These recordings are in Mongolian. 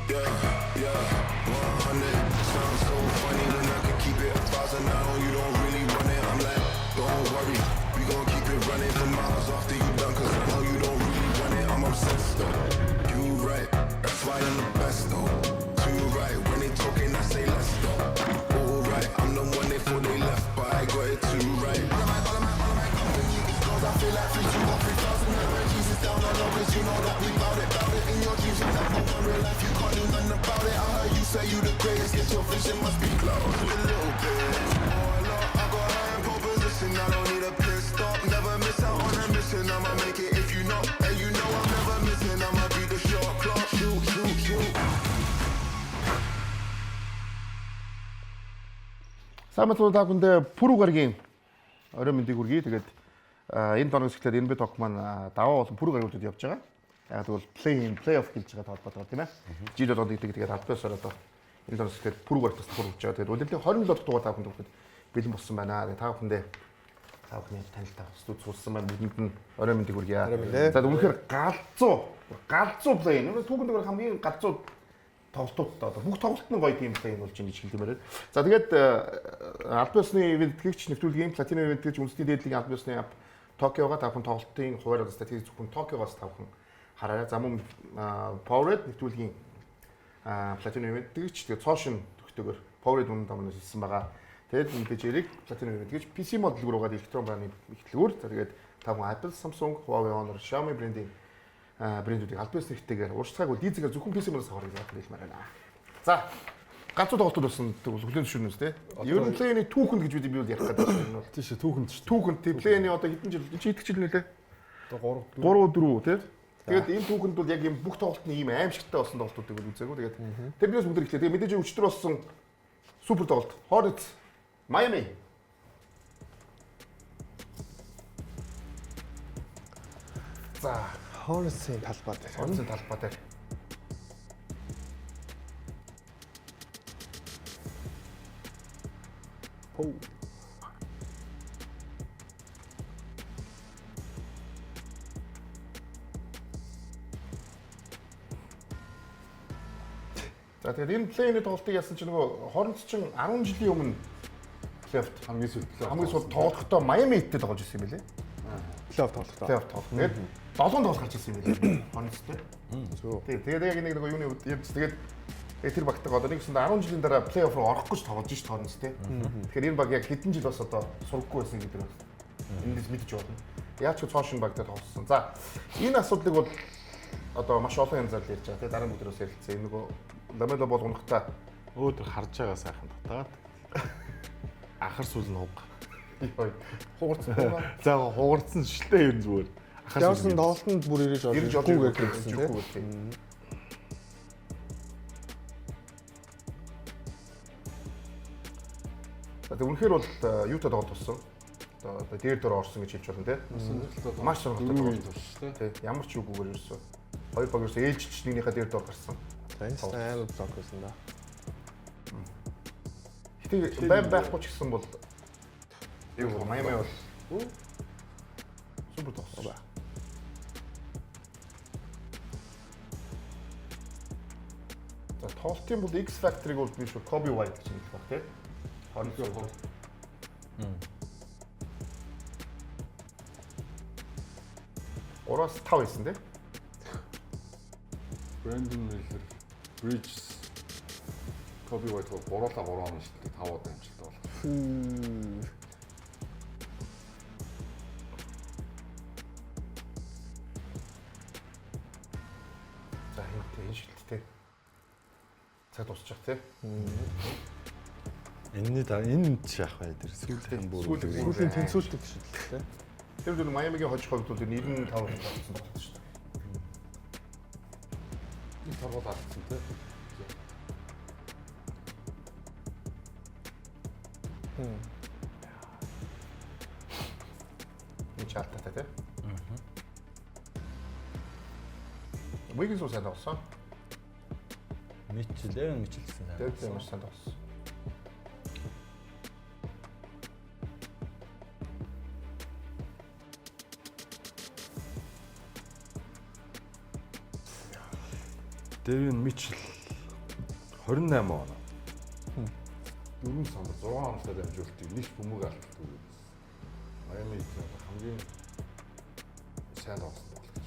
Yeah, 100. Sounds so funny when I can keep it 1,000 now. You don't really run it. I'm like, don't worry, we gon' keep it running for miles after you done. 'Cause I know you don't really run it. I'm obsessed though. You right, that's why I'm the best though. Too right, when they talking, I say less though. Alright, I'm the one they thought they left, but I got it too right. All of my company is goals. I feel like 3, 2, 1, 3,000. Now my Jesus down on low, 'cause you know that we bout it, bout it. In your dreams, you never in real life, you can't do nothing about it. I heard you say you the greatest, get your vision must be closed. A little bit. Oh, Lord, I got her in pole position. I don't need a pit stop. Never miss out on a mission. I'ma make it if you know. And you know I'm never missing. I'ma beat the shot clock. Shoot, shoot, shoot. Сайн мэцэн та бүхэндээ Пүрэв гарагийн оройн мэндийг хүргэе. Тэгээд энэ дөрөв эхлээд NBA Talk маань даваа болон пүрэв гаригуудад явж байгаа. Яг тэгвэл play in, play off гэж байгаа холбоотойгоор, тийм ээ. Жил болгонд гэдэг, тэгээд албан ёсоор одоо энэ дөрөв эхлээд пүрэв гарагтаас хүргэж байгаа. Тэгээд улирлын 27 дахь дугаар та бүхэнд хүрэхэд бэлэн болсон байна. Тэгээд та бүхэндээ та бүхний танилтаа студ суулсан маань бүгдэнд нь оройн мэндийг хүргье. За, үнэхээр галзуу галзуу play in. Түүхэн дээр хамгийн галзуу тоглолтууд одоо бүх тоглолт нь гоё тийм play болж ингэж хэлмээр байна. За, тэгээд албан ёсны event тэтгэгч нэвтрүүлгийн Platinum event тэтгэгч үндэсний дээдлийн албан ёсны app Токиога та бүхэн тоглолтын хуваар статистик зөвхөн Токиогоос та бүхэн хараарай. За, мөн Powerade нэвтрүүлгийн Platinum event тэтгэгч, тэгээд цоошин төгтөөгөр Powerade үнэн тамнаас хэлсэн байгаа. Тэгээд мэдээж Эрэг Platinum event тэтгэгч PC мод дэлгүүр угаад электрон брандын ихтлгүүр. За, тэгээд та бүхэн Apple, Samsung, Huawei, Honor, Xiaomi брендийн брэндүүдийг албан ёсны хэрэгтэйгээр ууршлагаагүй дизегээр зөвхөн PC модоос авахыг хэлмээр байна. За, галзуу тоглолтууд болсон хүлээн зөвшөөрнө үстэй. Ер нь play-in-ий түүхэнд гэж би бол ярих гэдэг байна. Энэ бол Тийш түүхэнд шүү дээ. Түүхэнд, тий, play-in-ий одоо хэдэн жил, энэ чи хэдэн жил нөлөө? Одоо 3 3 4, тий. Тэгээд энэ түүхэнд бол яг ийм бүх тоглолт нь ийм аимшигтай болсон тоглолтуудыг бол үзээгүй. Тэгээд тэрнээс бүгд эхлэе. Тэгээд мэдээж өчтөр болсон супер тоглолт. Hornets Miami. За, Hornets-ийн талбай дээр. Hornets-ийн талбай дээр. Пүү. За, тэгээд энэ play-in-ий тоглолтыг яасан чинь нөгөө Hornets чинь 10 жилийн өмнө плей-офф хамгийн сүүлд плей-офф хамгийн сүүлд тоглохдоо Miami Heat-тэй тоглож ирсэн юм билээ. Плей-офф тоглохдоо. Плей-офф тоглох. Тэгээд 7 тоглолт гарч ирсэн юм билээ. Hornets-тэй. Зөв. Тийм. Тэгээд яг нэг нөгөө юуны явж тэгээд яг тэр багтайгаа одоо нэг гэсэндээ 10 жилийн дараа плей-офф руу орох гэж тоглож ш Hornets те. Тэгэхээр энэ баг яг хэдэн жил бас одоо сургаггүй байсан гэдэг нь эндээс мэдж болно. Яаж ч цоошин багтаа тоглосон. За, энэ асуудлыг бол одоо маш олон янзаар л ярьж байгаа те. Дараа нь бүгдээс ярилцсан. Энэ нөгөө Ламело Бол унахтаа Өөдөр харж байгаа сайхан татаад анхар сүл нь хуг. Йой. Хугарцсан тийм. За, хугарцсан шүү дээ ер нь зүгээр. Анхар Явсан тоглолтод бүр ирэж орж Ирж орж ирэхгүй гэсэн тийм. ирэхгүй тийм. За, тэг үнэхээр бол юутай тоглолт болсон. Одоо дээр дээр орсон гэж хэлж болно те. Маш сонирхолтой тоглолт. турш тий. Тий, ямар ч үгүйгээр ерөөсөө. Хоёр баг ерөөсөө ээлжиж нэгнийхээ дээр дээр гарсан. За, энэ амар блок байсан да. Гэтэ бай байхгүй ч гэсэн бол юу Майами бол супер тоглосон. За, тоглолтын бол X Factor-ыг бол би шүү Kobe White гэж хэлэх баг тий. 20. Ураас 5 хийсэн тий. Brandon Miller, Bridges, Kobe White гуруула 3 он шилдэг 5 удаа амжилттай болох. За, энэ тий, энэ шилттэй. Цаг дуусчих тий. Энэний дараа энэ ч яах вэ тэр сүүлийн бүр Сүүлийн- Сүүлийн тэнцвүүлдэг шийдэл тийм. Тэр зүйл Майамигийн хожих хувьд бол 95% болсон тоглолт шүү дээ. Нэг торгуул алдсан тий. Энэ ч алдаатай тий. Wiggins уу сайн тоглосон. Мичл, Эван Мичл гэсэн сайн. Тэр маш сайн тоглосон. Дэвин Мичл 28 оноо. 4 самбар 6 онолтой дамжуултыг нэг бөмбөг алддаггүй гэсэн. Майами Heat-ийн одоо хамгийн сайн тоглосон тоглогч.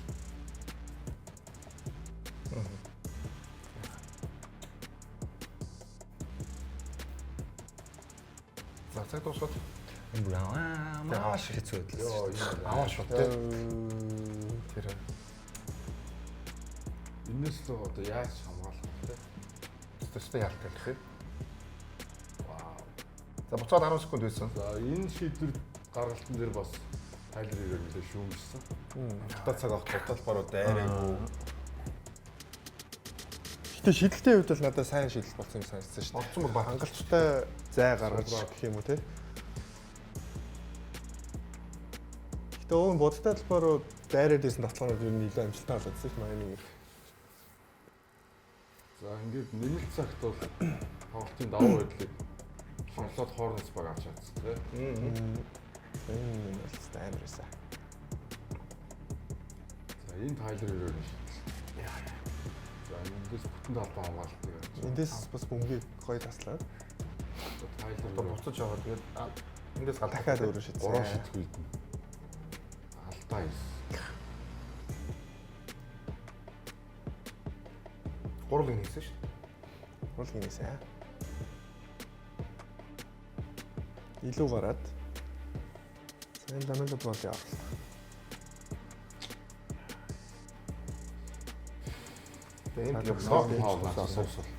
За цаг дуусгаад Энэ бүр аа маш хэцүү байдлаа. Йоо, энэ аваа шууд тий. Тэр энэс л одоо яаж хамгаалах вэ? Төстэй яалтай л тий. Вау. За буцаад 10 секунд байсан. За энэ шийдвэр гаргалтан дээр бас Тайлер Хирог нэлээ шүүмжсэн. Хатаа цаг авах тултал баруу дайраагүй. Гэтэ шидэлтийн хувьд бол надад сайн шидэл болсон юм санагдсан шүү дээ. Олцсон бол баг. Хангалттай зай гаргаж гэх юм уу те. Гэтэ өвөн бодтой талбар руу дайраад исэн тоглоомод ер нь илүү амжилттай болоод шүү Майами. За ингээд нэмэлт цагт бол тоглолтын давуу байдлыг Charlotte Hornets баг авч чадсан тий. Энэ бол амар байсан. За энэ Тайлер Хирогийн шийдэл. За эндээс бүтэн талбай хамгаалтыг авч. Эндээс бас бөмбөгийг гоё таслаад За Тайлер Одоо буцаж аваад тэгээд эндээс гал дахиад өөрөө шидсэн. 3 шидэх үед нь алдаа хийсэн. Гурлыг хийсэн шүү дээ. Гол гинээсээ. Илүү гараад сайн ламел бол яваалаа. Тэгээд энд За, яг Сок сок паул сувсал.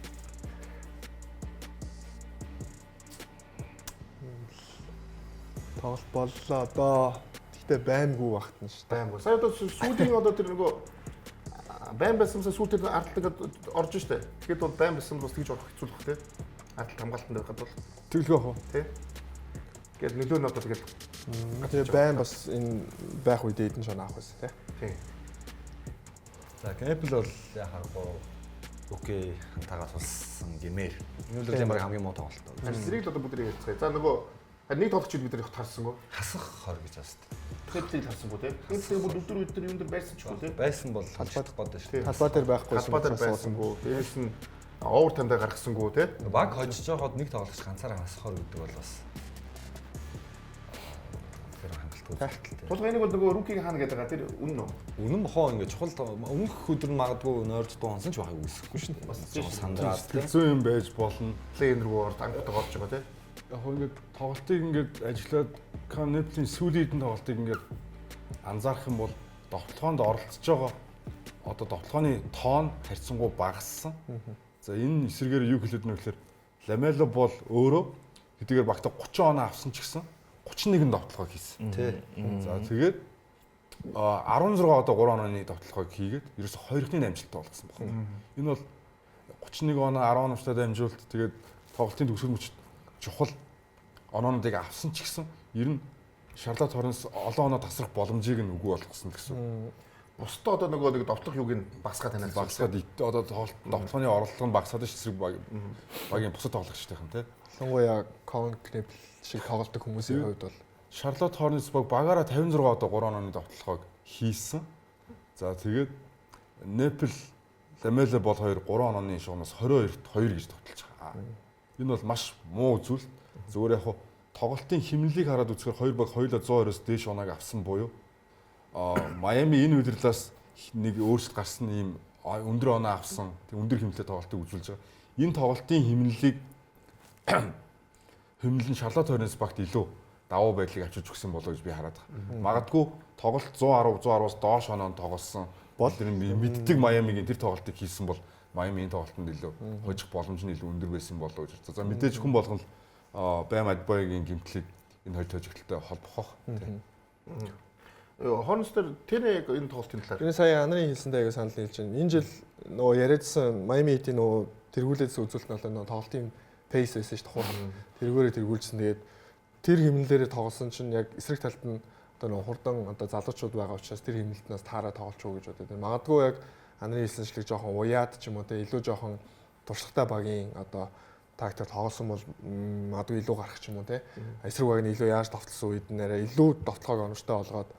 Тоглолт боллоо доо. Гэтэ баймгүй багтна шүү дээ. баймгүй. Сая одоо сүүлийн одоо тэр нөгөө байн байсамсаа сүүлдээ ардлаг орж штэ. Тэгэхэд бол байн байсан бас тэгж орох хэцүү л бах тий. Ардл хамгаалтанд байхад бол Тэглэх яах вэ? тий. Тэгэл нөлөө нь одоо тэгэл Тэгээ байн бас энэ байх үед эдэн шон авах байсан тий. тий. За Apple бол яхаарахгүй окей хантагаа тулсан гэмээр. Энэ бол баг хамгийн муу тоглолт. Харин зэрэг л одоо бүгд ярилцгаая. За нөгөө харин нэг тоглогчид бид нар их тарсангүй. Хасах хор гэж бас. Тэплийг тарсангүй тий. Тэплийг бүр өдөр өдөр юм дээр байсан ч үгүй тий. Байсан бол холбоодох гээд шүү дээ. Талбай дээр байхгүй Талбай дээр байсангүй. Дээрээс нь овер таймдаа гаргасангүй тий. Баг хожиж байхад нэг тоглогч ганцаараа хасах хор гэдэг бол бас тэр хангалтгүй зүйлтэй. Тулга энийг бол нөгөө рукиг хаана гэдэг байгаа тэр үнэн үү? Үнэн бохоо ингээ чухал өмнөх өдөр нь магадгүй нойрд дуу онсон ч байхыг үсэхгүй шүү дээ. Бас жоохон сандраад Сэтгэл зүйн юм байж болно. Плей-ин рүү орд ангуудаа орж байгаа тий. Яг хөө ингээд тоглолтыг ингээд ажиллаад Канеплийн сүүлийн хэдэн тоглолтыг ингээд анзаарах юм бол довтлогоонд оролцож байгаа одоо довтлогооны тоон харьцангуй багассан. За энэ эсрэгээр юу хэлээд байна вэ гэхээр Ламело бол өөрөө хэдийгээр багтаа 30 оноо авсан ч гэсэн 31 довтлогоо хийсэн. Тий. За тэгээд 16 одоо 3 онооны довтлогоог хийгээд ерөөсө 2-ны амжилттай болгосон байна. Энэ бол 31 оноо 10 оновчтой дамжуулт тэгээд тоглолтын төгсгөл мөчид чухал оноонуудыг авсан ч гэсэн ер нь Шарлот Хорнс олон оноо тасрах боломжийг нь үгүй болгосон гэсэн. Бусдаа одоо нөгөө нэг довтлох юуг нь багасгаа танаас. Багасгаад одоо тоглолт довтлооны оролдлого нь багасаад ш эсрэг багийн бусад тоглогчдын тий. Ялангуяа Кон Кнепл шиг тоглодог хүмүүсийн хувьд бол Шарлот Хорнс баг багаараа 56 одоо 3 онооны довтлогоог хийсэн. За тэгээд Непл Ламело бол 2 3 онооны шугамаас 22-т 2 гэж довтлож байгаа. Энэ бол маш муу үзүүлэлт. Зүгээр яг хуу тоглолтын химнэлийг хараад үзэхээр хоёр баг хоёулаа 120-оос дээш оноог авсан буюу Майами энэ удирлаас нэг өөрчлөлт гарсан ийм өндөр оноо авсан тэг өндөр химнэлтэй тоглолтыг үзүүлж байгаа. Энэ тоглолтын химнэлийг химнэл нь Шарлот Хорнес багт илүү давуу байдлыг авчирч өгсөн болоо гэж би хараад байгаа. Магадгүй тоглолт 110 110-аас доош оноонд тоглосон бол тэр мэддэг Майамигийн тэр тоглолтыг хийсэн бол Майами энэ тоглолтод илүү хожих боломж нь илүү өндөр байсан болоо гэж бодсон. За мэдээж хүн болгон л Бэм Адбогийн гимтлийг энэ хоёр тожигдолтой холбох. Хорнс дээр тэр яг энэ тоглолтын талаар Энэ сая анарын хэлсэнтэй аяга санал нийлж байна. Энэ жил нөгөө яриадсан Miami Heat-ийн нөгөө тэргүүлээдсэн үзүүлэлт нь бол нөгөө тоглолтын пейс байсан шүү дээ. Хурд. Тэргүүрээ тэргүүлжсэн. Тэгээд тэр хэмнэлээрээ тоглосон чинь яг эсрэг талд нь одоо нөгөө хурдан одоо залуучууд байгаа учраас тэр хэмнэлтнээс таараа тоглолч уу гэж бодод. Магадгүй яг анарын хэлсэн шиг жоохон уяад ч юм уу те илүү жоохон туршлагатай багийн одоо тактик тоглосон бол магадгүй илүү гарах ч юм уу те. Эсрэг баг нь илүү яаж довтлсон үед нь арай илүү довтлогоог оновчтой олгоод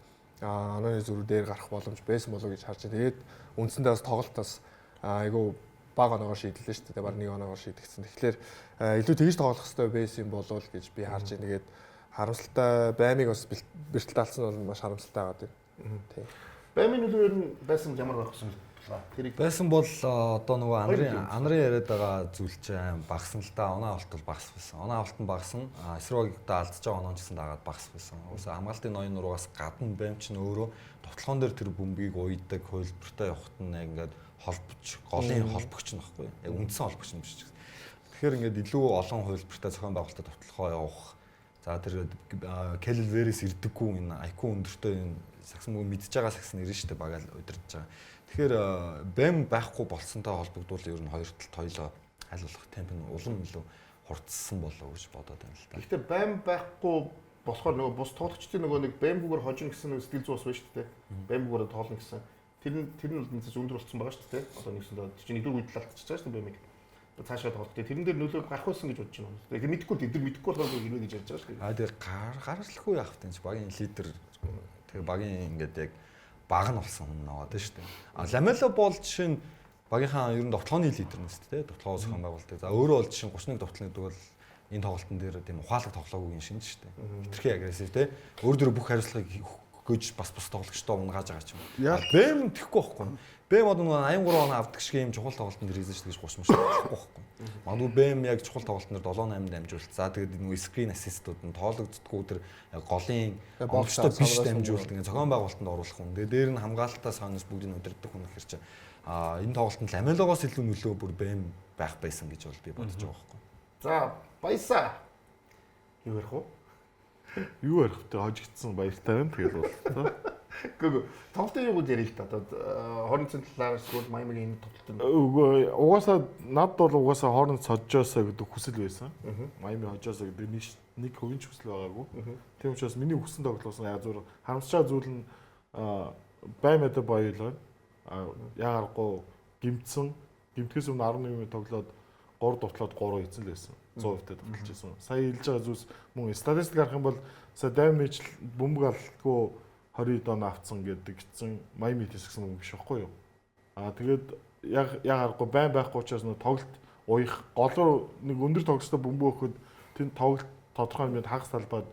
онооны зүрх дээр гарах боломж байсан болоо гэж харж байна. Тэгээд үндсэндээ бас тоглолт бас айгүй бага оноогоор шийдлээ шүү дээ. Бараг нэг оноогоор шийдэгдсэн. Тэгэхээр илүү тэгж тоглох хэрэгтэй байсан юм болов гэж би харж байна. Тэгээд харамсалтай Баймыг бас бэртэл алдсан нь бол маш харамсалтай байгаа тийм. Тийм. Баймын нөлөө ер нь байсан ямар байх вэ? Тэрийг байсан бол одоо нөгөө Анрын яриад байгаа зүйл чинь багасна л да. Оноо авалт бол багас байсан. Оноо авалт нь багасна. Эсрэг одоо алдаж байгаа оноо ч гэсэн дагаад багас байсан. Уусаа хамгаалтын ноён нуруугаас гадна Бэм чинь өөрөө довтлогон дээр тэр бөмбөгийг уйдаг, хувилбартай явахт нь яг ингээд холбож, голын холбогч нь баггүй. Яг үндсэн холбогч нь биш ч гэсэн. Тэгэхээр ингээд илүү олон хувилбартай зохион байгуулалтад довтлогоо явах. За тэр Келл Верес ирдэггүй энэ IQ өндөртэй энэ сагсан мөн мэдж байгаа сагсан ирнэ шүү дээ багаал удирдах байгаа. Тэгэхээр Бэм байхгүй болсонтой холбогдвол ер нь хоёр талд хоёлоо аль болох темп нь улам илүү хурцсан болов гэж бодоод байна л да. Гэхдээ Бэм байхгүй болохоор нөгөө бус тоглогчдын нөгөө нэг Бэмгүүгээр хожино гэсэн нэг сэтгэл зүй бас байна шүү дээ. Бэмгүүгээр тоолно гэсэн. Тэр нь бол нэгсээс өндөр болсон байгаа шүү дээ. Одоо нэгсэндээ чинь нэгдүгээр үед л алдчихж байгаа шүү дээ Бэмиг. Цаашаа тоглолт. Тэрэн дээр нөлөө гарах байсан гэж бодож байна. Тэгээ мэдэхгүй тэд нар мэдэхгүй болохоор хэрвээ гэж ярьж байгаа шүү дээ. Аа тэгээ гаргалгүй яах вэ? Багийн лидер тэгээ багийн ингээд яг баг нь болсон хүн наваад шүү дээ. А Ламело бол жишээ нь багийнхаа ер нь довтлооны лидер нь шүү дээ. Довтлогоо зохион байгуулдаг. За өөрөө бол жишээ нь 31 довтлоо гэдэг бол энэ тоглолтын дээр тийм ухаалаг тоглоагүйн шинж шүү дээ. Хитрхи агрессив те. Өөр дөр бүх хариуцлагыг өгөж бас бус тоглогчдоо унгааж байгаа ч юм. Бэм тэхгүй байхгүй. Бэм одоо нөгөө 83 оноо авдаг шиг юм чухал тоглолтын дээр хийсэн шүү дээ гэж 30 мөч тоглохгүй байхгүй. Магадгүй Бэм яг чухал тоглолтын дээр 7 8 дамжуулт. За тэгээд нөгөө скрин ассистууд нь тоологддггүй тэр голын оновчтой биш дамжуулт ингээ зохион байгуулалтанд оруулах хүн. Тэгээд дээр нь хамгаалтаа соноос бүгдийг удирдах хүн гэхэр чи энэ тоглолтод Ламелогоос илүү нөлөө бүр Бэм байх байсан гэж бол би бодож байгаа байхгүй. За баясаа. Юу ярих вэ? Юу ярих вэ? Хожигдсан баяртай байна. Тэгэл бол. Үгүй тоглолтын юу гэж ярил л та. Одоо Hornets-ын талаар эсвэл Miami-гийн энэ тоглолтын. Үгүй угаасаа над бол угаасаа Hornets хожоосоо гэдэг хүсэл байсан. Miami хожоосоо гэдэг нэг хувийн ч хүсэл байгаагүй. Тийм учраас миний хүссэн тоглолтоос яг зүгээр харамсчаа зүйл нь Бам Адебайо л байна. Яг аргагүй гимтсэн. Гимтгэс өмнө 11 минут тоглоод 3 довтлоод 3 хийсэн л байсан. 100% та довтолж байсан. Сая хэлж байгаа зүйлс мөн статистик харах юм бол сая Дэвин Мичл бөмбөг алдгүй 20 оноо авцсан гэдэг гэсэн Miami Heat гэсэн бөмбөг биш байхгүй юу? Аа тэгээд яг аргагүй байн байхгүй учраас нөө тоглолт уях голоор нэг өндөр тоглолттой бөмбөг өгөхөд тэнд тоглолт тодорхой хэмжээнд хагас талбайд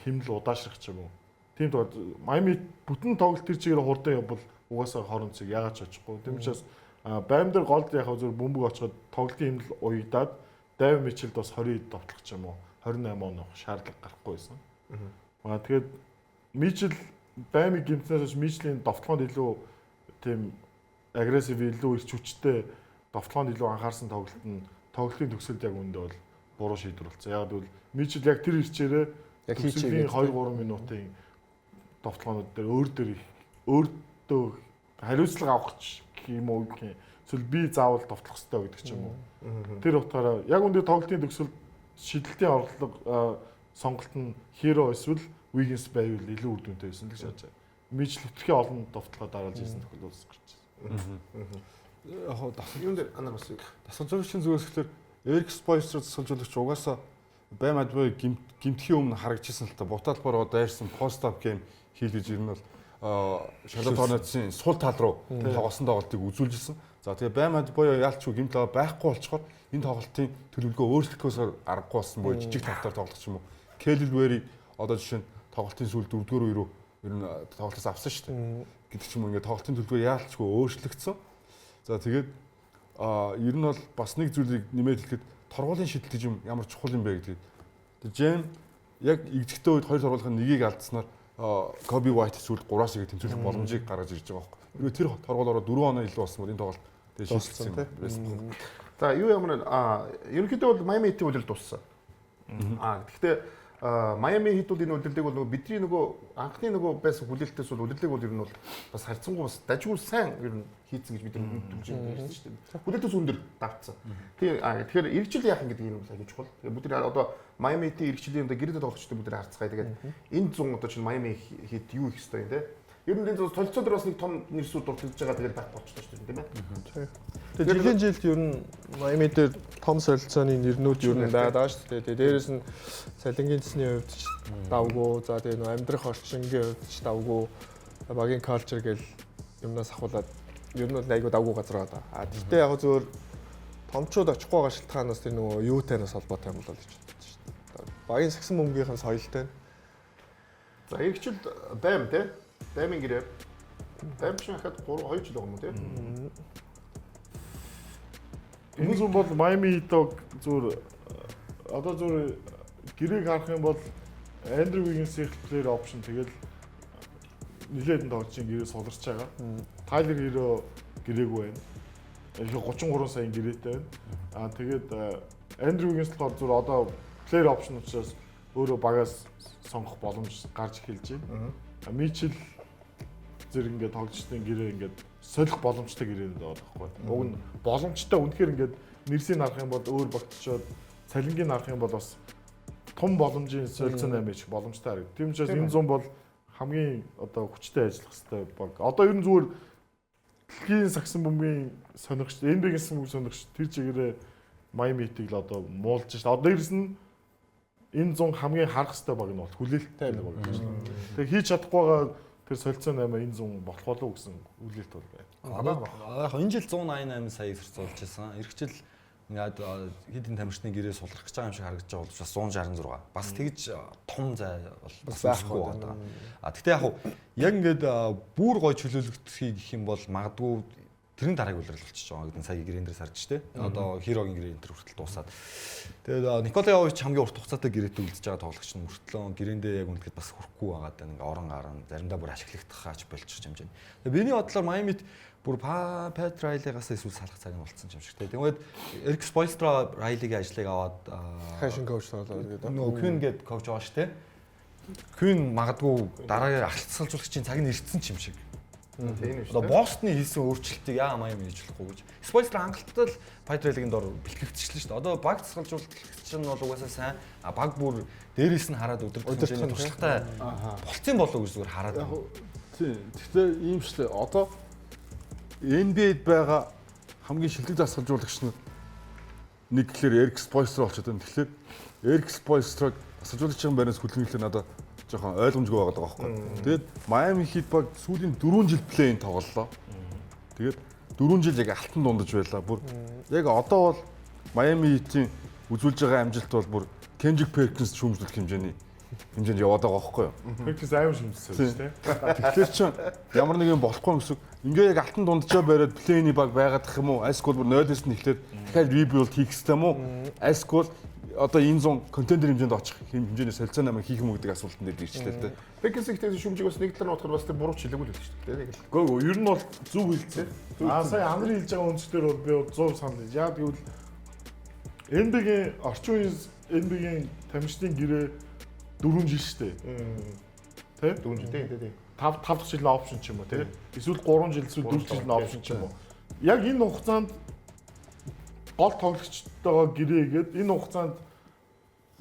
химнэл удаашрах ч юм уу. Тийм тоглолт Miami бүтэн тоглолт тэр чигээр хурдан явбал угаасаа Hornets-ыг яагаад ч очихгүй. Тийм учраас байм дээр голд яг зөв бөмбөг очиход тоглолтын химнэл уягдаад Дэвин Мичелд бас 20 довтлох ч юм уу 28 он авах шаардлага гарахгүй байсан. Аа тэгээд Мичел Баймыг гимтснээс хойш Мичлийн довтлогоонд илүү тийм агрессив илүү ирч хүчтэй довтлогоонд илүү анхаарсан тоглолт нь тоглолтын төгсөлд яг үүндээ бол буруу шийдвэр болсон. Яг гэвэл Мичел яг тэр ирчээрээ яг хийчихээ 2 3 минутын довтлогоонууд дээр өөр дээр өөртөө хариуцлага авах юм уу гэх юм. Эсвэл би заавал довтлох ёстой гэдэг ч юм уу. Тэр утгаараа яг үндэ тоглолтын төгсөлд шидэлтийн орлого сонголт нь Hero эсвэл Wiggins байвал илүү үр дүнтэй байсан л гэж бодож байна. Мичл хэтэрхий олон довтлогоо дараалж ирсэн тохиолдол гарч ирсэн. Яг хоо юун дээр анар бас дасгалжуулагчийн зүгээс гэхээр Эрик Спойстер дасгалжуулагч угаасаа Бэм Адбай гимтхийн өмнө харагдчихсан л та бутаалбар дайрсан пост ап гейм хийлгэж ирнэ бол Шарлот Хорнетсын сул тал руу тоглосон тоглолтыг үзүүлжсэн. За тэгээ Бэм Адбай ялчгүй гимт байхгүй болчоор энэ тоглолтын төлөвлөгөө өөрчлөхөөс аргагүй болсон буюу жижиг тавтаар тоглох ч юм уу. Келл Вери одоо жишээ нь тоглолтын сүүл дөрөвдүгээр үе рүү ер нь тоглолтоос авсан шүү дээ. Гэдэг ч юм уу ингээд тоглолтын төлөвлөгөө яалчгүй өөрчлөгдсөн. За тэгээд ер нь бол бас нэг зүйлийг нэмээд хэлэхэд торгуулийн шийдэл гэж юм ямар чухал юм бэ гэдгийг. Тэгээд Джем яг игжигтэй үед хоёр торгуулийнхын нэгийг алдснаар Коби Уайт сүүлд 3-аас 1 тэмцүүлэх боломжийг гаргаж ирж байгаа байхгүй. Хэрвээ тэр торгуулаараа 4 оноо илүү болсон бол энэ тоглолт тэгээд шийдсэн байсан байна. За юу ямар ерөнхийдөө бол Miami Heat-ийн улирал дууссан. Гэхдээ Miami Heat бол энэ улирлыг бол нөгөө бидний нөгөө анхны нөгөө байсан хүлээлтээс бол улирлыг бол ер нь бол бас харьцангуй бас дажгүй сайн ер нь хийцэн гэж бид нар мэдүүлж ирсэн шүү дээ. Хүлээлтээс өндөр давтсан. Тийм тэгэхээр эргэжил яах юм гэдэг юм бол аягүй чухал. Тэгэхээр бүгд одоо Miami Heat-ийн эргэжлийн одоо гэрээтэй тоглогчдыг бүгд харцгаая. Тэгээд энэ зун одоо чинь Miami Heat юу их ёстой юм те. Ер нь энэ толцоо дээр бас нэг том нэрсүүд дурдж байгаа тэгэл байхгүй болчихлоо шүү дээ тийм ээ. Тэгээ жилийн жилд ер нь Майами дээр том солилцооны нэрнүүд ер нь байгаад байгаа шүү дээ. Тэгээ дээрээс нь цалингийн цэсний хувьд ч давгүй, за тэгээ нөө амьдрах орчингийн хувьд ч давгүй, багийн culture гэл юмнаас ахуулаад Ер нь бол айгүй давгүй газар байгаа. А тэгтээ яг зөвөр томчууд очихгүй байгаа шалтгаанаас тэр нөгөө юутай нас холбоотой юм болоо гэж боддог шүү дээ. Багийн сагсан бөмбөгийнхэн соёлтой. За эргэжил Бэм те. Бэмийн гэрээ. Бэм чинь хахад 3 2 жил байгаа юм уу те? Энэ зүүн бол Miami Heat-ог зүгээр одоо зүгээр гэрээг харах юм бол Andrew Wiggins-ийн player option тэгэл нилээдэн тоглогчийн гэрээ суларч байгаа. Tyler Hero гэрээгүй байна. Их 33 саяын гэрээтэй байна. Аа тэгээд Andrew Wiggins болохоор зүгээр одоо player option учраас өөрөө багаас сонгох боломж гарч эхэлж байна. Mitchell зэрэг ингээд тоглогчдын гэрээ ингээд солих боломжтой гэрээнүүд байгаа байхгүй. Уг нь боломжтой үнэхээр ингээд нэрсийг харах юм бол өөр багтчоод цалингийг харах юм бол бас том боломжийн солилцоо 8 их боломжтой харагд. Тийм учраас энэ зам бол хамгийн одоо хүчтэй ажиллах хэрэгтэй баг. Одоо ер нь зүгээр дэлхийн сагсан бөмбөгийн сонирхч, NBA-ийн сагсан бөмбөгийн сонирхч тэр чигээрээ Miami Heat-ийг л одоо муулж шээ. Одоо дээрэс нь энэ зун хамгийн харах хэрэгтэй баг нь бол хүлээлттэй баг гэж байна. Тэгээ хийж чадахгүй байгаа тэр солилцоо 8 энэ зун болох болов уу гэсэн хүлээлт бол байна. Яг энэ жил 188 саяыг зарцуулж байсан. Ирэх жил ингээд хэдэн тамирчны гэрээ сулрах гэж байгаа юм шиг харагдаж байгаа бол бас 166. Бас тэгж том зай бол бас байхгүй байгаа. А тэгтээ яг яг ингээд бүр гой чөлөөлөгдөхийг гэх юм бол магадгүй тэрний дараагийн улирал болчихж байгаа гэдэг нь сая гэрээн дээрс харж штэ. Одоо Хирогийн гэрээ энэ төр хүртэл дуусаад. Тэгээд Никола Йович хамгийн урт хугацаатай гэрээтэй үлдэж байгаа тоглогч нь мөртлөө гэрээндээ яг үнэхээр бас хүрэхгүй байгаа даа ингээ орон гарan заримдаа бүр ашиглагдах хаач болчих юм жин. Тэгээд миний бодлоор Майамид бүр Пат Райлигаас эсвэл салах цаг нь болцсон юм шиг те. Тэгээд Эрик Спойстра Райлигийн ажлыг аваад Хашин коуч тоглоо гэдэг. Нөгөө Квин гээд коуч байгаа штэ. Квин магадгүй дараагийн ахлацсалжуулагчийн цаг нь ирсэн ч юм шиг. Тийм шүү. Одоо Бостны хийсэн өөрчлөлтийг яа Майами хийж болохгүй гэж. Спойстра хангалттай л Пат Райлигийн дор бэлтгэгдчихлээ шүү дээ. Одоо баг цэцгэлжуулагч нь бол угаасаа сайн. А баг бүр дээрээс нь хараад өдөртөх хэмжээний туршлагатай болцсон болов уу гэж зүгээр хараад. Яг тийм. Гэхдээ ийм шлээ. Одоо NBA-д байгаа хамгийн шилдэг дасгалжуулагч нь нэг гэхлээр Эрик Спойстра болчиход байна. Тэгэхээр Эрик Спойстраг дасгалжуулагчийн байрнаас хүлээн гэхлээр надад жоохон ойлгомжгүй байгаа байхгүй. Тэгээд Miami Heat баг сүүлийн 4 жил плей-ин тоглолоо. Тэгээд 4 жил яг алтан дундаж байлаа. Бүр яг одоо бол Miami Heat-ийн үзүүлж байгаа амжилт бол бүр Kendrick Perkins шүүмжлэх хэмжээний хэмжээнд яваад байгаа байхгүй юу? Perkins амар шүмжсэн шүү дээ. Тэгэхээр чи ямар нэг юм болохгүй юм шиг ингээ яг алтан дунджаа бариад плейний баг байгаадах юм уу? Альсгүй бүр 0-оос нь эхлээд дахиад rebuild хийх хэрэгтэй юм уу? Альсгүй одоо энэ зун контендер хэмжээнд очих хэмжээний солилцоо намайг хийх юм уу гэдэг асуултан дээр ирчлээ л дээ. Perkins ихтэй шүмжиг бас нэг талаар нь бодохоор бас тэр буруу чилээгүй л байсан шүү дээ. Нэг л. Гөө ер нь бол зөв хэлсэн. Аа сая анарын хэлж байгаа өнцгөр бол би 100 санал хийж. Яг гэвэл NBA-гийн орчин үеийн NBA-гийн тамирчдын гэрээ 4 жил шүү дээ. Тэ? 4 жил тий, тий. 5 5 дахь жилийн опшн ч юм уу тий. Эсвэл 3 жил эсвэл 4 жилийн опшн ч юм уу. Яг энэ хугацаанд гол тоглогчтойгоо гэрээгээд энэ хугацаанд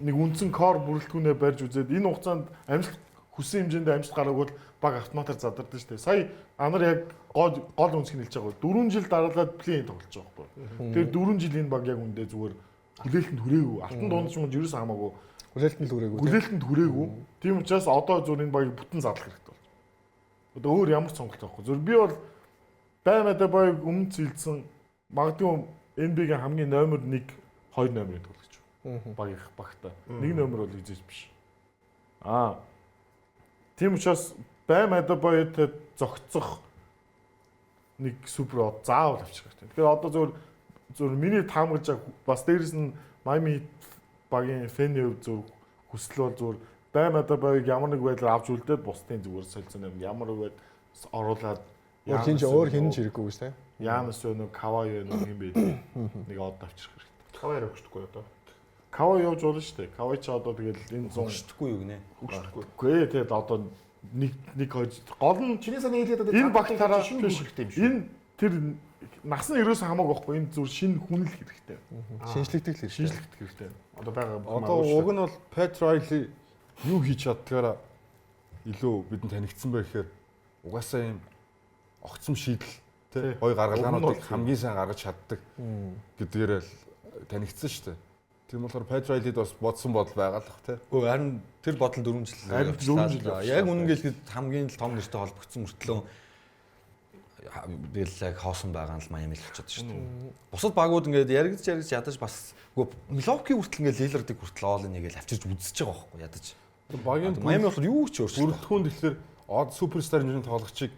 нэг үндсэн кор бүрэлдэхүүнээ барьж үзээд энэ хугацаанд амжилт хүссэн хэмжээнд амжилт гараагүй бол баг автоматар задардаг шүү дээ. Сая анар яг гол гол үнсгийг хэлж байгаа. 4 жил дараалаад плей-ин тоглож байгаа байхгүй. Тэр 4 жил энэ баг яг үндэ зүгээр хүлээлтэнд хүрээгүй. Алтан дундч юм ерөөс хамаагүй. Хүлээлтэнд хүрээгүй. Хүлээлтэнд хүрээгүй. Тийм учраас одоо зүгээр энэ багийг бүтэн задлах хэрэгтэй болж. Одоо өөр ямар ч сонголт байхгүй. Зүгээр би бол баймадаа баяг өмнө цэлдсэн магадгүй NBA-гийн хамгийн номер 1 2 номерын тоглогч. Багийнх багта. Нэг номер бол эзэж биш. Аа. Тийм учраас баймадаа баяртай зогцох нэг супер од заавал авчих хэрэгтэй. Тэгэхээр одоо зөвхөн зөв миний таамаглаж бас дээрэс нь Miami багийн фэний хувьд зөв хүсэл бол зөв баймадаа баяг ямар нэг байдлаар авч үлдээд бусдын зүгээр солилцоо юм ямар нэг байд оруулаад Өөр хин ч өөр хин ч хэрэггүй гэж тийм. Янас вэ нөө Кавай вэ нөө юм бэ нэг од авчрах хэрэгтэй. Кавай өгчдөггүй одоо. Кавай явж болно шүү дээ. Кавай ч одоо тэгэл энэ 100 Өгчдөггүй юу гинэ. Өгчдөггүй. Үгүй ээ тэгээд одоо нэг нэг хоёр гол нь Чиний санаа хэлээд одоо энэ багтаараа шинэ хүн хэрэгтэй юм шүү. Энэ тэр нас нь ерөөсөн хамаагүй байхгүй. Энэ зүгээр шинэ хүн л хэрэгтэй. Шинжлэгдэх л хэрэгтэй. Шинжлэгдэх хэрэгтэй. Одоо байгаа Одоо уг нь бол Pat Riley юу хийж чаддгаараа илүү бидэнд танигдсан бай гэхээр угаасаа юм огцом шийдэл тий гой гаргалгаануудыг хамгийн сайн гаргаж чаддаг гэдгээрээ л танигдсан шүү дээ. Тийм болохоор Pat Riley-д бас бодсон бодол байгаа л бах тий. Үгүй харин тэр бодол 4 жил Харин 4 жил Яг үнэн гэлэхэд хамгийн л том нэртэй холбогдсон мөртлөө Тэгэл яг хоосон байгаа нь л Майами л болчиход шүү дээ. Бусад багууд ингээд яригдж ядаж бас үгүй Милоки хүртэл ингээд Лилардыг хүртэл all in хийгээл авчирч үзэж байгаа байхгүй ядаж. Багийн Майами болохоор юу ч өөрчлөлт. Бүрэлдэхүүн тэгэхээр од суперстар хэмжээний тоглогчийг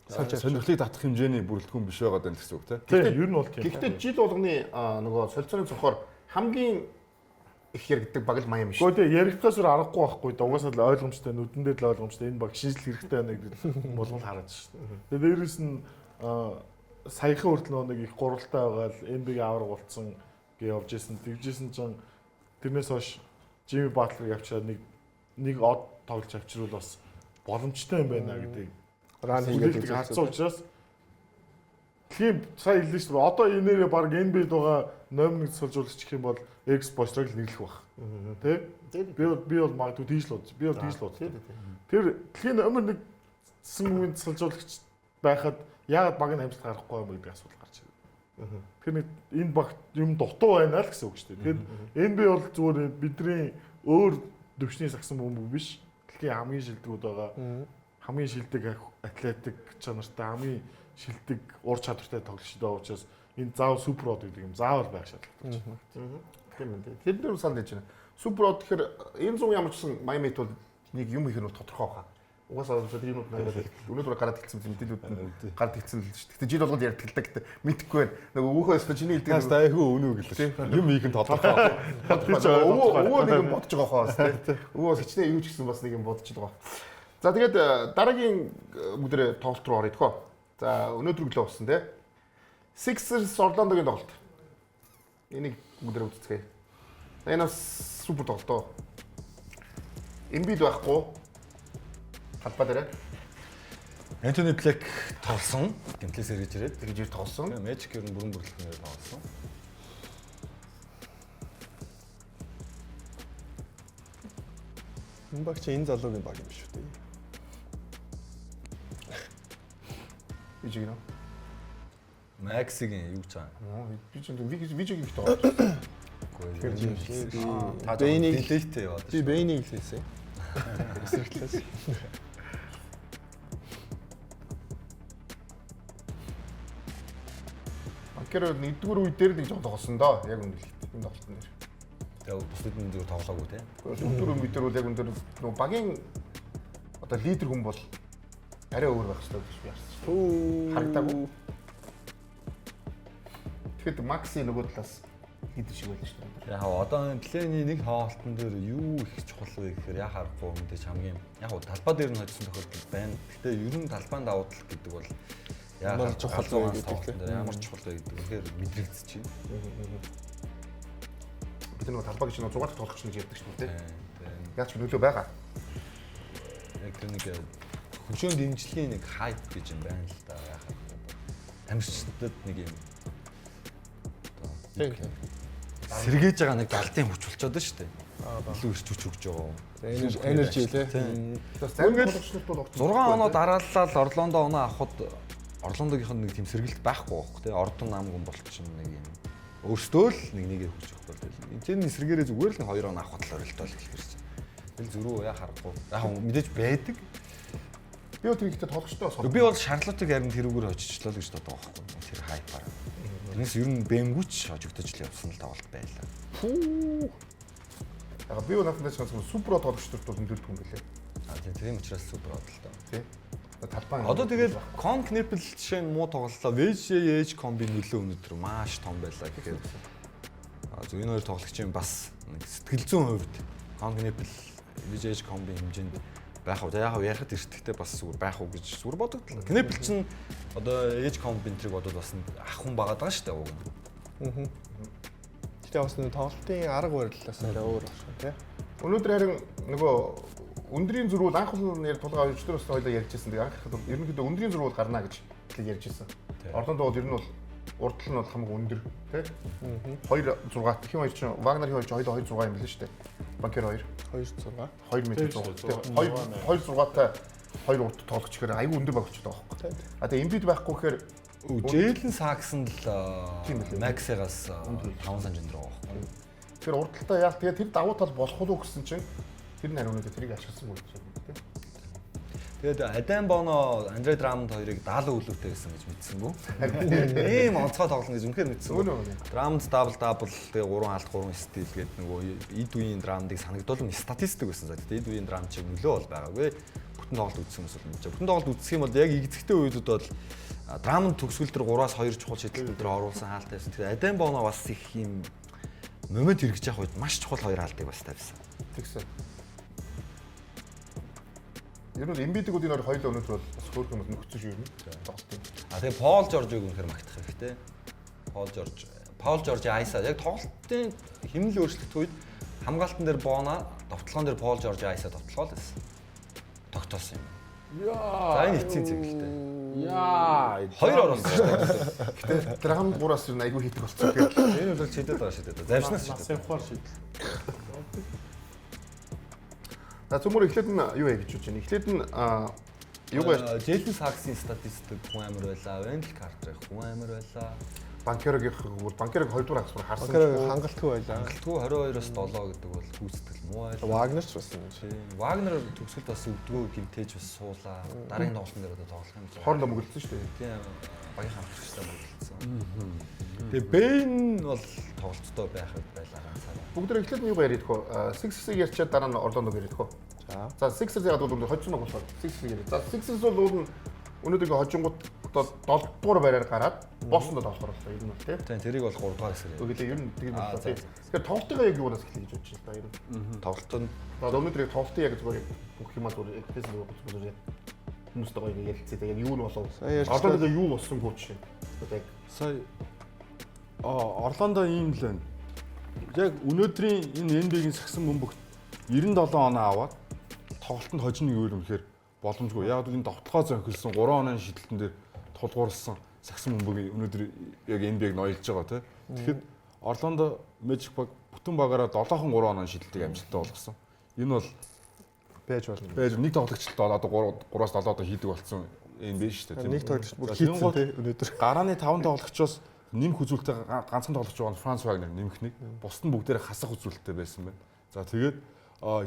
сонирхлыг татах хэмжээний бүрэлдэхүүн биш байгаа даа гэсэн үг тийм. Тийм, ер нь бол тийм. Гэхдээ жил болгоны нөгөө солилцооны цонхоор хамгийн их яригддаг баг л Майами шүү. Гэхдээ тийм яригдахаас өөр аргагүй байхгүй да. Угаасаа л ойлгомжтой, нүдэн дээр л ойлгомжтой. Энэ баг шинжлэх хэрэгтэй байна гэдэг болгон л хараад шүү дээ. Тэгээ дээрэс нь саяхан хүртэл нөгөө нэг их гуралтай байгаа л NBA авраг болцсон гэж явж исэн. Тэгжсэн чинь тэрнээс хойш Жими Батлерыг авчираад нэг од тоглож авчирвал бас боломжтой юм байна гэдэг Ран хийгээд хийгээд харцсан учраас тийм сая хэллээ шүү дээ. Одоо энээрээ баг NBA-д байгаа номер 1 тусалжуулагч гэх юм бол Экс Бострог л нэрлэх байх. Тэ? Би бол магадгүй тийж л бодож. Би бол тийж л бодож. Тэр дэлхийн номер 1 гэсэн үеийн тусалжуулагч байхад яагаад баг нь амжилт гаргахгүй юм бэ гэдэг асуудал гарч ирнэ. Тэгэхээр нэг энэ баг юм дутуу байна л гэсэн үг шүү дээ. Тэгэхээр NBA бол зүгээр бидний өөр төвшний сагсан бөмбөг биш. Дэлхийн хамгийн шилдэгүүд байгаа. Хамгийн шилдэг атлетик чанартай, хамгийн шилдэг ур чадвартай тоглогчд байгаа учраас энэ заавал супер од гэдэг юм заавал байх шаардлагатай. Тийм ээ. Тэр дээр санал хийж байна. Супер од гэхээр энэ зун ямар ч гэсэн Майами бол нэг юм хийх нь тодорхой байна. Угаасаа тэр юмуд надад өнөөдөр гараад ирсэн мэдээлүүд нь гараад ирсэн л шүү дээ. Гэтэ жил болгонд ярьдаг л да гэтэ мэдэхгүй байна. Нөгөө өөхөө өстө чиний хэлдэг Таас айгүй үнэ үг л шүү. Юм хийх нь тодорхой. Өвөө нэг юм бодож байгаа хаа бас тий. Өвөө бас хичнээн юу ч гэсэн бас нэг юм бодож байгаа. За тэгээд дараагийн бүгдээ тоглолт руу оръё тхөө. За өнөөдөр өглөө болсон тий. Sixers Orlando-гийн тоглолт. Энийг бүгдээ үзцгээе. За энэ бас супер тоглолт оо. Embiid байхгүй. Талбай дээр Антони Блэк тоглосон. Гэмтлээс эргэж ирээд. тэгж ир тоглосон. Magic ер нь бүрэн бүрэлдэхүүнээр тоглосон. Энэ баг чи энэ залуугийн баг юм шүү дээ. Би чиг нөө. Maxi-гийн юу гэж байгаа юм? Би чинь Вижиг их тоглож. Үгүй Би та Бэйнийг- дилейтэй яваад Би Бэйнийг л хэлсэн. Эсрэг талаас. Банкер нэгдүгээр үе дээр нэг жоо тоглосон доо. Яг үнэ хэлэхэд энэ тоглолтын дээр. Тэгээ бусдад нь зүгээр тоглоогүй те. Дөрөв үе дээр бол яг үнэ дээр нөгөө багийн одоо лидер хүн бол арай өөр байх хэрэгтэй гэж би харсан шүү дээ. Харагдаагүй. Тэгэхэд Макси нөгөө талаас лидер шиг байлаа шүү дээ. Яг одоо энэ плейний нэг хоолтон дээр юу их чухал вэ гэхээр яг харахгүй мэдээж хамгийн яг хуу талбай дээр нь хоцсон тохиолдол байна. Гэхдээ ер нь талбайн давуу тал гэдэг бол яг Ямар чухал вэ гэдэг гэдэг дээр ямар чухал вэ гэдэг үнэхээр мэдрэгдэж байна. Бид нөгөө талбай гэж нөгөө 6 дахь тоглогч гэж ярьдаг шүү дээ. Тийм. Яаж ч нөлөө байгаа. Яг тэр нэг хөгжөөн дэмжлэгийн нэг хайп гэж юм байна л да. Яг харахгүй. Тамирчдад нэг юм Тийм тийм. сэргээж байгаа нэг галтын хүч болчиход байна шүү дээ. Илүү ирч хүч өгч байгаа. Энержи лээ. Бас зарим тоглогчдод бол огт 6 оноо дараалал Орлондо оноо авахд Орлондогийнх нь нэг тийм сэргэлт байхгүй байхгүй тий. Ордон нам гүн болчихно нэг юм. Өөртөө л нэг нэгэ хүч өгөх бол тэгэл. Энд чинь эсрэгээрээ зүгээр л нэг 2 оноо авахд л орилтол гэхэр чинь. Тэгэл зөрүү яа харахгүй. Яг мэдээж байдаг. Би бол тэр ихтэй тоглогчтой бас Би бол Шарлотыг харин тэрүүгээр очичлоо л гэж боддог байхгүй. Тэр хайпаар. Тэрнээс ер нь Бэнгүүч хожигдож л явсан л тоглолт байлаа. Яг би бол надад ганц супер тоглогчдод бол нөлөөлдөг юм билээ. А тийм тийм учраас супер од л доо. Тий. Талбай. Одоо тэгэл Кон Кнепл жишээ нь муу тоглолоо. VJH комби нөлөө өнөөдөр маш том байлаа гэхээр зөв энэ хоёр тоглогчийн бас нэг сэтгэл зүйн хувьд Кон Кнепл VJH комби хэмжээнд байх уу. Яг ярихад эртэгтэй бас зүгээр байх уу гэж зүгээр бодогдлоо. Кнепл чинь одоо H комби энтриг бодоод бас ах хүн байгаад байгаа шүү дээ уг нь. Гэтэ бас нэг тоглолтын арга барилаас арай өөр байх шүү тий. Өнөөдөр харин нөгөө өндрийн зөрүүл анх бол нэр тулгаа өчтөр бас хоёлаа ярьж байсан. Тэгээ анх ихэд ерөнхийдөө өндрийн зөрүүл гарна гэж хэлээ ярьж байсан. Орлондо бол ер нь бол урд тал нь бол хамаг өндөр тий. 2 6 хин хоёр чинь Вагнер хин хоёр чинь хоёулаа 2 6 юм билээ шүү дээ. Банкер 2 2 6. 2 м 6 тий. 2 2 6-тай хоёр урд тоглогч гэхээр аюу өндөр баг болчиход байгаа байхгүй. А тэгээ Эмбид байхгүй гэхээр Джейлен Саксон л Тийм билээ. Максигаас 5 см өндөр байгаа байхгүй. тэр урд талдаа яа тэгээ тэр давуу тал болох уу гэсэн чинь тэр нь хариу өнөөдөр тэрийг ашигласангүй гэж байна тий. Тэгээд Адам Боно, Андре Драмонд хоёрыг даалуу өлөөтэй байсан гэж мэдсэнгүү. Ийм онцгой тоглоно гэж үнэхээр мэдсэнгүү. Драмонд дабл дабл тэгээ 3 хаалт 3 стил гэдэг нөгөө эд үеийн Драмондыг санагдуулсан статистик байсан. За тэгээд эд үеийн Драмонд чиг нөлөө бол байгаагүй. Бүтэн тоглолт үзсэн хүмүүс бол мэдэж байгаа. Бүтэн тоглолт үзэх юм бол яг игзэгтэй үеүүдэд бол Драмонд төгсгөл төр 3-аас 2 чухал шийдэл дээр оруулсан хаалт байсан. Тэгээд Адам Боно бас их юм момент хэрэгж явах үед маш чухал хоёр хаалтыг бас тавьсан. Тэгсэн. Ер нь Embiid-ийг энэ хоёулаа өнөөдөр бол бас хөөрхөн юм нөхцөн шүү ер нь. Тоглолтын. А тэгээ Пол Жоржийг үнэхээр магтах хэрэгтэй. Пол Жоржийн айсаа яг тоглолтын хэмнэл өөрчлөлт үед хамгаалтан дээр Бона, довтлогон дээр Пол Жоржийн айсаа довтлогоо л байсан. Тогтоосон юм. Яа. За энэ эцсийн цэглэлтэй. Яа. Хоёр оруулсан шүү дээ. Гэтэ Драмд 3-аас ер нь айгүй хийдэг болсон. Тэгэхээр Энэ бол шидэд байгаа шидэд. Завшнаас Нас шидэд. явахаар шийдэл. За цөмөр эхлээд нь юу яа гэж бодож байна. Эхлээд нь юу яа Джейлен Саксийн статистик хүн амар байлаа. Вендел Картер хүн амар байлаа. Банкерог бол Банкерог 2 дугаар хагас бүр харсан. Банкерог хангалтгүй байлаа. Хангалтгүй 22-оос 7 гэдэг бол гүйцэтгэл муу байлаа. Вагнер ч бас юм. Вагнер төгсгөлд бас өвдгөө гимтээж бас суулаа. Дараагийн тоглолтын дээр одоо тоглох юм. Хоорондоо мөглөсөн шүү дээ. Тийм багийн хамтрагчтай мөглөсөн. Тэгээ Бэйн бол тоглолттой байх байлаа ганцаараа. Бүгд тэр эхлээд нь юу яриад хөө? Sixers-ыг ярьчаад дараа нь Орландог яриад хөө. За Sixers яагаад бол өнөөдөр хожсон баг болохоор Sixers яриад. За Sixers бол уул нь өнөөдөр ингээ хожингууд одоо 7 дугаар байраар гараад Бостонд тоглохоор боллоо ер нь бол тийм. Тийм тэрийг бол 3 дугаар хэсгээр. Үгүй л ер нь тийм Аа, боллоо за, тийм. Тэгэхээр тоглолтынхаа яг юунаас эхлэе гэж бодож байна л да ер нь. Тоглолтод За өнөөдөр яг тоглолтын яг зүгээр яг бүх юмаа зүгээр яг тэгсэн зүгээр яг хүмүүстэй гоё ингээ ярилцъя. Яг юу нь болов? Сая ярьчлаа. Орландог юу болсонгүй жишээ. Одоо яг Сая Орландо ийм л байна. Яг өнөөдрийн энэ NBA-гийн сагсан бөмбөгт 97 оноо аваад тоглолтод хожино гэвэл үнэхээр боломжгүй. Яг л энэ довтлогоо зөнхөлсөн 3 онооны шидэлтэн дээр тулгуурласан сагсан бөмбөг өнөөдөр яг NBA-г ноёлж байгаа тий. Тэгэхэд Орландо Magic баг бүтэн багаараа 7-хон 3 онооны шидэлтийг амжилттай болгосон. Энэ бол Байж болно. байж нэг тоглогчтой одоо 3-аас 7 одоо хийдэг болсон NBA шүү дээ. Нэг тоглогч бүр За, хийцэн тэгэнгүүт тий өнөөдөр. Гарааны 5 тоглогчоос нэмэх үзүүлэлттэй ганцхан тоглогч байгаа нь Франц Вагнер нэмэх нэг. Бусд нь бүгдээрээ хасах үзүүлэлттэй байсан байна. За тэгээд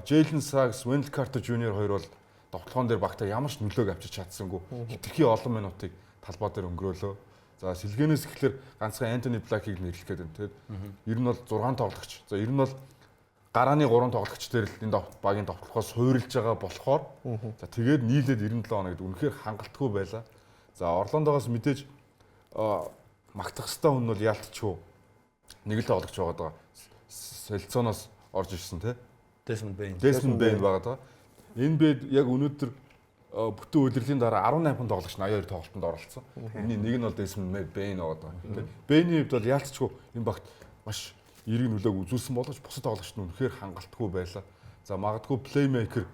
Джейлен Сагс, Вендел Картер Жуниор хоёр бол довтлогоон дээр багтаа ямар ч нөлөөг авчирч чадсангүй. Хитрхи олон минутыг талбай дээр өнгөрөөлөө. За сэлгэнээс эхлэхээр ганцхан Антони Блакийг нэрлэх гээд байна. Тэгээд ер нь бол 6 тоглогч. За ер нь бол гарааны 3 тоглогч дээр л энэ багийн довтлогоо суурилж байгаа болохоор за тэгээд нийлээд 97 оноо гэдэг үнэхээр хангалтгүй байлаа. За Орландогоос мэдээж магтах хэвээр хүн бол яалтчгүй нэг л тоглогч байгаа даа. Солилцооноос орж ирсэн те. Desmond Bain. Desmond Bain байгаа даа. Энэ бэд яг өнөөдөр бүтэн удирдлагын дараа 18 хүн тоглогч 82 тоглолтод оролцсон. Энэний нэг нь бол Desmond Bain байгаа даа. Bain-ийн хувьд бол яалтчгүй энэ багт маш эерэг нөлөөг үзүүлсэн боловч бусад тоглогчд нь үнэхээр хангалтгүй байлаа. За магадгүй плеймейкер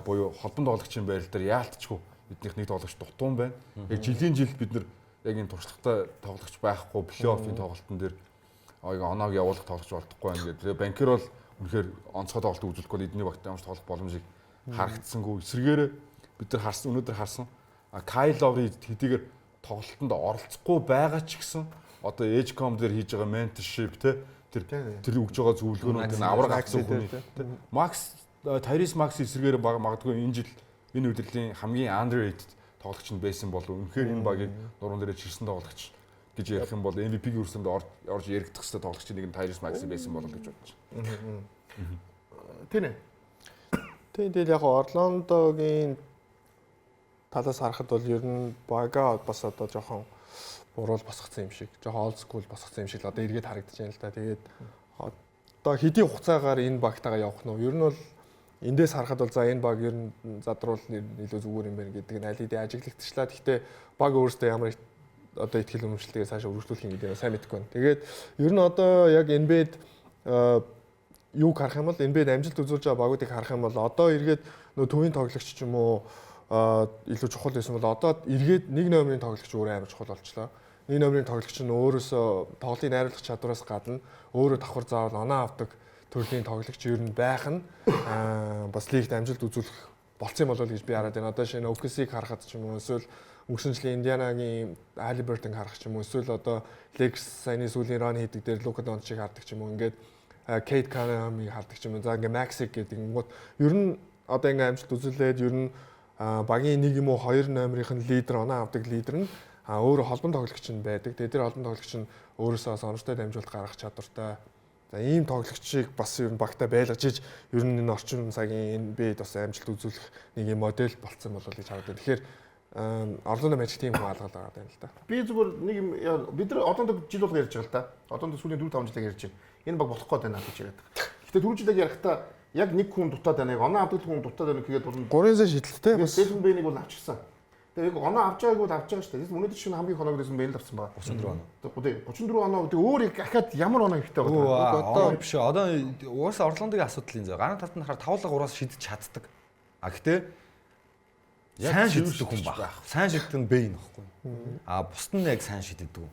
буюу холбон тоглогчийн байрал дээр яалтчгүй эднийх нэг тоглогч дутуун байна. Яг жилийн жил бид нар яг энэ туршлагатай тоглогч байхгүй плей-оффын тоглолтын дээр яг оноог явуулах тоглогч болдохгүй байна гэдэг. Тэгээ банкер бол үнэхээр онцгой тоглолт үзүүлэхгүй бол эдний багт ямар ч тоглох боломжийг харагдсангүй. Эсвэргээрээ бид нар харсан өнөөдөр харсан Кайл Ловри хэдийгээр тоглолтод оролцохгүй байгаа ч гэсэн одоо Edgecombe дээр хийж байгаа mentorship те тэр өгж байгаа зөвлөгөөнүүд нь авраг авсан хүний те Макс Тайрис Макс эсрэгээр магадгүй энэ жил энэ удирдлагын хамгийн underrated тоглогч нь байсан болов үнэхээр энэ багийг нуруунд дээрээ чирсэн тоглогч гэж ярих юм бол MVP-ийн өрсөлдөнд орж яригдах хэвээр тоглогчийн нэг нь Тайрис Макс байсан болов гэж бодож байна. Тийм ээ. Тийм тэгэл яг Орландогийн талаас харахад бол ер нь бага бас одоо жоохон буруул босгоцсон юм шиг, жоохон old school босгоцсон юм шиг л одоо эргээд харагдаж байна л да. Тэгээд одоо хэдийн хугацаагаар энэ багтайгаа явах нь ер нь бол эндээс харахад бол за энэ баг ер нь задруул илүү зүгээр юм байна гэдэг нь аль хэдийн ажиглагдчихлаа. Гэхдээ баг өөрөөсөө ямар одоо итгэл үнэмшилтэйгээ цаашаа үргэлжлүүлэх юм гэдэг нь сайн мэдэхгүй байна. Тэгээд ер нь одоо яг NBA-д юуг харах юм бол NBA-д амжилт үзүүлж байгаа багуудыг харах юм бол одоо эргээд нөө төвийн тоглогч ч юм уу илүү чухал байсан бол одоо эргээд нэг номерын тоглогч өөрөө амар чухал болчлоо. Нэг номерын тоглогч нь өөрөөсөө тоглолтын найруулах чадвараас гадна өөрөө давхар заавал оноо авдаг төрлийн тоглогч ер нь байх нь бас лигт амжилт үзүүлэх болцсон юм болов уу гэж би хараад байна. Одоо шинэ OKC-г харахад ч юм уу эсвэл өнгөрсөн жилийн Индианагийн Halliburton харах ч юм уу эсвэл одоо Lakers саяны сүүлийн ран хийдэг дээр Luka Doncic хардаг ч юм уу ингээд Kate Cunningham-ыг хардаг ч юм уу. За ингээд Maxi гэдэг ингууд ер нь одоо ингээд амжилт үзүүлээд ер нь Багийн нэг юм уу хоёр номерын нь лидер, оноо авдаг лидер нь өөрөө холбон тоглогч нь байдаг. Тэгээд тэр холбон тоглогч нь өөрөөсөө бас оновчтой дамжуулалт гаргах чадвартай. За ийм тоглогчийг бас ер нь багтаа байлгаж иж ер нь энэ орчин цагийн NBA-д бас амжилт үзүүлэх нэг юм модель болцсон болов гэж харагдав. Тэгэхээр Орлондо Magic тийм хүн алгал байгаа юм л да. Би зүгээр нэг юм бид нар Орлондо жил болго ярьж байгаа л да. Орлондо сүүлийн 4-5 жилээр ярьж байна. Энэ баг болох гээд байна гэж яриад байгаа. Гэхдээ түрүү жилээр ярихдаа яг нэг хүн дутаад байна. Яг оноо авдаг хүн дутаад байна гэгээд бол 3 сая шидэлттэй бас Desmond Bane-ийг бол авчихсан. Тэгээ яг оноо авч байгааг бол авч байгаа шүү дээ. Өнөөдөр чинь хамгийн их оноог Desmond Bane л авсан байгаа. 34 оноо. 34 оноо гэдэг өөр яг ахаад ямар оноо хэрэгтэй байгаа. Одоо биш үү. Одоо угаасаа Орлондогийн асуудал энэ зөө. Гарын тавтанд харахаар 5-3-аас шидэж чаддаг. А гэтээ сайн шиддэг хүн баг. Сайн шиддэг нь Bane байхгүй. А бусд нь яг сайн шиддэг.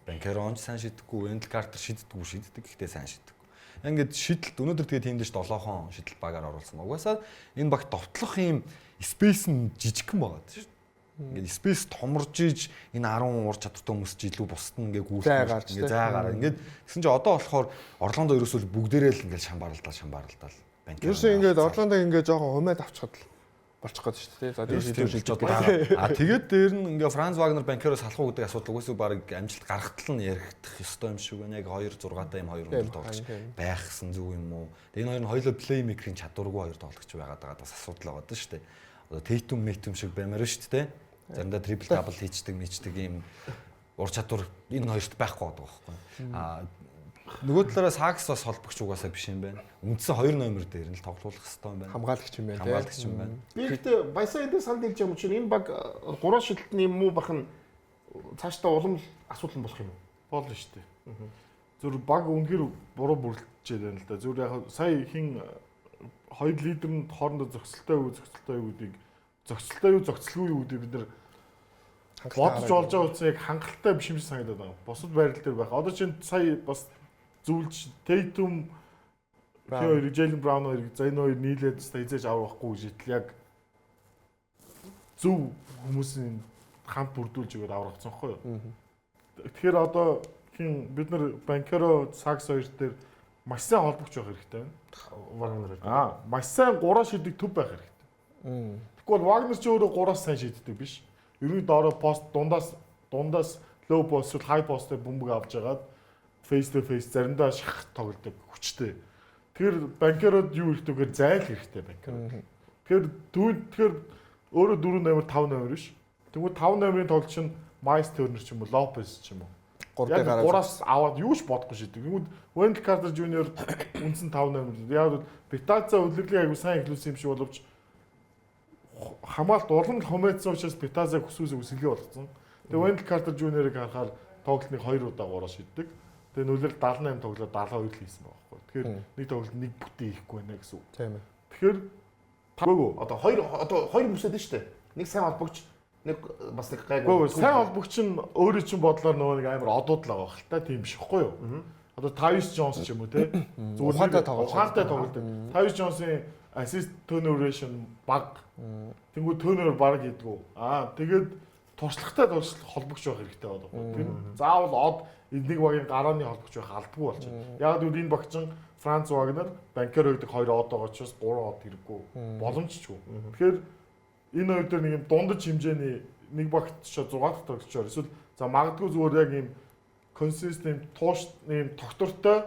Банкеронч сайн шиддэггүй, Wendell Carter шиддэггүй, шиддэг гэхдээ сайн шиддэггүй. Ингээд шидэлт өнөөдөр тэгээ тийм дэш 7хон шидэлт багаар оруулсан. Угаасаа энэ багт довтлох юм space нь жижигхэн байгаа тийм шүү. Ингээд space томорж иж энэ 10 ур чадвартай хүмүүс ч илүү бусд нь ингээд гүйцэтгэх ингээд зай гараа. Ингээд тэгсэн чинь одоо болохоор Орлондо ерөөсөө бүгдээрээ л ингээд шамбаралдаал банк. Ерөөсөө ингээд Орлондо ингээд жоохон хумаад авчихад л болчих гээд шүү дээ. За тийм шилж одоо. А тэгээд дээр нь ингээ Франц Вагнер банкероо салах уу гэдэг асуудал угсаа баг амжилт гаргахтал нь яригдах ёстой юм шиг байна. Яг 2 6-тай юм хоёр өндөр тоглогч байх гэсэн зүг юм уу? Тэгээд энэ хоёр нь хоёулаа плеймейкерийн чадваргүй хоёр тоглогч байгаад байгаа бас асуудал байгаа даа шүү дээ. Одоо Тейтум Метум шиг баймаар шүү дээ. Заримдаа трипл дабл хийчдэг, мичдэг ийм ур чадвар энэ хоёрт байхгүй байгаа байхгүй. А нөгөө талаараа Сакс бас холбогч угаасаа биш юм байна. Үндсэн 2 номер дээр нь л тоглуулах хэрэгтэй юм байна. Хамгаалагч юм байна. Хамгаалагч юм байна. Би гэхдээ баясаа энэ санал нийлж байгаа юм чинь энэ баг 3 шидэлтний муу бах нь цаашдаа улам асуудал нь болох юм уу? Болно шүү дээ. Зүр баг үнэхээр буруу бүрлдчихэд байна л да. Зүр яг сая хин хоёр лидер нь хоорондоо зохицолтой юу, зохицолтой юу гэдгийг зохицолтой юу, зохицолгүй юу гэдгийг бид нар бодож олж байгаа утсаа яг хангалттай биш юм шиг санагдаад байгаа. Бусад байрал дээр байх. Одоо чинь сая бас зөвлөж Tatum хоёр Jalen Brown хоёрыг за энэ хоёр нийлээд хизээж авахгүй гэж итэл яг зөв хүмүүсийн хамт бүрдүүлж өгөөд аврагцсан байхгүй юу. Тэгэхээр одоо хин бид нар Banchero Suggs хоёр дээр маш сайн холбогч байх хэрэгтэй байна. Wagner. Маш сайн 3 шидэг төв байх хэрэгтэй. Тэгэхгүй бол Wagner ч өөрөө 3-аас сайн шиддэг биш. Ерөнхий доороо пост дундаас low post эсвэл high post-ыг бөмбөг авч агаад face to face заримдаа шах тоглодог хүчтэй. Тэгэхээр банкерод юу хэрэгтэй гэхээр зайл хэрэгтэй банкерод. Тэгэхээр тэгэхээр өөрөө 4 номер 5 номер биш. Тэгвэл 5 номерын тоглогч нь Miles Turner ч юм уу, Lopez ч юм уу. 3 дээр гараад 3-аас аваад юу ч бодохгүй шийдэг. Тэгвэл Wendell Carter Jr. үндсэн 5 номер. Яг бол Bitadze үлрэлийн аягүй сайн эхлүүлсэн юм шиг боловч хамгаалт улам л хумээдсэн учраас Bitadze хүсвэс үсгэлээ болгоцсон. Тэгээ Wendell Carter Jr-ыг харахаар тоглолтыг 2 удаа 3-аас шийддэг. Тэгээ нүлэр 78 тоглоод 72 л хийсэн байгаа байхгүй. Тэгэхээр нэг тоглолт нэг бүтэн хийхгүй байна гэсэн үг. Тийм ээ. Тэгэхээр таагүй одоо хоёр бүсэд нь шүү дээ. Нэг сайн холбогч, нэг бас нэг гайгүй. Үгүй сайн холбогч нь өөрөө чинь бодлоор нөгөө нэг амар одууд л байгаа хэл та тийм биш байхгүй юу? Одоо Tyus Jones ч юм уу те. Зүгээр ухаантай тоглож. Ухаантай тоглодог. Tyus Jones-ын assist turnover ratio бага. Тэнгүү turnover бараг хийдгүү. Аа тэгээд туршлагатай холбогч байх хэрэгтэй байгаа байхгүй. Тэр заавал од нэг багийн гарааны холбогч байх албагүй болчихно. Яг гэвэл энэ багч нь Франц Вагнер, Банкеро гэдэг хоёр од байгаа учраас 3 од хэрэггүй боломжчгүй. Тэгэхээр энэ хоёр дээр нэг юм дундаж хэмжээний нэг багт 6 дахь тоглогчоор эсвэл за магадгүй зүгээр яг юм consistent тууш юм тогтвортой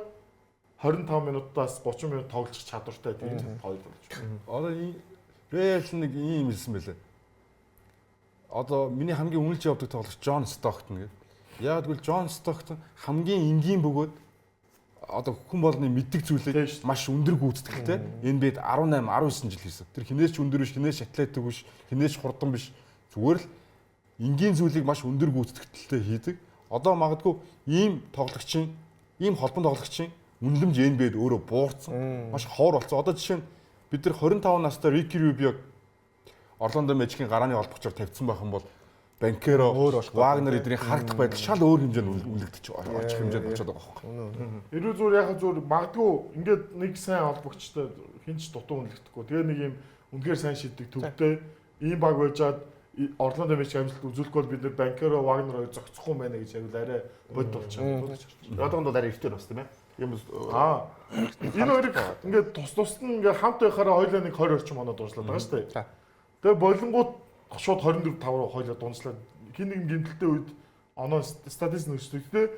25 минутаас 30 минут тоглох чадвартай тийм хоёр тоглогч. Одоо Реал нэг ийм хэлсэн байлээ. Одоо миний хамгийн үнэлж явдаг тоглогч Джон Стоктон гэдэг. Яг гэвэл Джон Стоктон хамгийн энгийн бөгөөд одоо хүн болгоны мэддэг зүйлийг маш өндөр гүйцэтгэлтэй NBA-д 18 19 жил хийсэн. Тэр хинээс ч өндөр биш, хинээс ч атлетик биш, хинээс ч хурдан биш. Зүгээр л энгийн зүйлийг маш өндөр гүйцэтгэлтэй хийдэг. Одоо магадгүй ийм тоглогчийн, ийм холбон тоглогчийн үнэлэмж NBA-д өөрөө буурсан. Маш ховор болсон. Одоо жишээ нь бид нар 25 настай Рики Рубиог Орлондо Мэжикийн гарааны холбогчоор тавьсан байх юм бол Банкеро, Вагнер эдний харагдах байдал шал өөр хэмжээнд үнэлэгдэж очих хэмжээнд очиод байгаа байхгүй. Эрүү зүгээр яг зүгээр магадгүй ингээд нэг сайн холбогчтой хинч дутуу үнэлэгдэхгүй. Тэгээ нэг юм үнэхээр сайн шийддэг төвтэй ийм баг байжгаад Орлондо Мэжик амжилт үзүүлэхгүй бол бид нэр Банкеро, Вагнер хоёр зохицохгүй юм байна гэж ярил арай бодит болчихно. Одоохондоо арай эртээр бас тийм ээ. Юм энэ хоёрыг ингээд тус тусд нь ингээд хамт байхаараа хоёулаа нэг 20 орчим оноо дуушлаад байгаа шүү дээ. Тэгээ болонгууд шууд 24 5 руу хойлоо дунджлаа. Хин нэгэн гимтэлтэй үед оноо статистик нөсдөг. Гэтэ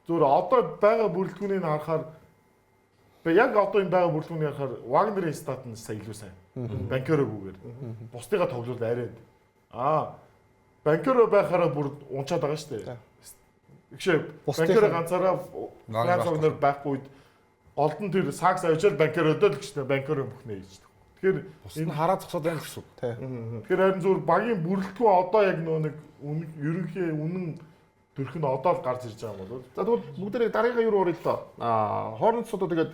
зүгээр одоо байгаа бүрэлдэхүүнийг харахаар би яг одоо энэ байгаа бүрэлдэхүүнийг харахаар Вагнерын стат нь сая илүү сайн. Банкерогүйгээр. Бусдыгаа тоглол арай. Банкеро байхаараа бүр унчаад байгаа шүү дээ. Тэгшээ Банкеро ганцаараа Франц Вагнер байхгүй үед голд нь тэр Сакс авчаал Банкеродоо л гэжтэй Банкеро бүхнээ хийж. Тэгэхээр энэ хараа зогсоод байна гэсэн үг. Тэгэхээр харин зүгээр багийн бүрэлдэхүүн одоо яг нөө нэг ерөнхий үнэн төрх нь одоо л гарч ирж байгаа юм бол. За тэгвэл бүгдээрээ дараагийнхаа юу руу оръё л доо. Hornets одоо тэгээд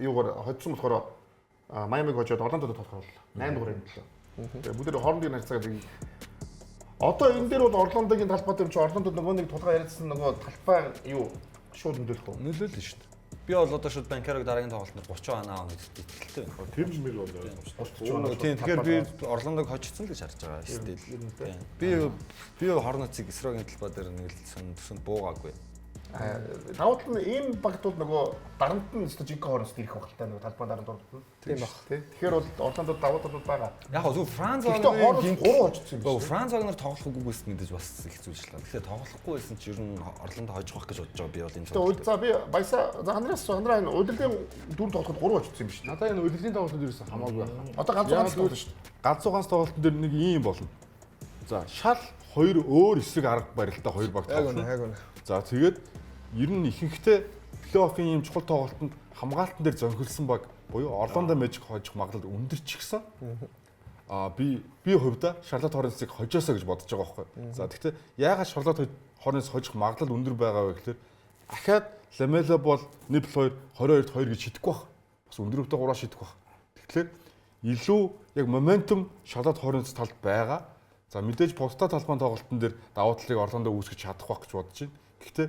юугаар хоцсон болохоор Майамиг хожоод Орландод тоглох боллоо. 8 дугаар юм лээ. Тэгээд бүгдээрээ хоорондын харьцаагаа одоо энэ дээр бол Орландогийн талбай дээр чи Орландод нөгөө нэг тулгаа яриадсан нөгөө талбай юу шууд нөлөөлөх үү? Нөлөөлнө шүү дээ. Би бол одоо шууд Банкерог дараагийн тоглолтод 30 оноо авах гэдэгт итгэлтэй байна. Тэр мэр бол ойлгомжтой. Тийм, тэгэхээр би Орландог хожигдсон л гэж харж байгаа стил. Би Hornets-ыг эсрэгийн талбай дээр нэг л төсөнд буугаагүй. Давуу тал нь ийм багт бол нөгөө дарамт нь өстө жинхэнэ Hornets ирэх байх л та нөгөө талбай дарамт ордно. Тийм баг. Тий. Тэгэхээр бол Орландод давуу талууд байгаа. Яг гоо зүгээр Франц Гэхдээ Hornets 3 хожигдсон юм биш. Франц Вагнер тоглохгүйгээс мэдээж бас их зүйл шилгээ. Тэгэхээр тоглохгүй байсан чи ер нь Орландо хожих байх гэж бодож байгаа би бол энэ. Тэгэхээр за би баясаа за ханраас ханраа энэ удирдлагын дөрөв тоглоход 3 хожигдсон юм биш. Надаа энэ удирдлагын тоглолтод ерөөсөн хамаагүй байх. Одоо ганц ганц тоглолт шүү дээ. Ганц ганц тоглолтын дээр нэг ийм болно. За шал хоёр өөр эсрэг арга барилтаа хоёр баг тоглоно. Яг үнэ. За тэгээд ер нь ихэнхдээ плей-оффын ийм чухал тоглолтод хамгаалтан дээр зөнхөлсөн баг буюу Орландо Magic хожих магадлал өндөр ч гэсэн би хувьдаа Charlotte Hornets-ыг хожоосоо гэж бодож байгаа байхгүй. За тэгвэл яагаад Charlotte Hornets хожих магадлал өндөр байгаа вэ гэхээр ахаад Ламело бол Nipple 2 22-2 гэж шидэхгүй байх. Бас өндөр өвдө 3-аа шидэх байх. Тэгэхээр илүү яг моментум Charlotte Hornets талд байгаа. За мэдээж бусдаа талбайн тоглолтын дээр давуу талыг Орландо үүсгэж чадах байх гэж бодож байна. Гэхдээ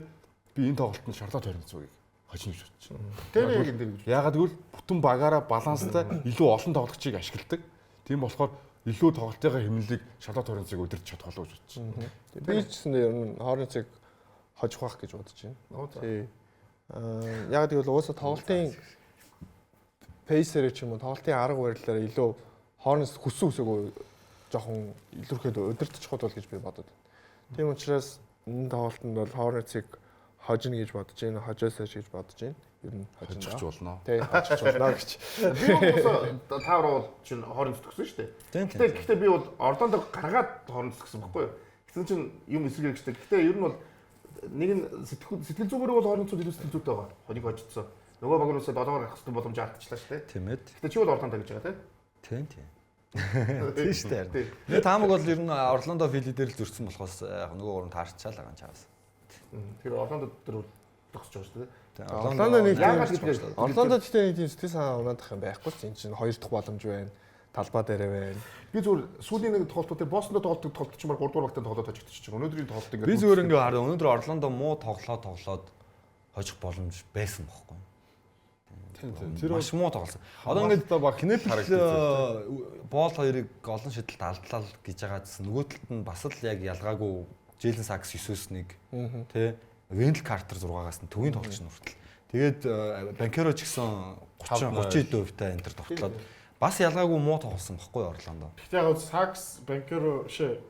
би энэ тоглолтод Charlotte Hornets-ыг хожино гэж бодож байна. Тэр яг энэ дээр гэж. Яагаад гэвэл бүтэн багаараа баланстай илүү олон тоглогчийг ашигладаг. Тийм болохоор илүү тоглолтынхаа хэмнэлийг Charlotte Hornets-ыг удирдах чадах болов гэж бодож байна. Би ч гэсэн ер нь Hornets-ыг хожих байх гэж бодож байна. Тий. Яг гэвэл угаасаа тоглолтын пейсэрээ ч юм уу тоглолтын арга барилаараа илүү Hornets хүссэн үсээгүй жоохон илүүрхэд удирдах бол гэж би бодод. Тийм учраас энэ тоглолтод бол Hornets-ыг хожино гэж бодож байна. Хожоосоо гэж бодож байна. Ер нь хожиж болно. Тий, хожиж болно гэж. Би угаасаа таавар бол чинь Hornets төгсөн шүү дээ. Гэхдээ би бол Орландог гаргаад Hornets төгсөн баггүй юу? Тэгсэн чинь юм эсрэг хэрэгждэг. Гэхдээ ер нь бол нэг нь сэтгэл зүгээр бол Hornets-ууд илүү сэтгэл зүйтэй байгаа. Хоног хожигдсон. Нөгөө баг нь усаа 7-оор гарах хэрэгтэй боломж алдчихлаа шүү дээ. Тийм ээ. Гэхдээ чи бол Орландо гэж байгаа тий? Тийм тийм. Тийм шүү дээ. Би таамаг бол ер нь Орландо Фили дээр л зөрчсөн болохоос яг нөгөө гурав таарчаал байгаа юм чаас. Тэгэхээр Орландо дээр зогсож байгаа шүү дээ. Орландо нэг тийм Орландо гэхдээ нэг тийм сэтгэл санаа унаадах юм байхгүй ч энэ чинь хоёр дахь боломж байна. Талбай дээрээ байна. Би зүгээр сүүлийн нэг тоглолтууд дээр Бостонд тоглолтог тоглолт чимээр 3 дугаар багтаа тоглоод хожигдчих чинь. Өнөөдрийн тоглолт ингээд би зүгээр ингээ хараа өнөөдөр Орландо муу тоглоод хожих боломж байсан бохгүй. Тийм. Тэр маш муу тоглосон. Одоо ингээд Кнепл боол хоёрыг олон шидэлд алдлаа гэж байгаа гэсэн. Нөгөө талд нь бас л яг ялгаагүй Джейлен Сакс 9-өөс 1 тий Вендел Картер 6-аас нь төвийн тоглогч нь хүртэл. Тэгээд Банкеро ч гэсэн 30 30 хувьтай энэ төр тоглоод бас ялгаагүй муу тоглосон бохгүй Орландо. Гэхдээ яг Сакс, Банкеро шээ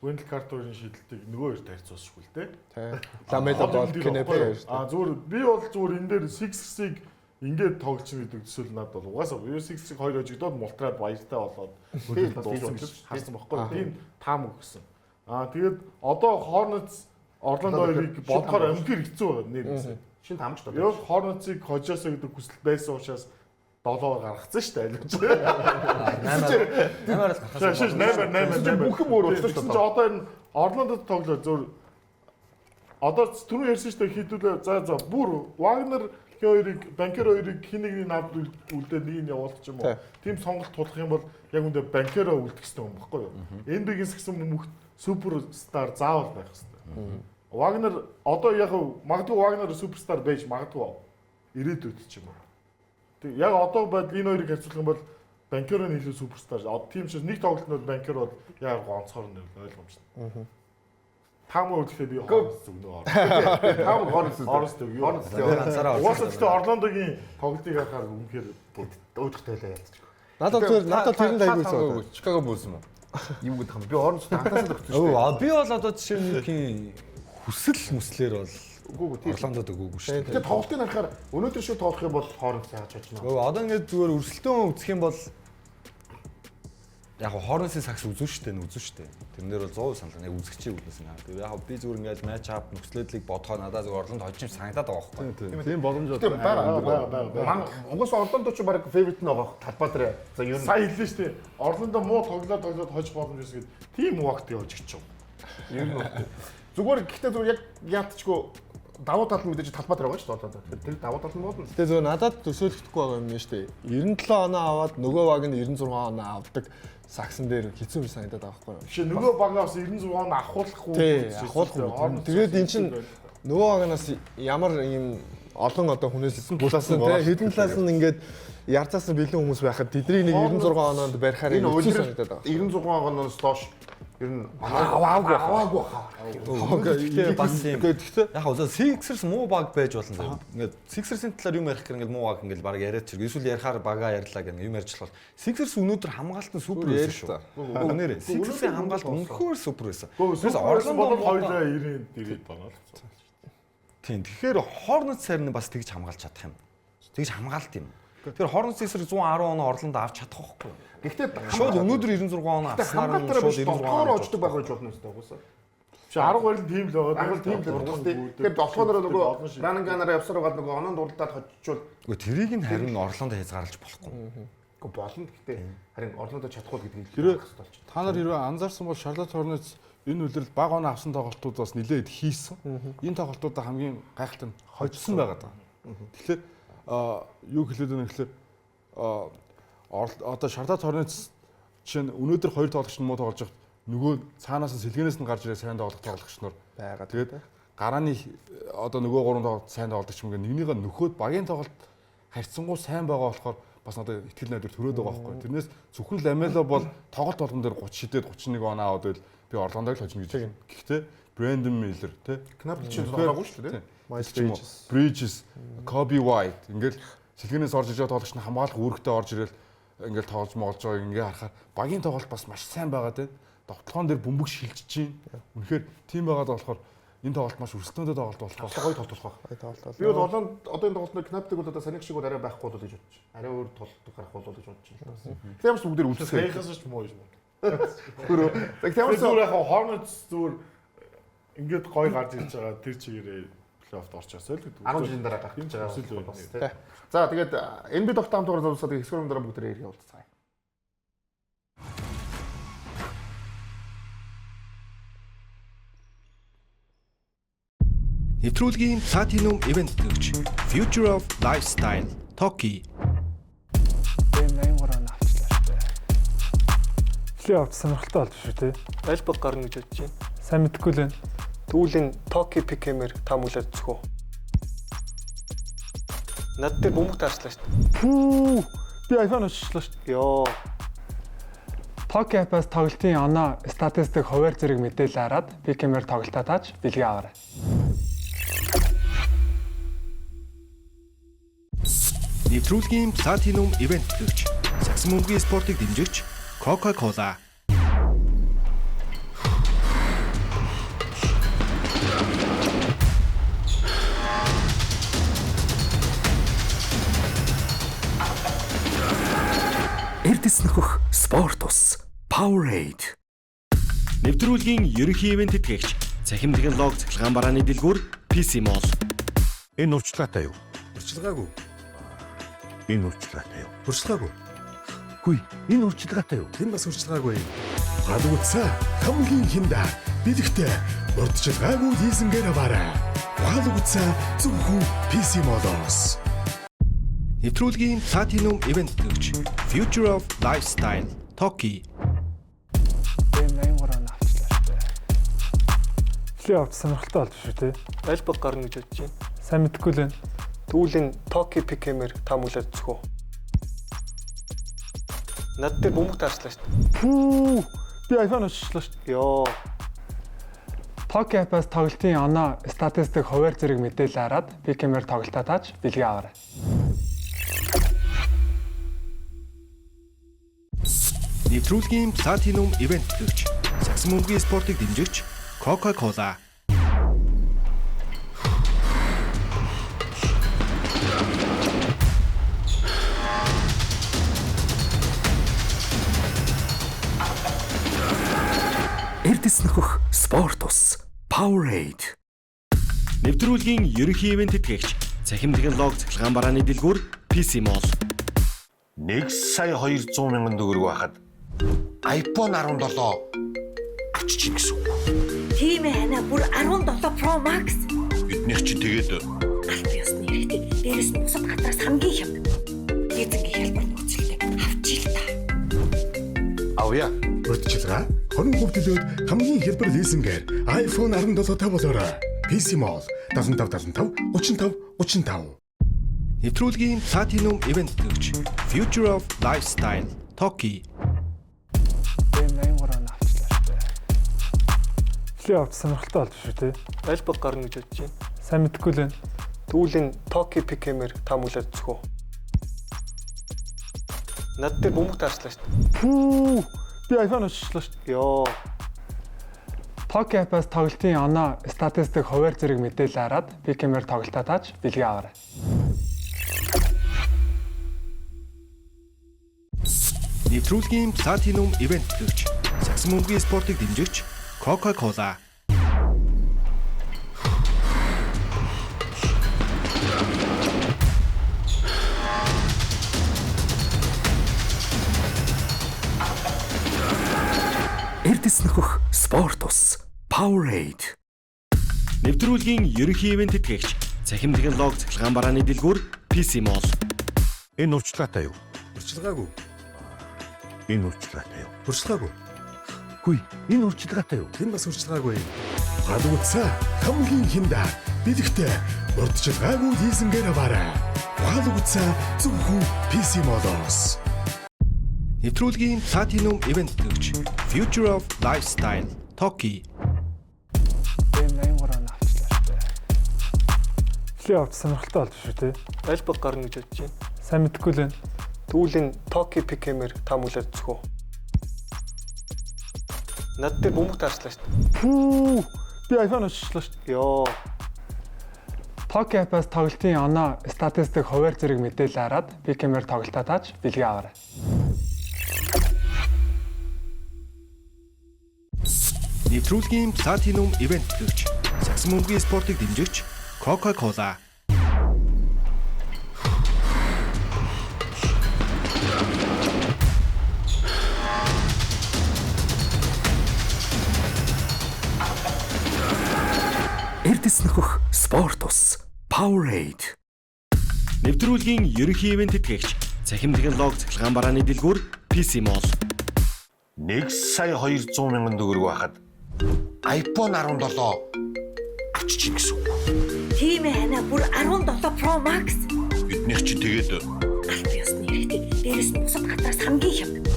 Вендел Картерын шидэлтийг нөгөө хоёрт харьцуулшгүй л дээ. Тий. Ламело бол Кнепл хоёр. А зүгээр би бол зүгээр энэ дээр Sixers-ыг ингээд тоглож гэдэг төсөөл надад бол угаасаа Sixers-ыг хоёр хожигдоод мултраад баяртай болоод хөрөлд дууссан гэж харсан байхгүй. Тийм таам өгсөн. Аа тэгээд одоо Hornets Орландо хоёрыг бодохоор амхир хэцүү байгаа нэр гэсэн. Шин таамагч доо. Яг Hornets-ыг хожоосоо гэдэг хүсэл байсан учраас 7-оор гаргацсан шүү дээ. 8-аар л гаргасан. 8-аар бүх юм өөр болсон шүү дээ. Одоо энэ Орландод тоглоо зөв одоо түрүү ярьсан шүү дээ хідүүлээ за бүр Вагнер хоёрыг Банкер хоёрыг хин нэгний навд үлдээд нэг нь явуулах ч юм уу. Тийм сонголт тулах юм бол яг үндэ Банкеро үлдэх хэрэгтэй юм баггүй юу? NBA-гээс гэсэн хүмүүхт суперстар заавал байх хэрэгтэй. Вагнер одоо яг магадгүй Вагнер суперстар байж магадгүй ирээдүйд ч юм уу. Тэг яг одоо байдал энэ хоёрыг харьцуулах юм бол Банкеро нь илүү суперстар. Тийм учраас нэг тоглолтод бол Банкер бол яг онцгой нь ойлгомжтой. Таамаг үлдэхдээ би Hornets өгнө. Таамаг Hornets Hornets өгнө. Угаасаа гэхдээ Орландогийн тоглолтыг харахаар үнэхээр өөдөхтэй байлаа ялцчих. Надад тэр надад тэр нь айгүй хэцүү. Чикаго Bulls юм уу? Юу гэдэг юм бэ? Би Hornets анхнаасаа л өгсөн шүү дээ. Өө би бол одоо жишээ нь юухийн хүсэл мүслэр бол Үгүй үгүй тийм. Орландод өгөөгүй шүү дээ. Тэгэхээр тоглолтыг харахаар өнөөдөр шиг тоглох юм бол Hornets яаж чадна. Өө одоо ингээд зүгээр өрсөлдөөн үзэх юм бол яг Hornets-ийн сакс үзэн шүү дээ, үзэн шүү дээ. Тэрэн дээр бол 100% санал нэг үзэгчийн үднэс юм. Тэгээ яг би зүгээр ингээд матч ап нөхцөлөдлийг бодохоо надад зүгээр Орлонд хожим санагдаад байгаа байхгүй. Тийм боломж Тийм байгаа байгаа, байгаа. Угаас Орландо ч баг favorite нь байгаа талбай дээр. За ер нь Сая хэллээ шүү дээ. Орлондо муу тоглоод тоглоод хожих боломж байсан гэд тийм вакт явж өгч юм. ер нь зүгээр гэхдээ зүгээр яг яалтчгүй давуу тал нь мэдээж талбай дээр байгаа шүү дээ Орландо. Тэгэхээр тэр давуу тал нь болно. Гэтэ зөв надад төсөөлөгдөхгүй байгаа юм нь шүү дээ. 97 оноо аваад нөгөө баг нь 96 оноо авдаг саксан дээр хэцүү юм санагдаад байгаа байхгүй юу? Жишээ нөгөө багаас 96 он ахуулахгүй. Тий, ахуулахгүй. Тэгээд эн чинь нөгөө багнаас ямар ийм олон одоо хүнээс булаасан тий хэдэн талаас нь ингээд ярцаасан бэлэн хүмүүс байхад тэднийг нэг 96 оноонд барихаар Энэ хэцүү үлрэл санагдаад байгаа. 96 оноос доош ер нь аваагүй аваагүй хаа. Гэхдээ бас юм. Гэхдээ Яг хөө Sixers муу баг байж болно заяа. Ингээд Sixers-ийн талаар юм ярих гэр ингээд муу баг ингээд баг яриад чирэг. Эсвэл ярихаар багаа ярьлаа гэх юм ярьж болох. Sixers өнөөдөр хамгаалт нь супер байсан шүү. Үгүй нэрээ. Sixers-ийн хамгаалт үнэхээр супер байсан. Тэрс Орлондо Орлондо хоёлаа 90 90 оноо л. Тийм. Тэгэхээр Hornets харин бас тэгж хамгаалж чадах юм. Тэгж хамгаалт юм. Тэгэхээр Hornets эсрэг 110 оноо Орлондо авч чадах байхгүй. Гэхдээ Шууд өнөөдөр 96 оноо авснаар нь хамгаалтаараа шууд биш 96 дотгоор оноо. очдог байх гэж болно өстой угсаа. Чи 10 барил тийм л байгаа. Агал тийм л байгаа. Тэгэхээр долооноор нөгөө Рананганараа явсаар байгаа нөгөө оноонд дурдаад хоччвол Үгүй тэрийг нь харин Орлондо хязгаарлаж болохгүй. үгүй болно гэхдээ харин Орлондо чадахгүй гэдгийг Хэрвээ л хэрэгтэй болчих. та нар хэрвээ анзаарсан бол Charlotte Hornets энэ үлрэл баг оноо авсан тоглолтууд бас нэлээд хийсэн. Энэ тоглолтуудаа хамгийн гайхалтай нь хожсон байгаа даа. Тэгэхээр юу хэлээд байна гэхээр одоо Charlotte Hornets чинь өнөөдөр хоёр тоглогч нь муу тоглож байхад нөгөө цаанаас нь сэлгэнээс нь гарч ирээ сайн тоглох тоглогч нар Байгаа. Тэгээд гарааны одоо нөгөө гурван тоглолт сайн тоглодог ч юм ингээ нэгнийгээ нөхөөд багийн тоглолт харьцангуй сайн байгаа болохоор бас надад ихтгэл найдвар төрөөд байгаа байхгүй. Тэрнээс зөвхөн Ламело бол тоглолт болгон дээр 30 шидээд 31 оноо аваад байл би Орландог л хожно гэж. Гэхдээ Брэндон Миллер тий Кнап чинь тоглоогүй шүү дээ. Miles ч юм уу, Bridges. Bridges, Kobe White ингээл сэлгэнээс орж иж байгаа тоглогч нь хамгаалах үүрэгтэй орж ирэл ингээл тоглож моолж байгааг ингээ харахаар багийн тоглолт бас маш сайн байгаа тийм. Довтлогоон дээр бөмбөг шилжиж чинь. Үнэхээр тийм байгаад болохоор энэ тоглолт маш өрсөлдөөнтэй тоглолт болох. Гоё тоглолт болох. Гоё тоглолт Би бол Орлонд одоо энэ тоглолтод Кнаптыг бол одоо санийх шиг бол арай байхгүй бол гэж бодож байна. Арай өөр тоглолт гарах бол гэж бодож байна. Гэхдээ ямар ч бүгдээр үлдсэн. Саяхаас ч муу юм. Хөрөө. За гэхдээ ямар Тэр ч зүгээр яг Hornets зүгээр ингээд гой гарч ирж байгаа тэр чигээрээ плей-оффт орчоосоо л гэдэг. 10 жилийн дараа гарах гэж байгаа Хүсэл бас байна. тий. За тэгээд NBA тогтоом дугаар зурсаад хэсгүүрийн дараа бүгдээрээ ирэх явуулцгаая. Нэвтрүүлгийн Platinum Event төлөгч Future of Lifestyle Toki Эм 83 оноо авчлаа шүү дээ. Плей-офф сонирхолтой болж шүү дээ. Аль баг гарна гэж бодож байна. Сайн мэдэхгүй л байна. Тэгвэл энэ Токи Пикэмэр таамаглаад үзэх үү? Над дээр бөмбөг таарчлаа шүү дээ. Пүү! Би iPhone өччлөө шүү дээ. Йоо. Toki app-аас тоглолтын оноо, статистик, хуваар зэрэг мэдээлэл хараад Pick'em-ээр тоглолтоо тааж бэлгээ аваарай. Нэвтрүүлгийн Platinum Event төлөгч сагсан бөмбөгийн спортыг дэмжигч Coca-Cola Эрдэс нөхөх спорт ус Powerade. Нэвтрүүлгийн ерөнхий ивент тэтгэгч Цахим технологи цахилгаан барааны дэлгүүр PC Mall Энэ урьдчилгаатай юу? Урьдчилгаагүй. Энэ урьдчилгаатай юу? Урьдчилгаагүй. Хүй, энэ урьдчилгаатай юу? Энэ бас урьдчилгаагүй. Галгуцаа хамгийн хямдар бэлэгтэй урьдчилгаагүй лизингээр аваарай. Галгуцаа зөвхөн PC Mall-оос. Нэвтрүүлгийн Platinum Event төлөгч Future of Lifestyle Toki Эм 83 оноо авчлаа шүү дээ. Плей-офф сонирхолтой болж шүү дээ. Аль баг гарна гэж бодож байна. Сайн мэдэхгүй л байна. Тэгвэл энэ Токи Пикэмэр таамаглаад үзэх үү? Над дээр бөмбөг таарчлаа шүү дээ. Пүү! Би iPhone өччлөө шүү дээ. Йоо. Toki app-аас тоглолтын оноо, статистик, хуваар зэрэг мэдээлэл хараад Pick'em-ээр тоглолтоо тааж бэлгээ аваарай. Нэвтрүүлгийн Platinum Event төлөгч Сагсан бөмбөгийн спортыг дэмжигч Coca-Cola. Эрдэс нөхөх спорт ус Powerade. Нэвтрүүлгийн ерөнхий ивент тэтгэгч Цахим технологи цахилгаан барааны дэлгүүр PC Mall. 1 сая 200 мянган төгрөг байхад iPhone 17 авчиж гин гэсэн үг. Тийм ээ анаа бүр 17 Pro Max. Биднийх чинь тэгээд аль ёсны хэрэгтэй. Дээрээс нь бусад газраас хамгийн хямд. Лизингийн хялбар нөхцөлтэй авчи л та. Авъя. Урьдчилгаа 20% төлөөд хамгийн хялбар лизингээр iPhone 17 та болоорой. PC Mall 75 75 35 35. Нэвтрүүлгийн Platinum Event төлөгч Future of Lifestyle Toki. Эм 83 он авчлаа шүү дээ. Плей-офф сонирхолтой болж шүү дээ. Аль баг гарна гэж бодож байна. Сайн мэдэхгүй л байна. Тэгвэл энэ Токи Пикэмэр та мүлээд үзэх үү? Над дээр бөмбөг таарчлаа шүү дээ. Пүү! Би iPhone өччлөө шүү дээ. Йоо. Токи app-аас тоглолтын оноо, статистик, хуваар зэрэг мэдээлэл хараад Pick'em-ээр тоглолтоо тааж бэлгээ аваарай. Нэвтрүүлгийн Platinum Event төлөгч Сагсан бөмбөгийн спортыг дэмжигч Coca-Cola. Эрдэс нөхөх спорт ус Powerade. Нэвтрүүлгийн ерөнхий ивент тэтгэгч Цахим технологи цахилгаан барааны дэлгүүр PC Mall. Энэ урьдчилгаатай юу? Урьдчилгаагүй. Энэ урьдчилгаатай юу? Урьдчилгаагүй. Хүй, энэ урьдчилгаатай юу? Энэ бас урьдчилгаагүй. Ухаалгүцээ хамгийн хямдар бэлэгтэй урьдчилгаагүй лизингээр аваарай. Ухаалгүцээ зөвхөн PC Mall-оос. Нэвтрүүлгийн Platinum Event төлөгч Future of Lifestyle Toki. Эм 83 он авчлаа шүү дээ. Плей-офф сонирхолтой болж шүү дээ. Аль баг гарна гэж бодож байна. Сайн мэдэхгүй л байна. Тэгвэл энэ Токи Пикэмэр та мүлээд үзэх үү? Над дээр бөмбөг таарчлаа шүү дээ. Пүү! Би iPhone өччлөө шүү дээ. Йоо. Токи app-аас тоглолтын оноо, статистик, хуваар зэрэг мэдээлэл хараад Pick'em-ээр тоглолтоо тааж бэлгээ аваарай. Нэвтрүүлгийн Platinum Event төлөгч Сагсан бөмбөгийн спортыг дэмжигч Coca-Cola. Эрдэс нөхөх спорт ус Powerade. Нэвтрүүлгийн ерөнхий ивент тэтгэгч Цахим технологи цахилгаан барааны дэлгүүр PC Mall. 1 сая 200 мянган төгрөг байхад iPhone 17 авчиж гин гэсэн үг. Тийм ээ анаа бүр 17 Pro Max. Биднийх чинь тэгээд аль ёсны хэрэгтэй. Дээрээс нь бусад газраас хамгийн хямд.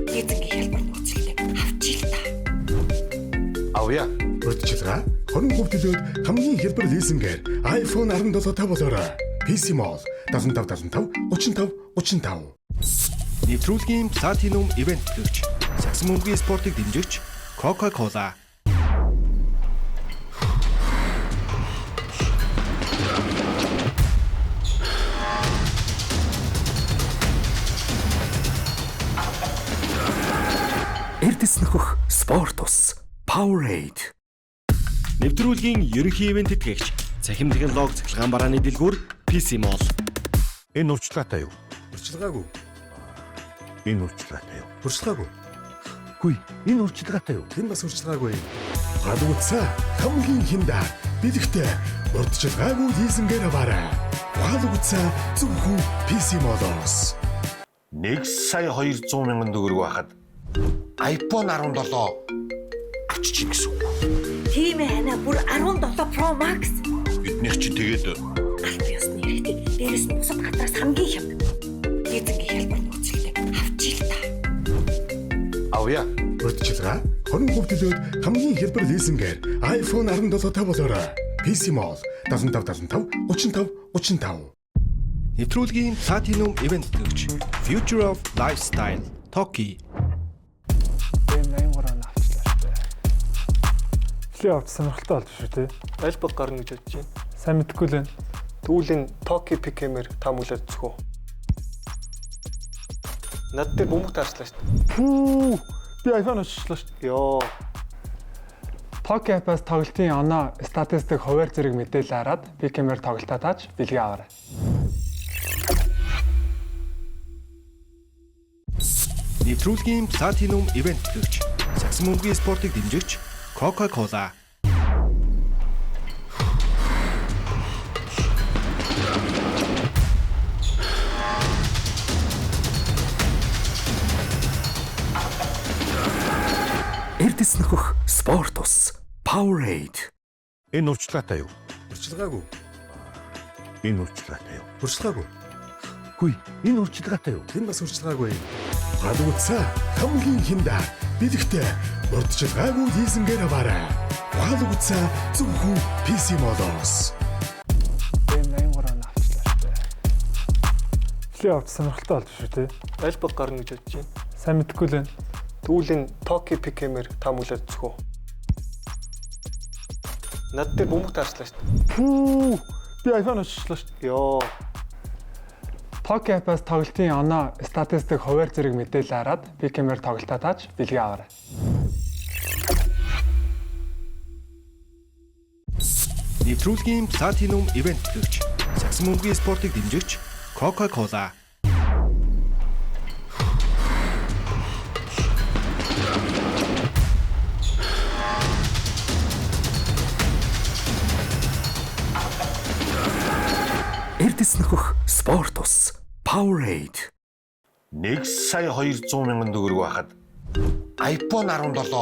Лизингийн хялбар нөхцөлтэй авчи л та. Авъя. Урьдчилгаа 20% төлөөд хамгийн хялбар лизингээр iPhone 17 та болоорой. PC Mall 75 75 35 35. Нэвтрүүлгийн Platinum Event төлөгч Сагсан бөмбөгийн спортыг дэмжигч Coca-Cola. Эрдэс нөхөх спорт ус Powerade. Нэвтрүүлгийн ерөнхий ивент тэтгэгч Цахим технологи цахилгаан барааны дэлгүүр PC Mall. Энэ урьдчилгаатай юу? Урьдчилгаагүй. Энэ урьдчилгаатай юу? Урьдчилгаагүй. Хүй, энэ урьдчилгаатай юу? Энэ бас урьдчилгаагүй. Ухаалгүцээ хамгийн хямдар бэлэгтэй урьдчилгаагүй лизингээр аваарай. Ухаалгүцээ зөвхөн PC Mall-оос. 1 сая 200 мянган төгрөг байхад iPhone 17 авчиж гин гэсэн үг. Тийм ээ анаа бүр 17 Pro Max. Биднийх чинь тэгээд аль ёсны хэрэгтэй. Дээрээс нь бусад газраас хамгийн хямд. Лизингийн хялбар нөхцөлтэй авчи л та. Авъя. Урьдчилгаа 20% төлөөд хамгийн хялбар лизингээр iPhone 17 та болоорой. PC Mall 75 75 35 35. Нэвтрүүлгийн Platinum Event төлөгч Future of Lifestyle Toki. Дэм 83 оноо авчлаа шүү дээ. Плей-офф сонирхолтой болж шүү дээ. Аль баг гарна гэж бодож байна. Сайн мэдэхгүй л байна. Тэгвэл энэ Токи Пикэмэр та мүлээд үзэх үү? Над дээр бөмбөг таарчлаа шүү дээ. Пүү! Би iPhone авчлаа шүү дээ. Йоо. Токи app-аас тоглолтын оноо, статистик, хуваар зэрэг мэдээлэл хараад Pick'em-ээр тоглолтоо тааж бэлгээ аваарай. Нэвтрүүлгийн Platinum Event төлөгч сагсан бөмбөгийн спортыг дэмжигч Coca-Cola. Эрдэс нөхөх спорт ус Powerade. Энэ урьдчилгаатай юу? Урьдчилгаагүй. Энэ урьдчилгаатай юу? Урьдчилгаагүй. Хүй, энэ урьдчилгаатай юу? Энэ бас урьдчилгаагүй. Ухаалаг утсаа хамгийн хямдар, бэлэгтэй, урьдчилгаагүй лизингээр аваарай. Ухаалаг утсаа зөвхөн PC Mall-оос. Дэм 83 оноо авчлаа шүү дээ. Плей-офф сонирхолтой болж шүү дээ. Аль баг гарна гэж бодож байна. Сайн мэдэхгүй л байна. Тэгвэл энэ Токи Пикэмэр та мүлээд үзэх үү? Над дээр бөмбөг таарчлаа шүү дээ. Пүү! Би iPhone авчлаа шүү дээ. Йоо. Токи app-аас тоглолтын оноо, статистик, хуваар зэрэг мэдээлэл хараад Pick'em-ээр тоглолтоо тааж бэлгээ аваарай. Нэвтрүүлгийн Platinum Event төлөгч сагсан бөмбөгийн спортыг дэмжигч Coca-Cola. Эрдэс нөхөх спорт ус Powerade. 1 сая 200 мянган төгрөг байхад iPhone 17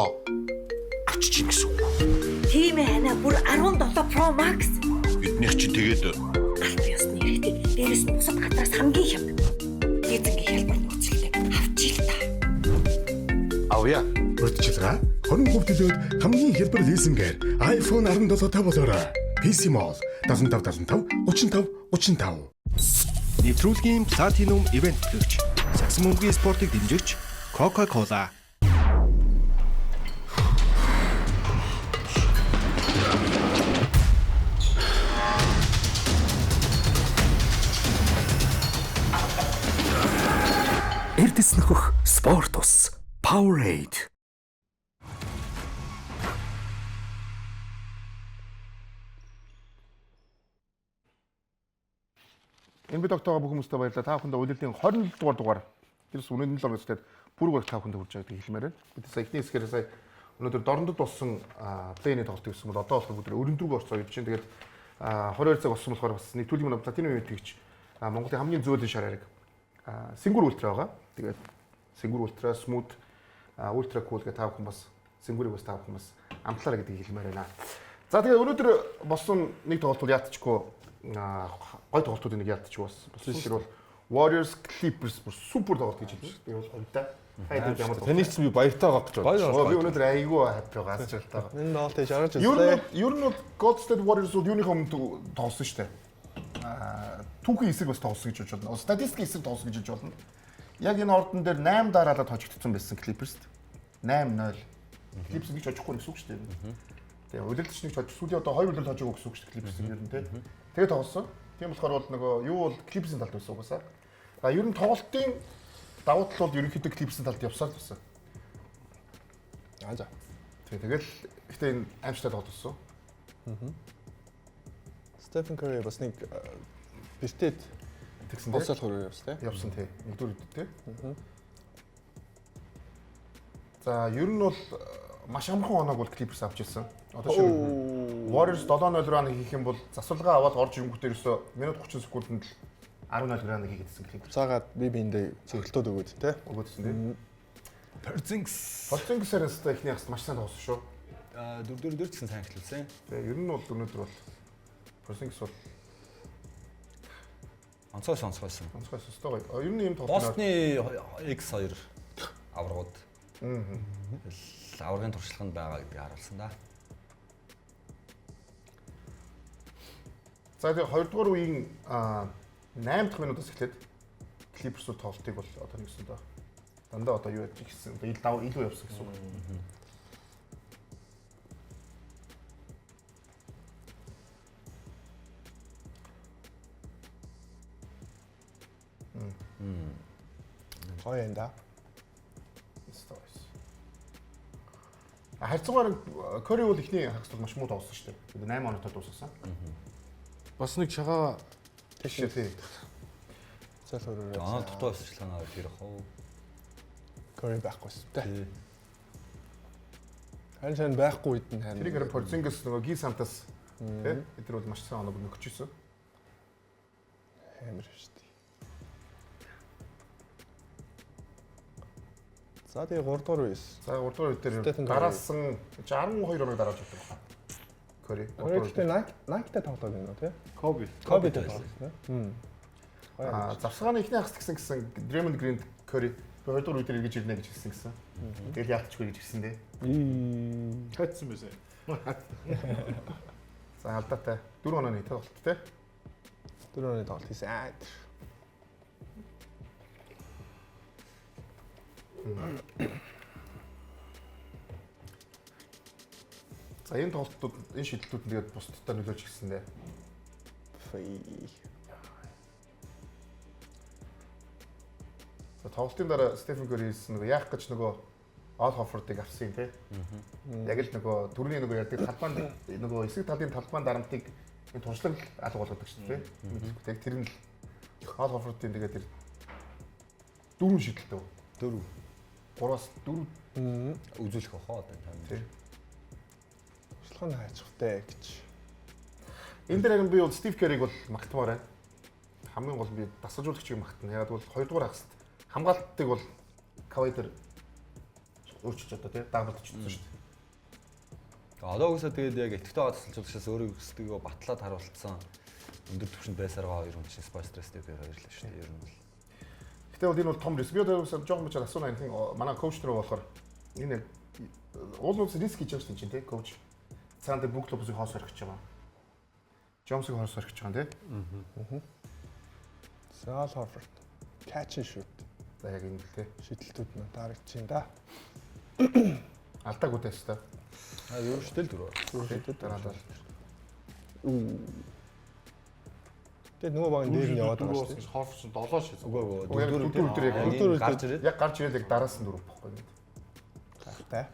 авчиж гин гэсэн үг. Тийм ээ ханаа бүр 17 Pro Max. Биднийх чинь тэгээд Аль ёсны хэрэгтэй. Дээрээс нь бусад газраас хамгийн хямд. Лизингийн хялбар нөхцөлтэй. Авчи л та. авъя. Урьдчилгаа 20% төлөөд хамгийн хялбар лизингээр iPhone 17 та болоорой. PC Mall 75 75 35 35. Нэвтрүүлгийн Platinum Event төлөгч сагсан бөмбөгийн спортыг дэмжигч Coca-Cola. Эрдэс нөхөх спорт ус Powerade. Энэ би доктоогоо бүх хүмүүстээ баярлалаа. Та бүхэндээ улирлын 27 дугаар дугаар тэрс өнөөдөр 7 оноос эхлээд бүрэг бараг та бүхэндээ хүрч байгааг хэлмээр байна. Бид сая эхний хэсгээр сая өнөөдөр дорндод болсон плей-ийн тоглолт гэсэн бол одоо болохоор бүгд өрөн дөрөв орцоо явж байна. Тэгээд 22 цаг болсон болохоор бас нийтүүлгийн манай Платинум ивент тэгч Монголын хамгийн зөөлөн шар хариг Сингүр ультра байгаа. Тэгээд Сингүр ультра, смут, ультра кул гэх та бүхэн бас Сингүрийг бас та бүхэн бас амтлаарай гэдгийг хэлмээр байна. За тэгээд өнөөдөр болсон нэг тоглолт бол яалтчгүй гой тоглолтуудын нэг яалтчгүй бас болсон. Тэр бол Warriors Clippers бүр супер тоглолт гэж хэлж байна. Би бол хувьдаа та хэд ямар тоглолт. Таныг чинь би баяртай байгаа гэж бодсон. Оо би өнөөдөр айгүй happy байгаа аз жаргалтай байгаа. Энэ тоглолтыг жаргаж Ер үзлээ. нь ер нь бол Golden State Warriors бол юуныхаа өмнө тоглосон шүү дээ. Түүхийн эсрэг бас тоглосон гэж хэлж болно. Статистикийн эсрэг тоглосон гэж хэлж болно. Яг энэ ордон дээр 8 дараалал хожигдсон байсан Clippers-т. 8-0. Clippers нэг ч хожихгүй гэсэн үг шүү дээ. Тэгээ улирлч нэг ч хожих. Сүүлийн одоо 2 улирал хожоогүй гэсэн үг шүү дээ Clippers ер нь тий. Тэгээ тоглосон. Тийм болохоор бол нөгөө юу бол Clippers-ийн талд байсан угаасаа. А ер нь тоглолтын давуу тал бол ерөнхийдөө Clippers-ийн талд явсаар л байсан. Аа за. Тэгээ тэгэл гэтээ энэ аимшигтай тоглолт болсон. Стефен Карри бас нэг бэртээд Тэгсэн тий. босол хөрөө явсан тий. Явсан тий. Нэгдүгээр үдэ тий. За ер нь бол маш амархан оноог бол Clippers авч ирсэн. Одоо шинэ Warriors 7-0 ран хийх юм бол засвалгаа аваад орж ирэнгүүтээ ерөөсөө минут 30 секундэд л 10-0 ран хийгээдсэн Clippers. Цаагаад би биэндээ цэглэлтүүд өгөөд тий. Өгөөдсөн тий. Porzingis Porzingis-аар өстой эхний хагас маш сайн тоглосон шүү. 4-4-4 гэсэн сайн эхлүүлсэн. Тэгээ ер нь бол өнөөдөр бол Porzingis бол Онцгой онцгойсон. онцгой өстой гоё. Ер нь ийм тоглолт Бостны X2 аваргууд. Аваргын туршлаганд байгаа гэдгийг харуулсан да. За тэгээ хоёрдугаар үеийн 8 дахь минутаас эхлээд Clippers-үүд тоглолтыг бол одоо нэгсэндээ Дандаа одоо юу яаж гисэн. Одоо ил дав илүү явсан гэсэн үг. Гоё юм да. Харьцангуйар Кори бол эхний хагас бол маш муу тоглосон шүү дээ. 8 оноотой дуусгасан. Бас нэг шагаа тийш тий. Цал өрөөрэй. Аа дутуу явсчлаа тэр хоо. Кори байхгүйсэн тий. Харин сайн байхгүй үед нь харин. Тэрийг харин Порзингис нөгөө Ги Сантас тий эдгээр бол маш сайн оноог нөхөж исэн. Амар шүү дээ. За тэгээ 3 дугаар үеэс. За 3 дугаар үе дээр дараасан 62 оног дарааж өгдөг байна. Кори. Кори гэхдээ Nike-тай тоглоод байна уу тий? Kobe. Kobe-тэй тоглосон. Аа завсгааны эхний хагас гэсэн гэсэн Draymond Green Кори би 2 дугаар үе дээр эргэж ирнэ гэж хэлсэн гэсэн. Тэгэл яалтчгүй гэж хэлсэн дээ. Хайцсан байсан. За алдаатай 4 онооны тоглолт тий. 4 онооны тоглолт хийсэн. За энэ тоглолтууд энэ шийдэлтүүд нь тэгээд бусдтай нөлөөлж гисэн дээ. За тоглолтын дараа Стефен Кори хийсэн нөгөө яах гэж нөгөө Ал Хоффордыг авсан юм тий. Яг л нөгөө түрүүний нөгөө ярьдаг талбайн нөгөө эсрэг талын талбайн дарамтыг энэ туршлага алга болгодог шүү дээ тий. Яг тэр нь л Ал Хоффордын тэгээд тэр дөрвөн шийдэлтэй. Дөрөв. 3-аас 4 үзүүлэх бахаа одоо тань. Тий. Туршлага нь хайчихтай гэж. Энэ дээр харин би бол Стив Керрийг бол магтмаар байна. Хамгийн гол нь би дасгалжуулагчийг магтана. Яг бол 2 дугаар хагасд хамгаалтыг бол Кавай дээр өөрчилж одоо тий даблдчихсан шүү дээ. Одоо угсаа тэгээд яг идэвхтэй дасгалжуулагчаас өөрийн өсдөгөө батлаад харуулсан өндөр түвшинд байсаар байгаа хоёр хүн чинь Спайстрес Стив Керр хоёр л шүү дээ. Ер нь бол. Гэтэ бол энэ бол том риск. Би одоо жоохон бичээд асууна энэ манай коуч нар болохоор энэ уул нь риск хийж байгаа шүү дээ чинь тий коуч. Цаана дээр бүх клубыг хоос орхиж байгаа. Джонсыг хоос орхиж байгаа тий. За Хорфорд. Catch and shoot. За яг энэ л тий. Шидэлтүүд нь дарагдчихээн да. Алдаагүй тест та. А ер нь штэл дөрөв. Дөрөв дараалал. Тэгээд нөгөө баг дээр нь яваад байгаа шүү дээ. Хорфорд 7 шийдсэн. Үгүй үгүй. Дөрөв дээр яг гарч ирээд яг гарч ирээд яг дараасан дөрөв бохгүй юм. Гайхтай.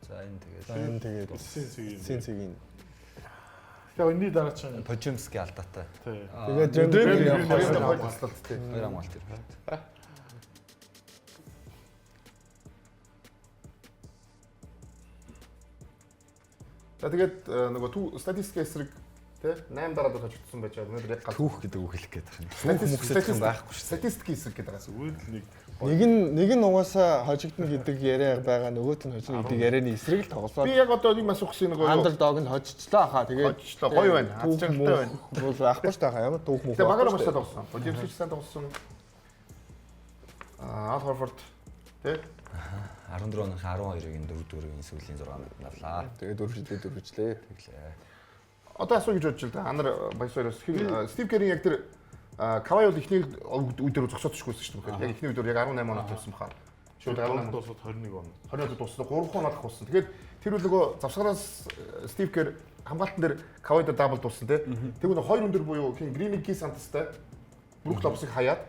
За энэ тэгээд. За энэ тэгээд Син цэгийн. Тэгээ энэний дараа чинь Пожимский алдаатай. Тэгээд Дрембер хоёр таслалт тий. Хоёр хамгаалт ирсэн. За тэгээд нөгөө төв статистик эсрэг тий 8 дараад хожигдсон байж байгаа. Өнөөдөр яг гал түүх гэдэг үг хэлэх гээд байна. Түүх мөхсөх юм байхгүй шүү. Статистик эсрэг гэдэг байгаа. Зүгээр л нэг нэг нь угаасаа хожигдно гэдэг яриа байгаа, нөгөөт нь хожигдно гэдэг ярианы эсрэг л тоглосоо. Би яг одоо нэг асуух гэсэн нөгөө андердог нь хожигдлоо хаа. Тэгээд хожигдлоо. Гоё байна. Аз жаргалтай байна. Бол байхгүй шүү дээ. Ямар түүх мөх. Тэгээд багаараа маш сайн тоглосон. Жимсч сайн тоглосон. Аа Ал Хорфорд тий 14 оных 12-ыг энэ 4-4-ийн сүүлийн 6 минутанд авлаа. Тэгээд дөрвжлээ дөрвжлээ. Тэглээ. Одоо асуу гэж бодож л да. Анар Баясоороос хин Стив Керрийн яг тэр Кавай бол эхний үе дээр зогсоодчихгүйсэн шүү дээ. Яг эхний үе дээр яг 18 оноо тавьсан баха. Шууд 18 дуусаад 21 он. 21 дуусаад 3 оноо авах болсон. Тэгээд тэр үл нөгөө завсгараас Стив Керр хамгаалтан дээр Кавай дээр дабл дуусан тий. Тэгвэл хоёр өндөр буюу хин Гриники Сантастай Брук Лопесыг хаяад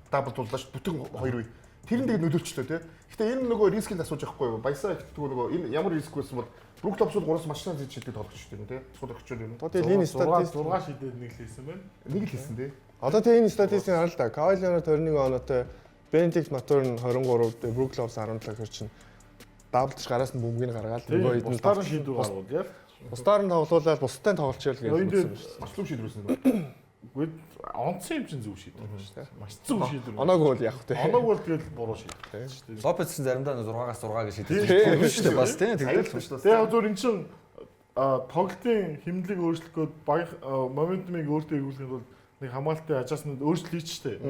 дабл дууллаа шүү. Бүтэн хоёр үе. Тэр нь тэгээд нөлөөлчлөө тий. Гэтэ энэ нөгөө рискийг асууж явахгүй юу? Баясаа их нөгөө энэ ямар риск байсан бол Брук Лопес бол 3-аас маш сайн шийддэг тоглогч шүү дээ тий. Сул өгчөөр юм. Одоо тэгээд энэ статистик 6 шидээд нэг л хийсэн байна. Нэг л хийсэн тий. Одоо тэгээд энэ статистикийг харал та. Кайл Леонард 21 оноотой, Бенедикт Матурн 23, Брук Лопес 17 гэхэр чинь даблдж гараас нь бөмбөгийг гаргаад нөгөө хэд нь бусдаар нь шийдвэр гаргуул яа. Бусдаар нь тоглуулаад бусдтай тоглолчвол гэж үзсэн байна шүү. Маш зөв шийдвэр байсан юм. Үгүй онцсон юм чинь зөв шийдвэр шүү дээ. Маш зөв шийдвэр. Оноогүй бол яах вэ? Оноогүй бол тэгэл буруу шийдвэр шүү дээ. Лопес чинь заримдаа 6-аас 6 гэж шийдвэр шүү дээ. Бас тийм тэгэл шүү дээ. Яг зөв эн чинь тоглолтын хэмнэлийг өөрчлөх гээд баг моментумыг өөртөө эргүүлэхийн тулд нэг хамгаалтын ажаасанд өөрчлөлт хийж штэ.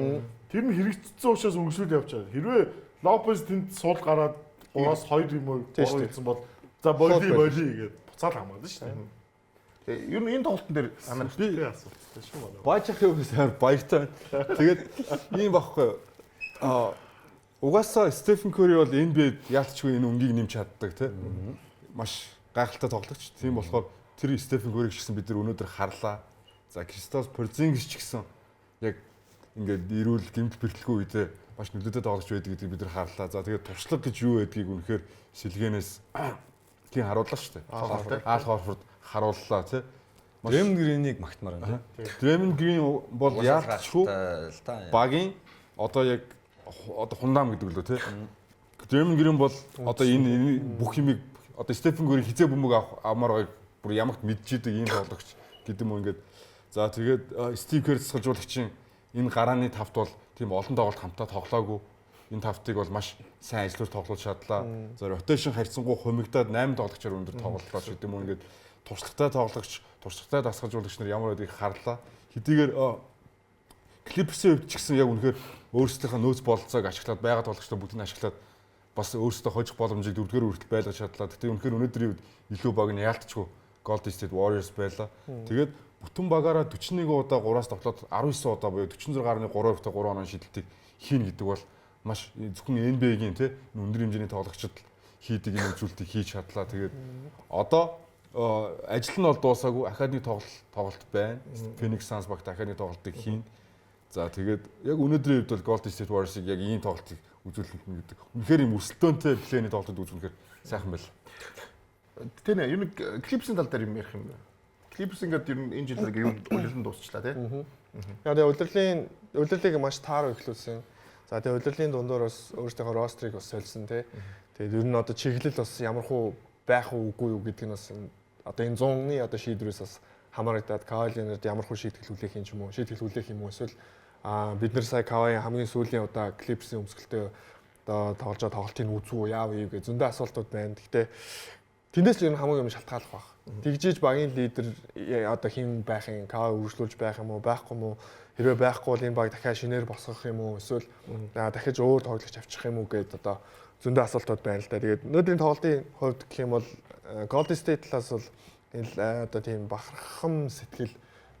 Тэр нь хэрэгжсэн учраас үргэлжлүүл явчихаа. Хэрвээ Лопес тэнд суул гараад 3-аас 2 юм уу 3 хийсэн бол за боли боли гээд буцаал хамгаална шүү дээ. Тэгээ ер нь энэ тоглолтын дээр Би асуулттай шүү манай. Баажих юм амар баяртай байна. Тэгээд ийм байхгүй. Аа угаасаа Стефен Кори бол NBA-д яалтчгүй энэ өнгийг нэмж чаддаг тий. Маш гайхалтай тоглогч. Тийм болохоор тэр Стефен Кориг ч гэсэн бид нар өнөөдөр харлаа. За Кристос Порзингис ч гэсэн яг ингээд эрүүл гэмтэл бэрхлэхгүй үедээ маш нөлөөтэй тоглогч байдаг гэдгийг бид нар харлаа. За тэгээд туршлага гэж юу байдгийг үнэхээр сэлгэнээс тийм харууллаа шүү дээ. Аал Хорфорд харууллаа тий. Дрэймонд Гринийг магтмаар байна тий. Дрэймонд Грин бол яалтчгүй багийн одоо яг одоо хундаам гэдэг лөө тий. Дрэймонд Грин бол одоо энэ бүх юмыг одоо Стефен Кори хизээ бөмбөг авах авмаар байгааг бүр ямагт мэдчихэдэг ийм тоглогч гэдэг юм уу ингээд. За тэгээд Стив Кер засгалжуулагчийн энэ гарааны тавт бол тийм олон тоглолт хамтаа тоглоогүй. Энэ тавтыг бол маш сайн ажиллаж тоглуулж чадлаа. За ротейшн харьцангуй хумигдаад 8 тоглогчоор өндөр тоглолоо ч гэдэг юм уу ингээд туршлагатай тоглогч, туршлагатай дасгалжуулагч нар ямар байдгийг харлаа. Хэдийгээр Клиперсийн хувьд ч гэсэн яг үнэхээр өөрсдийнхөө нөөц бололцоог ашиглаад байгаа тоглогчдоо бүгдийг нь ашиглаад бас өөрсдөө хожих боломжийг дөрөвдүгээр хүртэл байлгаж чадлаа. Гэтэ үнэхээр өнөөдрийн үед илүү баг нь яалтчгүй Golden State Warriors байлаа. Тэгээд бүтэн багаараа 41 удаа 3-аас тоглоод 19 удаа буюу 46.3% та 3 оноо шидэлтийг хийнэ гэдэг бол маш зөвхөн NBA-гийн тий өндөр хэмжээний тоглогчид хийдэг энэ үзүүлэлтийг хийж чадлаа. Тэгээд одоо ажил нь бол дуусаагүй. Дахиад нэг тоглолт байна. Phoenix Suns багт дахиад нэг тоглолтыг хийнэ. За тэгээд яг өнөөдрийн хувьд бол Golden State Warriors-ыг яг ийм тоглолтыг үзүүлэх юм гэдэг. Үнэхээр ийм өрсөлдөөнтэй плейний тоглолтод үзүүлэхээр сайхан байл. Тэр нэ ер нь Clippers-ийн тал дээр юм ярих юм байна. Clippers ингээд ер нь энэ жил юм улирлан дуусчлаа тий. Яг тэгээ улирлыг маш тааруу эхлүүлсэн. За тэгээ улирлын дундуур бас өөрсдийнхөө рострыг бас сольсон тий. Тэгээд ер нь одоо чиглэл бас ямар хуу байх уу үгүй юу гэдг нь бас одоо энэ 100-ны одоо шийдвэрээс бас хамаарагдаад Kawhi Leonard ямар хуу шийтгэл хүлээх юм ч юм уу, шийтгэл хүлээх юм уу эсвэл бид нар сая Kawhi хамгийн сүүлийн удаа Clippers-ийн өмсгөлтэй одоо тоглож байгаа тоглолтыг үзүү яав юу гэж зөндөө асуултууд байна. Гэхдээ тэндээс л ер нь хамаагүй юм шалтгааллах байх. Тэгжиж багийн лидер одоо хэн байх юм, Kawhi үргэлжлүүлж байх юм уу, байхгүй юм уу? Хэрвээ байхгүй бол энэ баг дахиад шинээр босгох юм уу? Эсвэл дахиж өөр тоглогч авчих юм уу гэд одоо зөндөө асуултууд байна л да. Тэгээд өнөөдрийн тоглолтын хувьд гэх юм бол Golden State талаас бол энэ одоо тийм бахархам сэтгэл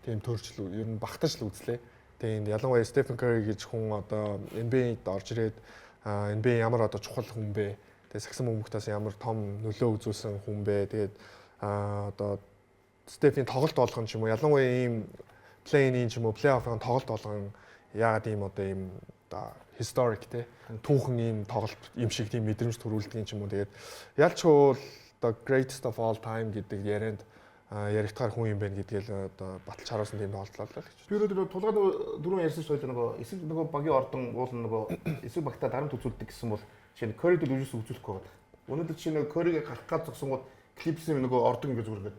тийм төржл ер нь багтаж л үзлээ. Тэгээд ялангуяа Stephen Curry гэж хүн одоо NBA-д орж ирээд NBA ямар одоо чухал хүн бэ? Тэгээд сагсан бөмбөгтөөс ямар том нөлөө үзүүлсэн хүн бэ? Тэгээд одоо Stephen тоглолт болгон ч юм уу ялангуяа ийм плей-ин ч юм уу плей-оффын тоглолт болгон яагаад ийм одоо ийм одоо historic те түүхэн ийм тоглолт юм шиг тийм мэдрэмж төрүүлдэг юм ч юм уу. Тэгээд ялчгүй одоо greatest of all time гэдэг ярианд яригдахаар хүн юм байна гэдгээл одоо баталж харуулсан тийм тоглолт боллоо гэж. Би өнөөдөр тулгаа нөгөө дөрөв ярьсан шүү дээ нөгөө эсэг нөгөө багийн ордон уул нөгөө эсэг багтаа дарамт үзүүлдэг гэсэн бол жишээ нь Curry-д ерөөсөө үзүүлэхгүй байгаа. Өнөөдөр жишээ нь Curry-г гарах гад зогсонгууд Clippers-ийн нөгөө ордон ингэ зүгээр ингээд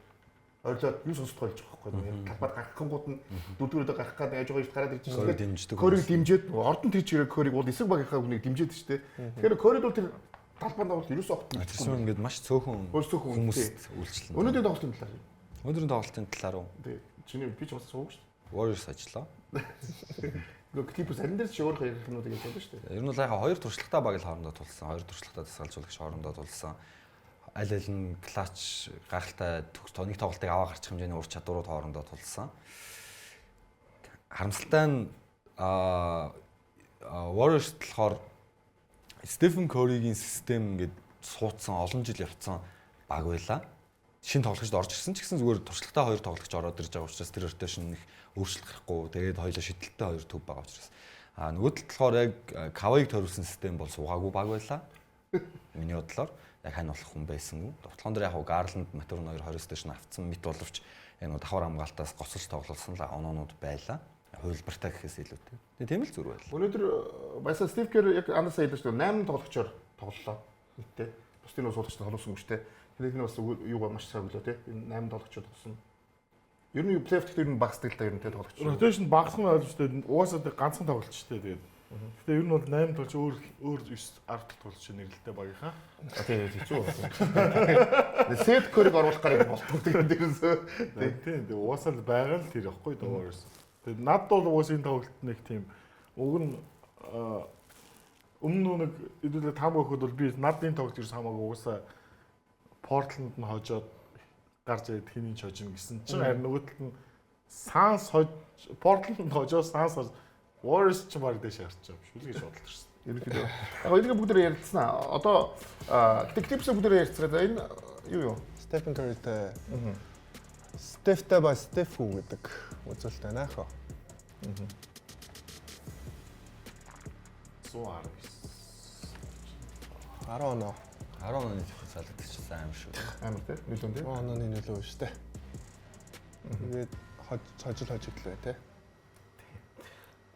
ойрлоод юу сонсдгоо болж байгаа байхгүй юу. Талбайд гарахгүйд нь дөрөвдүгээр гарах гад яаж байгаа юм гараад ирж байгаа. Дэмждэг. Curry-г дэмжиж ордон тэр чигээр Curry-г бол эсэг багийнхаа хүнийг дэмжиж шүү дээ. Тэгэхээр Curry-д бол тэр талбайд бол ерөөсөө огт тэрсэн ингээд маш цөөхөн хүмүүст үйлчлэн. Өнөөдрийн тоглолтын талаар. Өнөөдрийн тоглолтын талаар уу? Тий. Чиний би ч бас сууг шүү дээ. Warriors ажиллаа. Нөгөө Clippers харин дээр ч өөрийнхөө ярих юмнуудыг ярьж байгаа шүү дээ. Ер нь бол яхаа хоёр туршлагатай баг л хоорондоо тулсан. Хоёр туршлагатай дасгалжуулагч хоорондоо тулсан. Аль аль нь клатч гайхалтай нэг тоглолтыг аваа гарчих хэмжээний ур чадварууд хоорондоо тулсан. Харамсалтай нь Warriors болохоор Стефен Curry-гийн систем ингээд суудсан олон жил явцсан баг байлаа. Шинэ тоглогчд орж ирсэн ч гэсэн зүгээр туршлагатай хоёр тоглогч ороод ирж байгаа учраас тэр ротейшн их өөрчлөлт гарахгүй. Тэгээд хоёлоо шидэлттэй хоёр төв байгаа учраас. А нөгөө талд болохоор яг Kawhi-г тойруулсан систем бол суугаагүй баг байлаа. Миний бодлоор яг хань болох хүн байсангүй. Довтлогон дээр яг Garland, Mathurin хоёр 20 station авцсан мэт боловч яг нөгөө давхар хамгаалтаас гоцолж тоглолсон л оноонууд байлаа. Хувилбартай гэхээс илүүтэй. Тэгээ тийм л зүр байлаа. Өнөөдөр баясаа Стив Кер яг андасаа хэлсэн шүү дээ. 8 тоглогчоор тоглолоо. Нийтдээ. Бусдын нь суулгачтай тоглосон юм шүү дээ. Тэгэхээр энэ бас юугаа маш сайн өглөө те. Энэ 8 тоглогчоор тоглосон. Ер нь плей-офф дээр ер нь багасдаг л да ер нь те тоглогч. Ротейшн багасах нь ойлгомжтой. Угаасаа ганцхан тоглолч шүү дээ тэгээд. Гэтэ ер нь бол 8 тоглолч өөр өөр 9 ард тоглолч нэрлэлтэй багийнхаа. Тийм хэцүү байна. Сет Көриг оруулах гарыг болтгоо тэгээд дээрээс. Тийм тийм угаасаа л байгаа л тэр ихгүй доо ерөөс. Тэгээд над бол угаасаа энэ тоглолт нэг тийм уг нь өмнө нэг хэдүүлээ таам өгөхөд бол би над энэ тоглолт ерөөс хамаагүй угаасаа Портланд нь хожоод гарч ирээд хинийн хожино гэсэн чинь харин нөгөө талд нь Suns хож Portland хожоо Suns Warriors ч баг дэше гарч байгаа юм шүү л гэж бодлоо шээ. Ерөнхийдөө. Яг энийг бүгдээр ярилцсан аа. Одоо гэтээ Clippers бүгдээр ярьцгаа. За энэ юу юу? Stephen Curry-тэй. Steph-тэй ба Steph үү гэдэг үзүүлэлт байна хөө. 119. 10 оноо. 10 онооны дифференц залгагдчихсан амар шүү. Амар тий. Нөлөө тий. 10 онооны нөлөө шүү дээ. Тэгээд хожил хожигдлоо тий.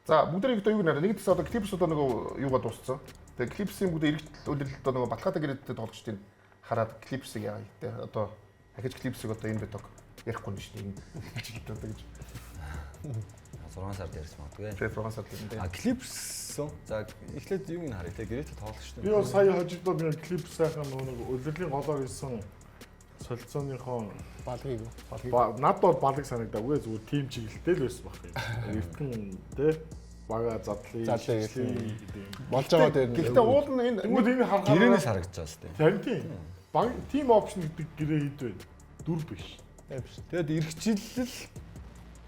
За бүгдээ одоо юу гэнэ нэг талаас одоо Clippers одоо нөгөө юугаа дууссан. Тэгээ Clippers-ийн бүгдээ эргэж үлрэлт одоо нөгөө баталгаатай гэрээдтэй тоглогчдыг хараад Clippers-ыг яа гэдэг одоо ахиж Clippers-ыг одоо энэ биток ярихгүй юм биш энэ гэж одоо гэж. 6 сард ярьсан магадгүй. Тэгээ 6 сард юм дээ. А Clippers за эхлээд юуг нь харъя те гэрээтэй тоглогчд. Би бол сая хожигдоо би Clippers сайхан нөгөө нэг улирлын голоор исэн солилцооныхоо балгийг над бол балаг санагдаагүй зүгээр тим чиглэлтэй л байсан баг юм. Эртхэн те бага задлаа гэдэг юм. Болж байгаа дээр Гэхдээ уул нь энэ Тэгмүүд энэ харахаар гэрээнээс харагдаж байгаа шүү дээ. Харин тийм. Баг тим опшн гэдэг гэрээ хэд вэ? Дөрв биш. Тэгээд эх жил л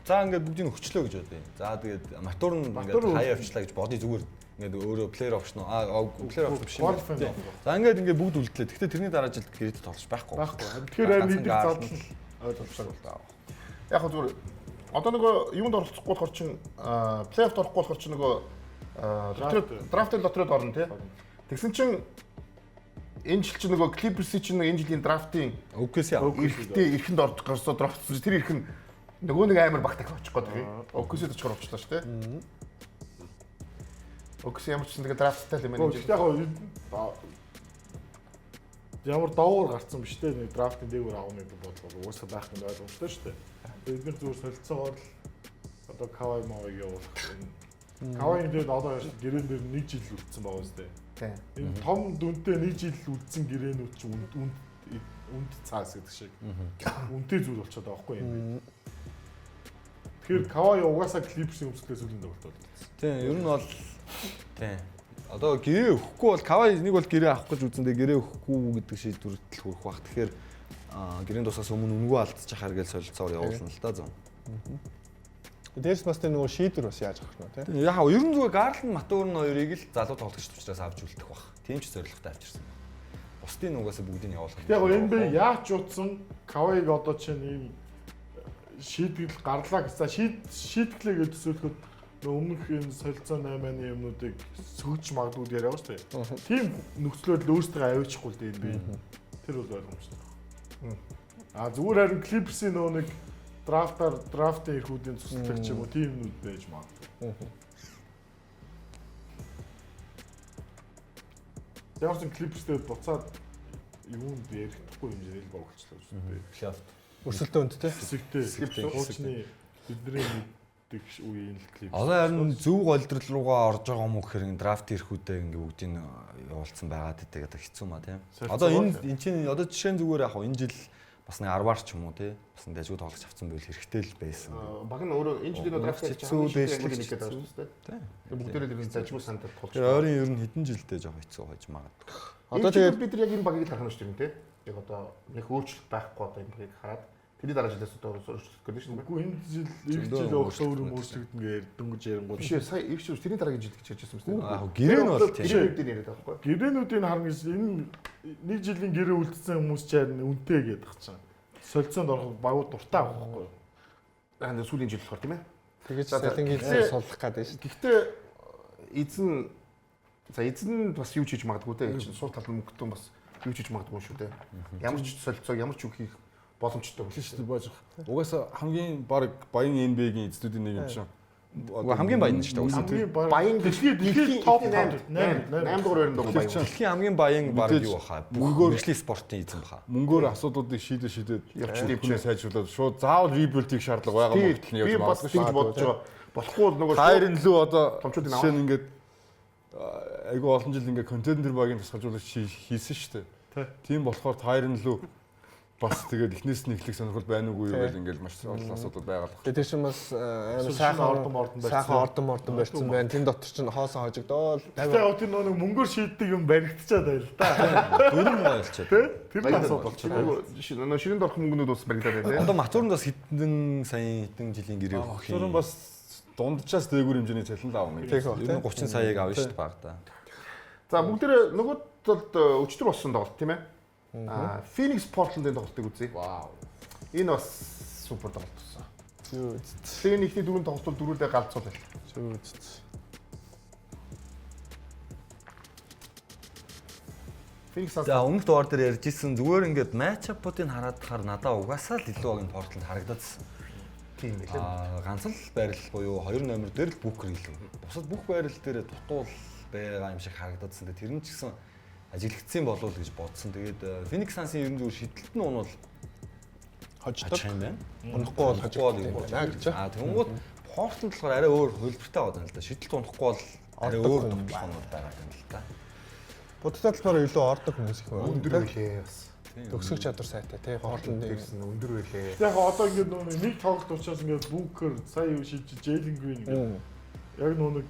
за ингээд бүгдийг өгчлөө гэж бодъё. За тэгээд Матур нь ингээд хаяа авчлаа гэж бодъё зүгээр ингээд өөрөө player option аа player option биш юм. За ингээд ингээд бүгд үлдлээ. Гэхдээ тэрний дараа жилд гэрээтэй тоглож байхгүй. Байхгүй. Тэгэхээр харин эдгээр задлал ойлгомжтой болоо. Яг хөө зүгээр одоо нөгөө юунд оролцохгүй болохоор чин плей-оффт орохгүй болохоор чин нөгөө драфтын лотерейд орно тий. Тэгсэн чин энэ жил чинь нөгөө Clippers-ийн чинь энэ жилийн драфтын OKC эрхтэй эрхэнд орж гарсан драфтсан тэр эрх нь нөгөө нэг амар багт очих гээд байгаа. OKC-д очихоор болчихлоо шүү дээ. OKC ямар ч гэсэн тэгээ драфттай л юм байна. Гэхдээ яг ямар доогуур гарцсан биш те нэг драфтын дээгүүр авах гэдэг бодлого угаасаа байх нь ойлгомжтой шүү дээ. Тэгээд бид зүгээр солилцоогоор л одоо Кавай Мавыг явуулах энэ Кавай дээр одоо гэрээн дээр нэг жил үлдсэн байгаа үстэй. Энэ том дүнтэй нэг жил үлдсэн гэрээнүүд чинь үнд үнд цаас гэдэг шиг үнэтэй зүйл болчиход байгаа байхгүй юм. Тэгэхээр Кавай угаасаа Clippers-ийн өмсгөлээ сүүлийн тоглолт бол. Тийм, ер нь бол тийм. Одоо гэрээ өгөхгүй бол Кавай нэг бол гэрээ авах гэж үзэн тэгээ гэрээ өгөхгүй гэдэг шийдвэрт л хүрэх бах. Тэгэхээр гэрээний тусаас өмнө үнэгүй алдчихаар гэж солилцоогоор явуулна л да зам. Дээрс бас тэр нөгөө шийдвэр бас яаж авах нь тий. Яг ер нь зүгээр Гарланд Матур нь хоёрыг л залуу тоглогч учраас авч үлдэх бах. Тийм ч зорилготой авчирсан. Бусдын угаасаа бүгдийг явуулах. Яг NBA яаж утсан Кавайг одоо чинь ийм шийтгэл гарлаа гэсэн шийтгэлээ гэж төсөөлөхөд өмнөх энэ солилцоо 8-ны юмнуудыг сөгж магадгүй яриа шүү дээ. Тийм нөхцлөөр л өөрсдөө аваачихгүй л дээ NBA. Тэр бол ойлгомжтой. А зүгээр харин Clippers-ийн нөгөө нэг драфтаар драфтын эрхүүдийн цуцлагч юм уу тийм юмнууд байж магадгүй. Ямар ч Clippers-тэй буцаад юунд ярихдаггүй хэмжээний л боглолчлоо шүү дээ. Плей-офф. Өрсөлдөөнт те. Хэсэгтэй. Хуучны бидний мэддэг үеийн л Clippers. Одоо харин зөв голдрол руугаа орж байгаа юм уу гэхээр драфт эрхүүдээ ингээ бүгдийг явуулсан байгаад байдаг одоо хэцүү маа тийм. Одоо энэ чинь одоо жишээ нь зүгээр яг энэ жил бас нэг 10-аар ч юм уу тий. Бас нэг дажгүй тоглож авсан байвал хэрэгтэй л байсан. Баг нь өөрөө энэ жилийн драфт хэцүү дээшлэх нэг гэдэг байна шүү дээ. Тийм. Бүгдээрээ тэр дажгүй сандад тулж. Тэр ойрын ер нь хэдэн жилдээ жоох хэцүү хож магадгүй. Одоо тэгээд бид нар яг энэ багийг л харах нь шүү дээ тий. Яг одоо нэг өөрчлөлт байхгүй одоо энэ багийг хараад тэрний дараа жилээс одоо өөрчлөлт гэдэг шүү дээ. Үгүй энэ жил эх жил өөр өөрчлөгдөн гэж дөнгөж ярингууд. Биш ээ сая эх жил тэрний дараагийн жил гэж ярьжсэн юм шүү дээ. Аа гэрээ нь бол тийм. Гэрээнүүдийг яриад байгаа байхгүй. Гэрээнүүдийг харна гэж энэ нэг жилийн гэрээ үлдсэн хүмүүс ч харин үнэтэй гэдэг чинь. Солилцоонд орох багууд дуртай авах байхгүй юу? Аа сүүлийн жил болохоор тийм ээ. Тэгэж салангийн суллах гэдэг шүү. Гэхдээ эзэн за эзэн бас юу ч хийж магадгүй те. Чинь сул тал нь мөнгөтөн бас юу ч хийж магадгүй шүү дээ. Ямар ч солилцоог ямар ч үг хийх боломжтой шүү дээ боож. Угаасаа хамгийн баг баян NBA-гийн эзлүүдийн нэг юм чинь. Үгүй хамгийн баян шүү дээ угаасаа. Баян дэлхийн топ 8 8 дугаар байранд байгаа баян. Дэлхийн хамгийн баян баг юу баха? Мөнгөөр мэргэжлийн спортын эзэн баха. Мөнгөөр асуудлуудыг шийдээ явчихдаг юм сайжруулад шууд заавал rebuild-ийг шаардлага байгаа мөртөл нь явж магадгүй. Би бас тэгж бодож байгаа. Болохгүй бол нөгөө Хайрын лүү одоо томчуудыг жишээ нь ингээд айгүй олон жил ингээд контендер багийн тусгажуулагч хийсэн шүү дээ. Тийм болохоор Тайрон лүү Бас тэгээд эхнээс нь эхлэх сонирхол байна уугүй юу гэл ингээл маш олон асуудал байгаа л. Тэгээд тэр чинь бас амар сайхан ордон мордон барьсан. Сайхан ордон мордон барьсан байна. Тэн дотор чинь хоосон хожигдоол. Тэгээд яг тэр нэг мөнгөөр шийддэг юм баригдчихад байл та. Дөрөв гойлчаад. Тэр л асуудал болчиход. Нөө ширэнд орох мөнгнүүд бас баригдаад байна тийм. Одоо Матуранд бас хэдэн сая хэдэн жилийн гэрээ өгөх юм. Матуран бас дунджаас дээгүүр хэмжээний цалин л авна гэж. Ер нь 30 саяыг авна шүү дээ багада. За бүгдээрээ нөгөө талд өчтөр болсон тоглолт тийм ээ. Аа Phoenix Portland-ын тоглолтыг үзье. Вау. Энэ бас супер тоглолт болсон. Плей-ин ихний дөрөв тоглолт бол дөрвөлдөө галзуул байл. Зүү. Phoenix За өмнөх дугаар дээр ярьж исэн зүгээр ингээд матч-апуудыг хараад тахаар надаа угаасаа л илүү багийн Portland харагдаадсан. Тийм байлээ. Аа ганц л байрлал буюу 2 номер дээр л Booker илүү. Бусад бүх байрлал дээр дутуул байгаа юм шиг харагдаадсан. Тэр нь ч гэсэн ажиглагдсан болов уу гэж бодсон. Тэгээд Phoenix Suns-ын ерөн зүгээр шидэлт нь унвал хождог юм байна. Унахгүй бол хожигдох юм байна гэж. Аа тэнгууд Portland болохоор арай өөр хөлбөртэй байгаа юм л да. Шидэлт унахгүй бол арай өөр товчлогонууд байгаа юм л да. Будагтай талбараа илүү ордог хүмүүс их байна. Өндөр байлээ бас. Төгсөх чадвар сайтай тий. Portland дээрсэн өндөр байлээ. Яг одоо ингээд нөө нэг тоглолт учраас ингээд Booker сая юу шийдэж Jalen Green ингээд яг нөө нэг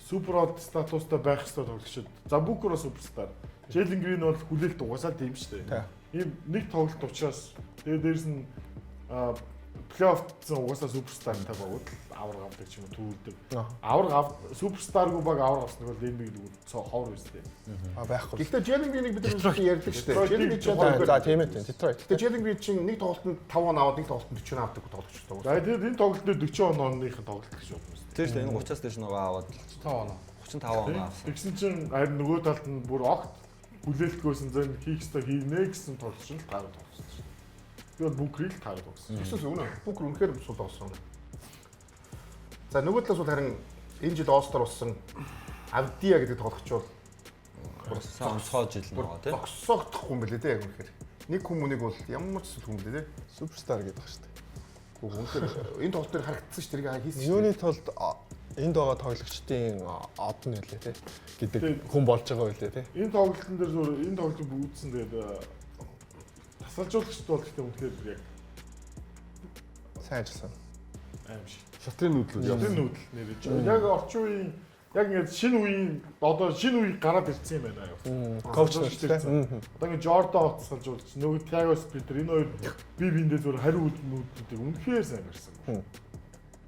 супер од статустай байх ёстой тоглогчид. За Booker бас суперстар. Jalen Green бол хүлээлт угаасаа тийм шүү дээ. Ийм нэг тоглолт учраас тэгээ дээрс нь плей-офф-сан угаасаа суперстартай багууд л авраг авдаг ч юм уу түүрдэг. Авраг ав суперстаргүй баг авраг авсан бол энэ нэг ховор үстэй. А байхгүй. Гэхдээ Jalen Green-ийг бид нар ярьдаг шүү дээ. Jalen Green чинь за тийм ээ тийм. Detroit. Гэхдээ Jalen Green чинь нэг тоглолтод 5 он аваад нэг тоглолтод 40 он авдаг тоглогч шүү дээ. За тэгээд энэ тоглолтод 40 онооных нь тоглолт гэж бодсон. Тийм шүү дээ. Энэ 30-аас дээш нөгөө аваад 35 оноо. 35 оноо авсан. Тэгсэн чинь харин нөгөө талд нь бүр огт хүлээлтгүйсэн зэн хийх ёстой хийнэ гэсэн тоглогч нь таараа тоглосон шүү дээ. Би бол Booker-ийг л таараа тоглосон. Тэгсэн үнэ. Booker үнэхээр сул тоглосон. За нөгөө талаас бол харин энэ жил All-Star болсон Авдия гэдэг тоглогч бол онцгой жил нөгөө тийм. Зогсоогдохгүй юм билээ те яг үнэхээр. Нэг хүмүүнийг бол ямар ч зүйл хүн билээ те. Суперстар гэдэг баг шүү дээ. Үнэхээр энэ тоглолт дээр харагдсан ш тэрийг хийсэн шүү. Юуны тулд энд байгаа тоглогчдын од нь үлээ те гэдэг хүн болж байгаа үлээ те. Энэ тоглолтын дээр зүгээр энэ тоглолтыг бүгдсэн тэгээд тасалжуулагчд бол гэхдээ үнэхээр яг сайн ажилласан. Аим шиг. Шатрын нүүдлүүд шатрын нүүдэл нэрэж. Яг орчин үеийн яг ингээд шинэ үеийн одоо шинэ үе гараад ирсэн юм байна яг. Коуч нар те. Одоо ингээд Жордан тасалжуулагч, нөгөө Тиаго Спитер энэ хоёр бие биендээ зүгээр хариу үйлдэлүүдийг үнэхээр сайн гарсан.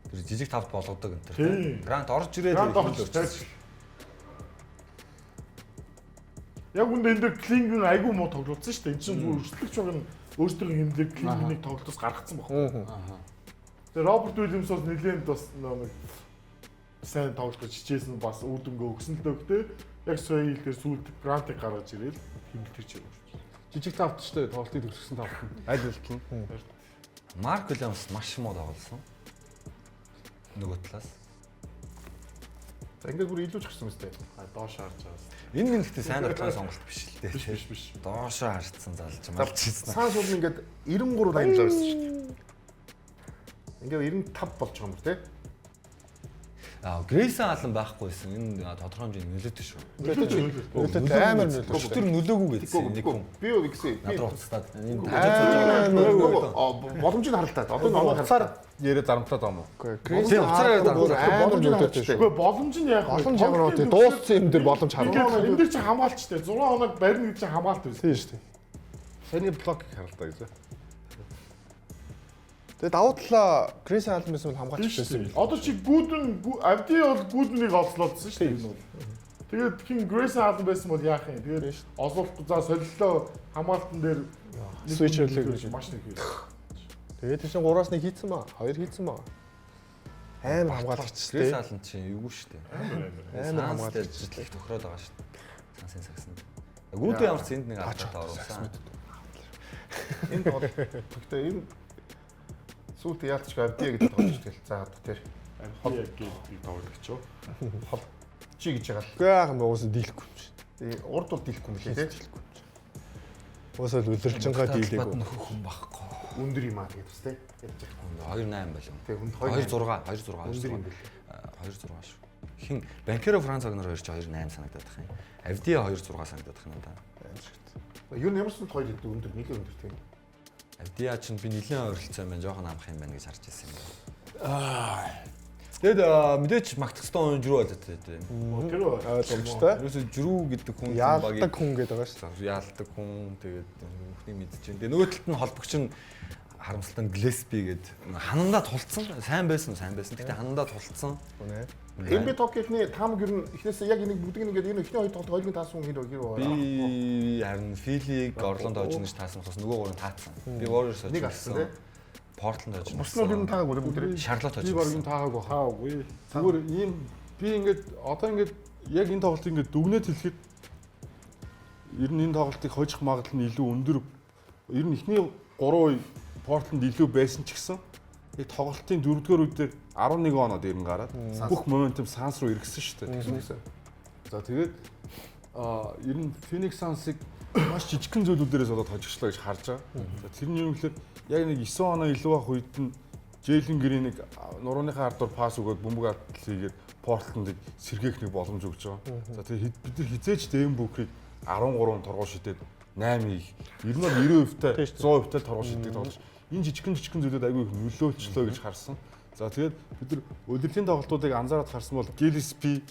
Тэр жижиг тавд болгодог энэ төр. Грант орж ирээд Грант орж ирээд. Яг үндэ энэ дэр Клингэн айгүй муу тоглолцсон шүү дээ. Энд чинь зүгээр өрсөлдөгч баг нь өөрсдийн хэмнэлээр Клингенийг тоглолтоос гаргацсан байхгүй. Тэгээ Роберт Уильямс бас нэлээд бас нэг сайн тоглох гэж хичээсэн бас үр дүнгээ өгсөн л дөө гэтээ яг сая хэлдгээр сүүлд Грантыг гаргаж ирээл хэмнэл тэр чиг өгч. Жижиг тавт шүү дээ тоглолтыг төгсгсөн тавт нь. Аль аль нь. Марк Уильямс маш муу тоглосон. Нөгөө талаас. За ингээд бүр илүү ч гарсан мэт. А доош харж байгаа. Энэ минь гэхдээ сайн тоглоом сонголт биш л дээ. Биш биш биш. Доошоо харцсан залж малчихсан. Цааш бол ингээд 93 80 байсан шүү дээ. Ингээд 95 болж байгаа юм тий. Аа, Грейсон Аллен байхгүйсэн. Энэ тодорхой хэмжээний нөлөөтэй шүү. Нөлөөтэй амар нөлөөтэй. Тэр нөлөөгүй гэсэн нэг хүн. Би юу гэсэн. Над руу уцтаад. Боломжийг харалтаа. Одоо энэ уцаар яриа дарамтлаад байгаа юм уу? Тийм уцаар яриа дарамтлаад. Амар нөлөөтэй шүү. Үгүй боломж нь яах вэ? Боломж ямар вэ? Дууссан юм дээр боломж харагдав. Энэ дээр чи хамгаалчтай. 6 хоног барина гэж чи хамгаалт байсан. Тийм шүү дээ. Саяны блокийг харалтаа гэж. Тэгээ давуу талаа Крис Аллен байсан бол хамгаач байсан юм. Одоо чи Гүдэн Авди бол Гүднийг олслоодсон шүү дээ энэ бол. Тэгээд хин Грейсон Аллен байсан бол яах юм? Тэгээд олуулахгүй за солилоо хамгаалтан дээр switch хийлээ гэж маш нэг хийв. Тэгээд тэр чинь 3-аас 1 хийцэн ба, 2 хийцэн ба. Амар хамгаалагч шүү дээ. Крис Аллен чинь эвгүй шүү дээ. Амар хамгаалагч их тохироод байгаа шүү дээ. Сансын сагсанд. Гүдэн ямар ч энд нэг алдаатай оруулсан. Энэ бол гэхдээ энэ сүүлд яалтчгүй Авдия гэдэг тоглож тэгэл. За одоо тэр Авдия гэдэг тоглогч юу? Хол чи гэж байгаа л. Үгүй яах юм уусаа дийлэхгүй юм чи. Тий, урд бол дийлэхгүй юм лээ тий. Дийлэхгүй юм чи. Уусаа л үлрэлжингаа дийлээгүй. Нөхөх хүн байхгүй. Өндөр юм аа тэгээд бас тий. Яаж байгаа. 2.8 болов. Тий, хүнд 2.6 2.6 өндөр юм бэл. 2.6 шүү. Хин Банкеро Франц Вагнер хоёр чи 2.8 санагдаад байх юм. Авдия 2.6 санагдаад байх юм да. Аимшигт. Ер нь ямар ч хоёр хэд өндөр, нэлээд өндөр тийм. Авдия чинь би нэлээд ойролцоо юм байна, жоохон амх юм байна гэж харж байсан юм байна. Тэгэд мэдээч магтах хэвээр хүн Жрүү болоод тийм. Тэр ойлгомжтой. Ерөөсө Жрүү гэдэг хүн яалдаг хүн гэдэг байгаа шүү дээ. Яалдаг хүн тэгээд бүхнийг мэдэж байна. Тэгээ нөгөө талд нь холбогч нь харамсалтай нь Глеспи гэдэг ханандаа тулцсан. Сайн байсан, сайн байсан. Гэхдээ ханандаа тулцсан. NBA Talk-ийн таамаг ер нь эхнээсээ яг энийг бүгдийг ингээд энэ эхний хоёр тоглолт хоёулын таасан хүн хэр хэр Би харин Филиг Орлонд хожиж гэж таасан болохоос нөгөө гурав таацсан. Би Warriors хожиж. Нэг алдсан тий. Portland хожиж. Бус нь ер нь таагааг бүгд. Charlotte хожиж. Би баг юм таагааг хаагүй. Зүгээр ийм би ингээд одоо ингээд яг энэ тоглолтыг ингээд дүгнээд хэлэхэд ер нь энэ тоглолтыг хожих магадлал нь илүү өндөр. Ер нь эхний 3 Portland илүү байсан ч гэсэн яг тоглолтын дөрөвдүгээр үе дээр 11 оноо дээр нь гараад бүх моментум Suns руу эргэсэн шүү дээ. За тэгээд ер нь Phoenix Suns-ыг маш жижигхэн зүйлүүдээрээс болоод хожигчлаа гэж харж байгаа. За тэр нь юм гэхээр яг нэг 9 оноо илүү ах үед нь Jalen Green-ийг нурууныхаа ардуур пас өгөөд бөмбөг алдал хийгээд Portland-ыг сэргээх нэг боломж өгч байгаа. За тэгээд бид нар хизээч Devin Booker-ыг 13 торгуу шидээд 8 хийх. Ер нь бол 90% та 100% та торгуу шиддэг тоглож. Энэ жижигхэн зүйлүүд айгүй их нөлөөлчлөө гэж харсан. За тэгээд бид нар удирдлагын тоглолтуудыг анзаараад харсан бол Gillespie,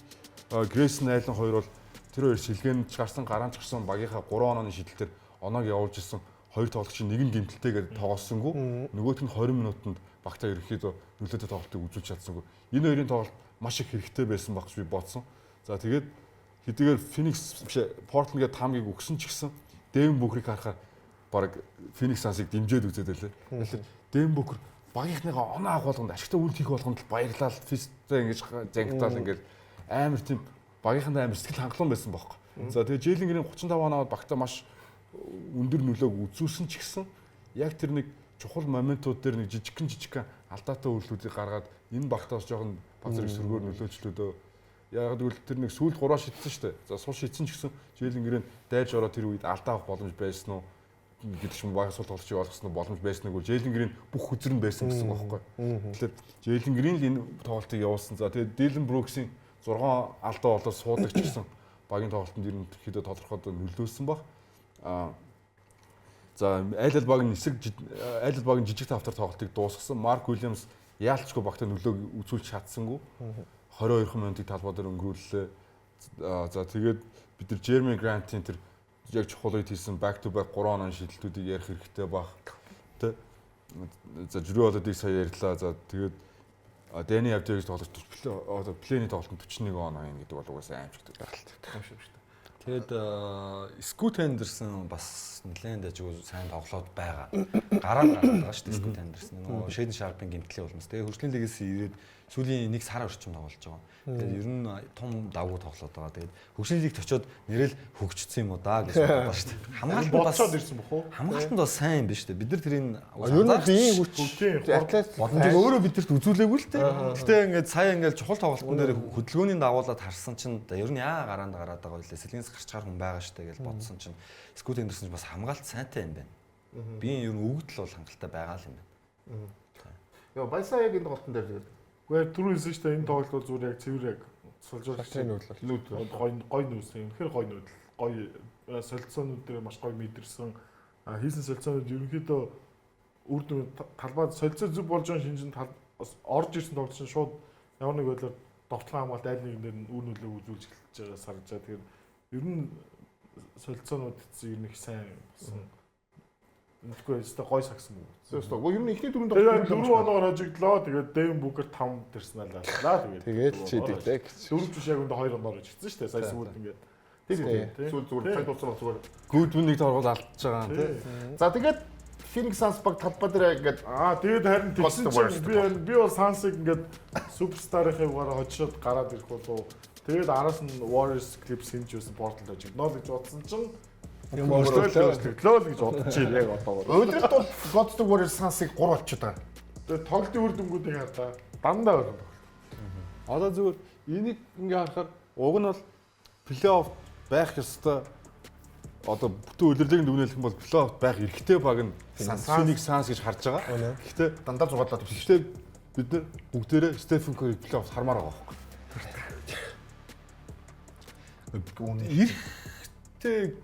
Grayson Allen хоёр бол тэр хоёр шилгээнд ч гарсан, гараанд ч гарсан багийнхаа 3 онооны шидэлтээр оноог явуулж исэн хоёр тоглогчийн нэг нь гэмтэлтэйгээр тоглосонгүй, нөгөөх нь 20 минутанд багтаа ерөнхийдөө нөлөөтэй тоглолтыг үзүүлж чадсангүй. Энэ хоёрын тоглолт маш их хэрэгтэй байсан баг гэж би бодсон. За тэгээд хэдийгээр Phoenix биш Portland-гээ таамгийг өгсөн ч гэсэн Devin Booker-ыг харахаар баг Phoenix Suns-ыг дэмжиж үзээд байлаа. Тэгэхээр Devin Booker багийнхныгаа оноо авах болгонд ашигтай үйл хийх болгонд л баярлал фисттэй ингэж зангитаал ингээд амар тийм багийнхандаа амар сэтгэл хангалуун байсан бохоо. За тэгээ Jalen Green 35 оноо багтаа маш өндөр нөлөөг үзүүлсэн ч гэсэн яг тэр нэг чухал моментууд дээр нэг жижигхэн алдаатай үйлдэлүүдийг гаргаад энэ багтаа бас жоохон баг зэрэг сөргөөр нөлөөлчлөө. Яг гэвэл тэр нэг сүүлд 3 шидсэн шүү дээ. За сул шидсэн ч гэсэн Jalen Green дайрж ороод тэр үед алдаа авах боломж байсан уу гэдэг ч юм баг сул тоглогчийг олгосон боломж байсан үгүй. Jalen Green бүх хүзэр нь байсан гэсэн байхгүй. Тэгэхээр Jalen Green л энэ тоглолтыг явуулсан. За тэгээд Dylan Brooks-ийн 6 алдаа болоод суудаг ч гэсэн багийн тоглолтод ер нь хэдэ тодорхойд нөлөөлсөн баг. За айл ал баг нь эсрэг айл ал баг нь жижиг тавтар тоглолтыг дуусгасан. Марк Уильямс яалчгүй багтаа нөлөөг үзүүлж чадсангүй. 22 минутыг талбай дээр өнгөрүүллээ. За тэгээд бид нар Jeremy Grant-ийн тэр яг чухал үед хийсэн back to back 3 онооны шидэлтүүдийг ярих хэрэгтэй баг. Тэ. За Жрүү Холидыг сая ярьлаа. За тэгээд Дэнни Авдиа гэж тоглогч одоо плейний тоглолтод 41 оноо юм гэдэг бол угаасаа аимшигтай байна. Тэгээд Скут Хендерсон бас нэлээд дажгүй сайн тоглоод байгаа. Гараа гараад байгаа шүү дээ Скут Хендерсон. Нөгөө Шейден Шарпын гэмтлийн улмаас. Тэгээд хөгжлийн лигээс ирээд сүүлийн 1 сар орчим тоглож байгаа. Тэгээд ер нь том давгүй тоглоод байгаа. Тэгээд хөгжлийн лигт очиод нэрэл хөгжсөн юм уу да гэж бодлоо шүү дээ. Хамгаалт бодсоод ирсэн бох уу? Хамгаалтанд бас сайн юм биш үү? Бид нар тэрийг ер нь биеийн хүч атлет боломжийг өөрөө бидэрт үзүүлээгүй л дээ. Гэтэ ингээд сая ингээд чухал тоглолтын дээр хөдөлгөөний дагуулад харсан чинь ер нь яа гараанд гараад байгаа вэ? Сэлгэнс гарчгаар хүн байгаа шүү дээ гэж бодсон чинь Скут Хендерсон ч бас хамгаалт сайнтай юм байна. Биеийн ер нь өгдөл бол хангалттай байгаа л юм байна. Йоо баясаа яг энэ тоглолтын дээр тэгээд Гэхдээ түрүү хэлсэн шүү дээ энэ тоглолт бол зүгээр яг цэвэр яг солилцооны нүүдэл. Гой гой нүүсэн. Үнэхээр гой нүүдэл. Гой солилцоонууд дээр маш гой мэдэрсэн. Хийсэн солилцоонууд ерөнхийдөө үр дүн талбай солилцоо зүг болж байгаа шинжин тал орж ирсэн тоглолт чинь шууд ямар нэг байдлаар довтлон хамгаалт аль нэгэн дээр нь үр нөлөөг үзүүлж эхэлж байгаа сарж байгаа. Тэгэхээр ер нь солилцоонууд ер нь их сайн болсон. Мэдгүй өстой гой сагсан мөн. Өстой. Ер нь эхний дөрөв тоглолт дөрөв оноор хожигдлоо. Тэгээд Дэвин Букер 5 дэрсэн аллаа. Тэгээд тэгээд л чийдэг гэж. Дөрөв биш яг үндэ 2 оноор хожигдсан шүү дээ. Сая сүүлд ингээд. Тийм. Сүүл зүгээр цаг дууссан бол зүгээр. Гүдвүнийг торгуул алдчихж байгаа юм тий. За тэгээд Phoenix Suns баг талбай дээр ингээд тэгээд харин тэгсэн чинь би бол Suns-ыг ингээд суперстарын югаараа хожоод гараад ирэх болов. Тэгээд араас нь Warriors Clips хэмж байсан Portland хожигдно л гэж бодсон чинь юм өөрчлөлтөө л гэж бодож байна яг одоо. Өдөрт бол Golden State Warriors Suns-ыг 3 болчиход байгаа. Тэгээд тоглолтын үр дүнгуудыг хардаа дандаа ойрхон тоглолт. Одоо зүгээр энийг ингээ харахаар уг нь бол плей-офф байх ёстой. Одоо бүтэн удирдлагын дүгнэлэх юм бол плей-офф байх эрхтэй баг нь Phoenix Suns гэж харж байгаа. Гэхдээ дандаа 6 7 Гэхдээ бид нар бүгдээрээ Стефен Кэрри плей-офф хармаар байгаа байхгүй. Эрхтэй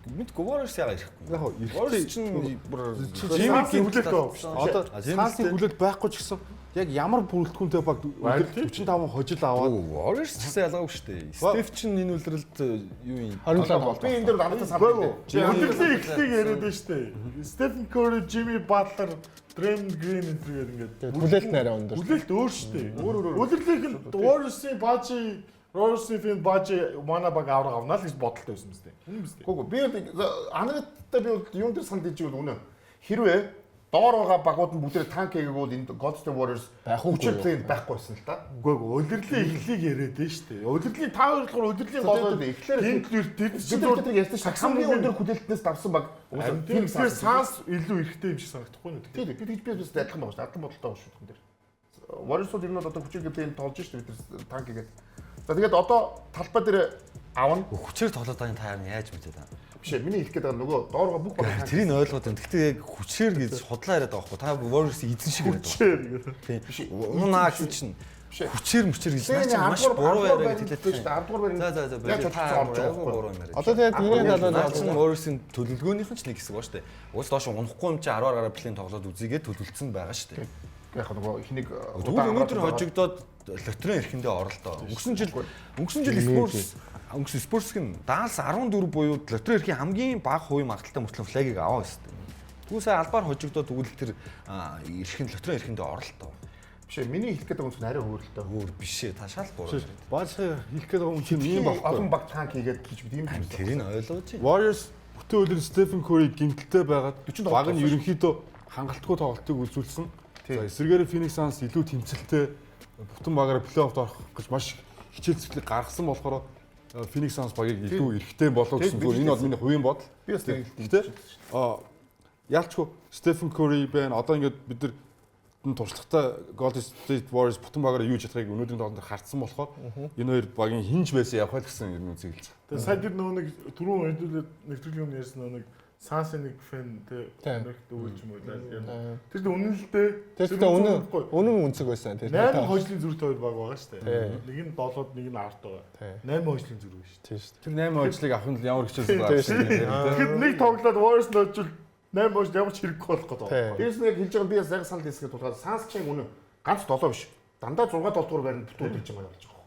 Мэдгүй Warriors яга ирэхгүй. Яг хоо Warriors чинь бүр Жими хүлээлт байгаа шүү дээ. Одоо Suns-ын хүлээлт байхгүй ч гэсэн яг ямар бүрэлдэхүүнтэй баг 45 хожил аваад Warriors ч гэсэн ялгаагүй шүү дээ. Steph чинь энэ үлрэлд юу юм? 27 Би энэ дээр анхтай санал. Үлрэлийн эхлэлийг яриад байна шүү дээ. Stephen Curry, Jimmy Butler, Draymond Green энэ төр ингээд хүлээлт нь арай өндөр. Хүлээлт өөр шүү дээ. Өөр өөр. Үлрэлийнх нь Warriors-ийн Бажи, Warriors-ийн фэн Бажи манай баг авраг авнаа л гэж бодолтой байсан мэт. Үнэн биз дээ. Үгүй би анхтай би бол юун дээр санал хийж байвал үнэ. Хэрвээ доор байгаа багууд нь бүгдээ танк хийгээг бол энэ Golden State Warriors хүчээр плейнд байхгүй байсан л та. Үгүй ээ, улирлын эхлэлийг яриад байна шүү дээ. Улирлын та хоёр болохоор улирлын голоор эхлэлээр гинтлэр тэр чинь тэр ярьсан шүү. Хамгийн өндөр хүлээлтнээс давсан баг. Тэгэхээр Suns илүү эрхтэй юм шиг санагдахгүй юу? Тийм би тэгж би бас адилхан байгаа шүү. Адилхан бодолтой байгаа шүү энэ дээр. Warriors-ууд ер нь одоо хүчээр плейнд тоглож шүү дээ бид нар танк хийгээд. За тэгээд одоо талбай дээр авна. Хүчээр тоглоод байгаа юм та яаж мэдээд байгаа? Биш ээ, миний хэлэх гээд байгаа нөгөө дооргоо бүх баг. Тэрийг ойлгоод байна. Гэхдээ яг хүчээр гэж худлаа яриад байгаа байхгүй. Та Warriors-ийн эзэн шиг яриад байгаа. Тийм. Унаа гэсэн чинь хүчээр мүчээр гэж наа чинь маш буруу яриа гэж хэлээд шүү дээ. 10 дугаар байрны. За за за яаж орж байгаа буруу юм яриа. Одоо тэгээд миний талаар чинь Warriors-ийн төлөвлөгөөнийх нь ч нэг хэсэг ба шүү дээ. Уус доош унахгүй юм чи 10-аар гараа плейн тоглоод үзийгээ төлөвлөсөн байгаа шүү дээ. Яг нөгөө эхнийг Тэгвэл өнөөдөр хожигдоод лотрын эрхэндээ оролдоо. Өнгөрсөн жил Spurs өнгөрсөн Spurs гэн Dallas 14 буюу лотрын эрхийн хамгийн бага хувийн магадлалтай мөртлөө флагийг аваа өстэй. Тэгвэл сая албаар хожигдоод тэгвэл тэр эрхэн лотрын эрхэндээ оролдоо. Биш ээ, миний хэлэх гээд байгаа юм чинь арай өөр л доо. Өөр биш ээ, та шал буруу. Баашаа хэлэх гээд байгаа юм чинь ийм баггүй. Олон баг танк хийгээд гэж би тийм юм. Тэрийг ойлгож байна. Warriors бүтэн үлэр Stephen Curry гинтэлтэй байгаад баг нь ерөнхийдөө хангалтгүй тоглолтыг үзүүлсэн. За эсрэгээр Phoenix Suns илүү тэмцэлтэй бүтэн багаараа плей-оффд орох гэж маш хичээл зүтгэлийг гаргасан болохоор Phoenix Suns багийг илүү эрхтэй болов гэсэн зүгээр энэ бол миний хувийн бодол. Би бас тийм. Гэхдээ яалчгүй Stephen Curry байна. Одоо ингээд бид нар энэ туршлагатай Golden State Warriors бүтэн багаараа юу чадахыг өнөөдрийн тоглолтод хардсан болохоор энэ хоёр багийн хинж байсан явах л гэсэн юм үзэгэлж байгаа. Тэгээ сая тэр нөгөө нэг түрүүн хэдүүлээд нэвтрүүлгийн өмнө ярьсан нөгөө нэг Suns-ын нэг фэн тэ Америкт өгүүлж юм уу лээ. Тэр үнэн л дээ. Тэр тэ үнэн үнэн үнцэг байсан. Тэр 8 хожлын зүрт хоёр баг байгаа шүү дээ. Нэг нь 7-д нэг нь 10-д байгаа. 8 хожлын зүрх шүү дээ. Тийм шүү. Тэр 8 хожлыг авахын тулд ямар хичээл зүг авсан юм бэ? Тэгэхэд нэг тоглоод Warriors ножил 8 хожил ямар ч хэрэггүй болох гэдэг байна. Дээрс нь яг хэлж байгаа би бас яг санал хэлсгээ тулгаад Suns чинь үнэн ганц 7 биш. Дандаа 6 7 дугаар байранд бүтэн өдөрж байгаа болж байгаа.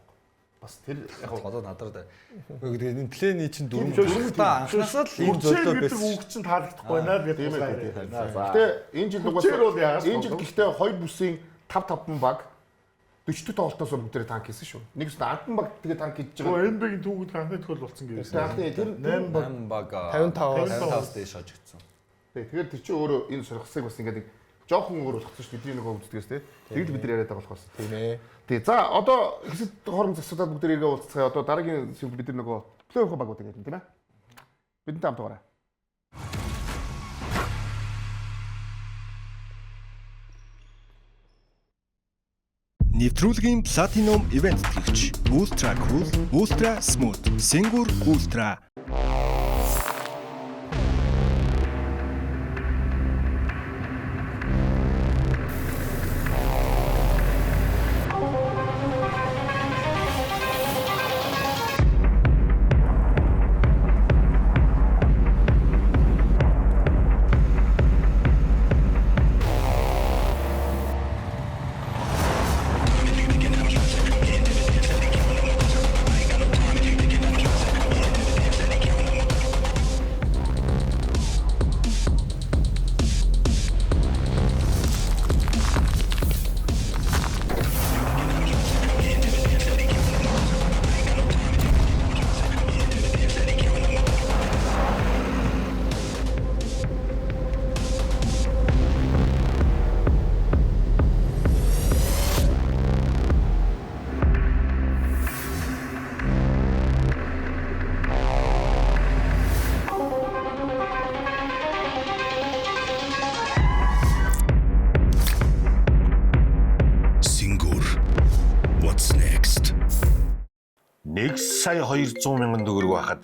Бас тэр яг одоо надраад. Үгүй тэгээд энэ плейний чинь дөрөв та анхнаасаа л ийм золио байсан. Үг чинь таалагдахгүй байна л гэдэг юм байна. Гэтэ энэ жил угаасаа энэ жил гэхдээ хоёр бүсийн 5 5 баг 40 дэх тоглолтоос бүгдээрээ танк хийсэн шүү. Нэг үст 10 баг тэгээ танк хийж байгаа. NBA-ийн түүхэнд анхны тохиол болсон гэж. Анхны тэр 8 баг 55-аас 55-аас дээш хожигдсон. Тэгэхээр тэр чинь өөрөө энэ сургасыг бас ингээд нэг жоохон өөр болгоцсон шүү бидний нөгөө үздгээс тий. Тэгвэл бид нар яриад байгаа болохоос. Тийм ээ. Тий. За одоо хэсэг хорон засуудаад бүгд эргээ уулзцгаая. Одоо дараагийн зүйл бид нар нөгөө плей-офф багуудыг ярина тийм ээ. Бидэнтэй хамт байгаарай. Нэвтрүүлгийн Platinum Event тэтгэгч Ultra Cool, Ultra Smooth, Singur Ultra. 1 сая 200 мянган төгрөг байхад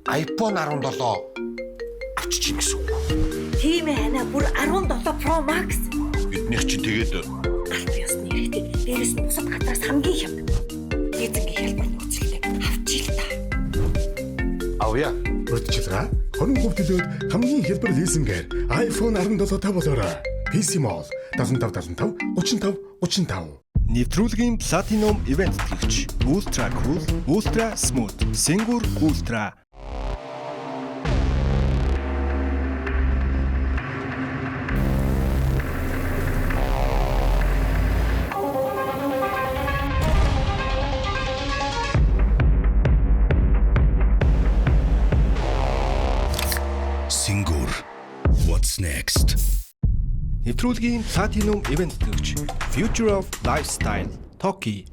iPhone 17 авчиж гин гэсэн үг. Тийм ээ анаа бүр 17 Pro Max. Биднийх чинь тэгээд аль ёсны хэрэгтэй. Дээрээс нь бусад газраас хамгийн хямд. Лизингийн хялбар нөхцөлтэй авчи л та. Авъя. Урьдчилгаа 20% төлөөд хамгийн хялбар лизингээр iPhone 17 та болоорой. PC Mall 75 75 35 35. Нэвтрүүлгийн Platinum Event тэтгэгч Ultra Cool, Ultra Smooth, Singur Ultra. Singur. What's next? Нэвтрүүлгийн Platinum Event тэтгэгч Future of Lifestyle Toki.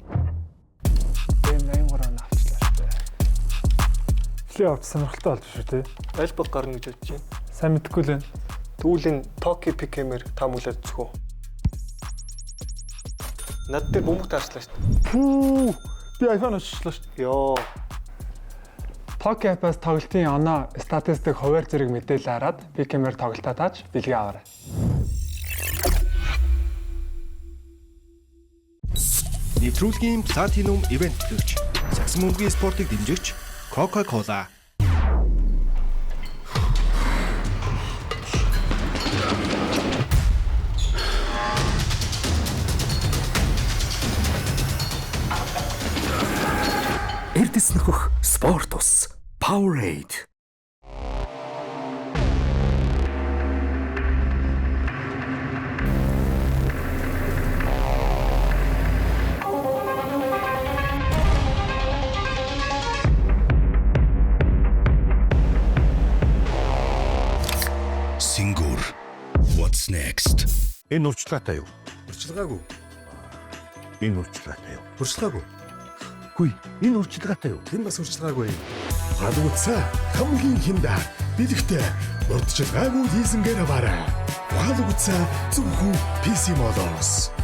M83 оноо авчлаа шүү дээ. Плей-офф сонирхолтой болж шүү дээ. Аль баг гарна гэж бодож байна. Сайн мэдэхгүй л байна. Тэгвэл энэ Токи Пикэмэр та мүлээд үзэх үү? Над дээр бөмбөг таарчлаа шүү дээ. Пүү! Би iPhone авчихлаа шүү дээ. Йоо. Токи app-аас тоглолтын оноо, статистик, хуваар зэрэг мэдээлэл хараад Pick'em-ээр тоглолтоо тааж бэлгээ аваарай. Нэвтрүүлгийн Platinum Event тэтгэгч Сагсан бөмбөгийн спортыг дэмжигч Coca-Cola. Эрдэс нөхөх спорт ус Powerade. Singur. What's next? Энэ урьдчилгаатай юу? Урьдчилгаагүй. Энэ урьдчилгаатай юу? Урьдчилгаагүй. Хүй, энэ урьдчилгаатай юу? Энэ бас урьдчилгаагүй. Ухаалгүцээ хамгийн хямдар бэлэгтэй урьдчилгаагүй лизингээр аваарай. Ухаалгүцээ зөвхөн PC Mall-оос.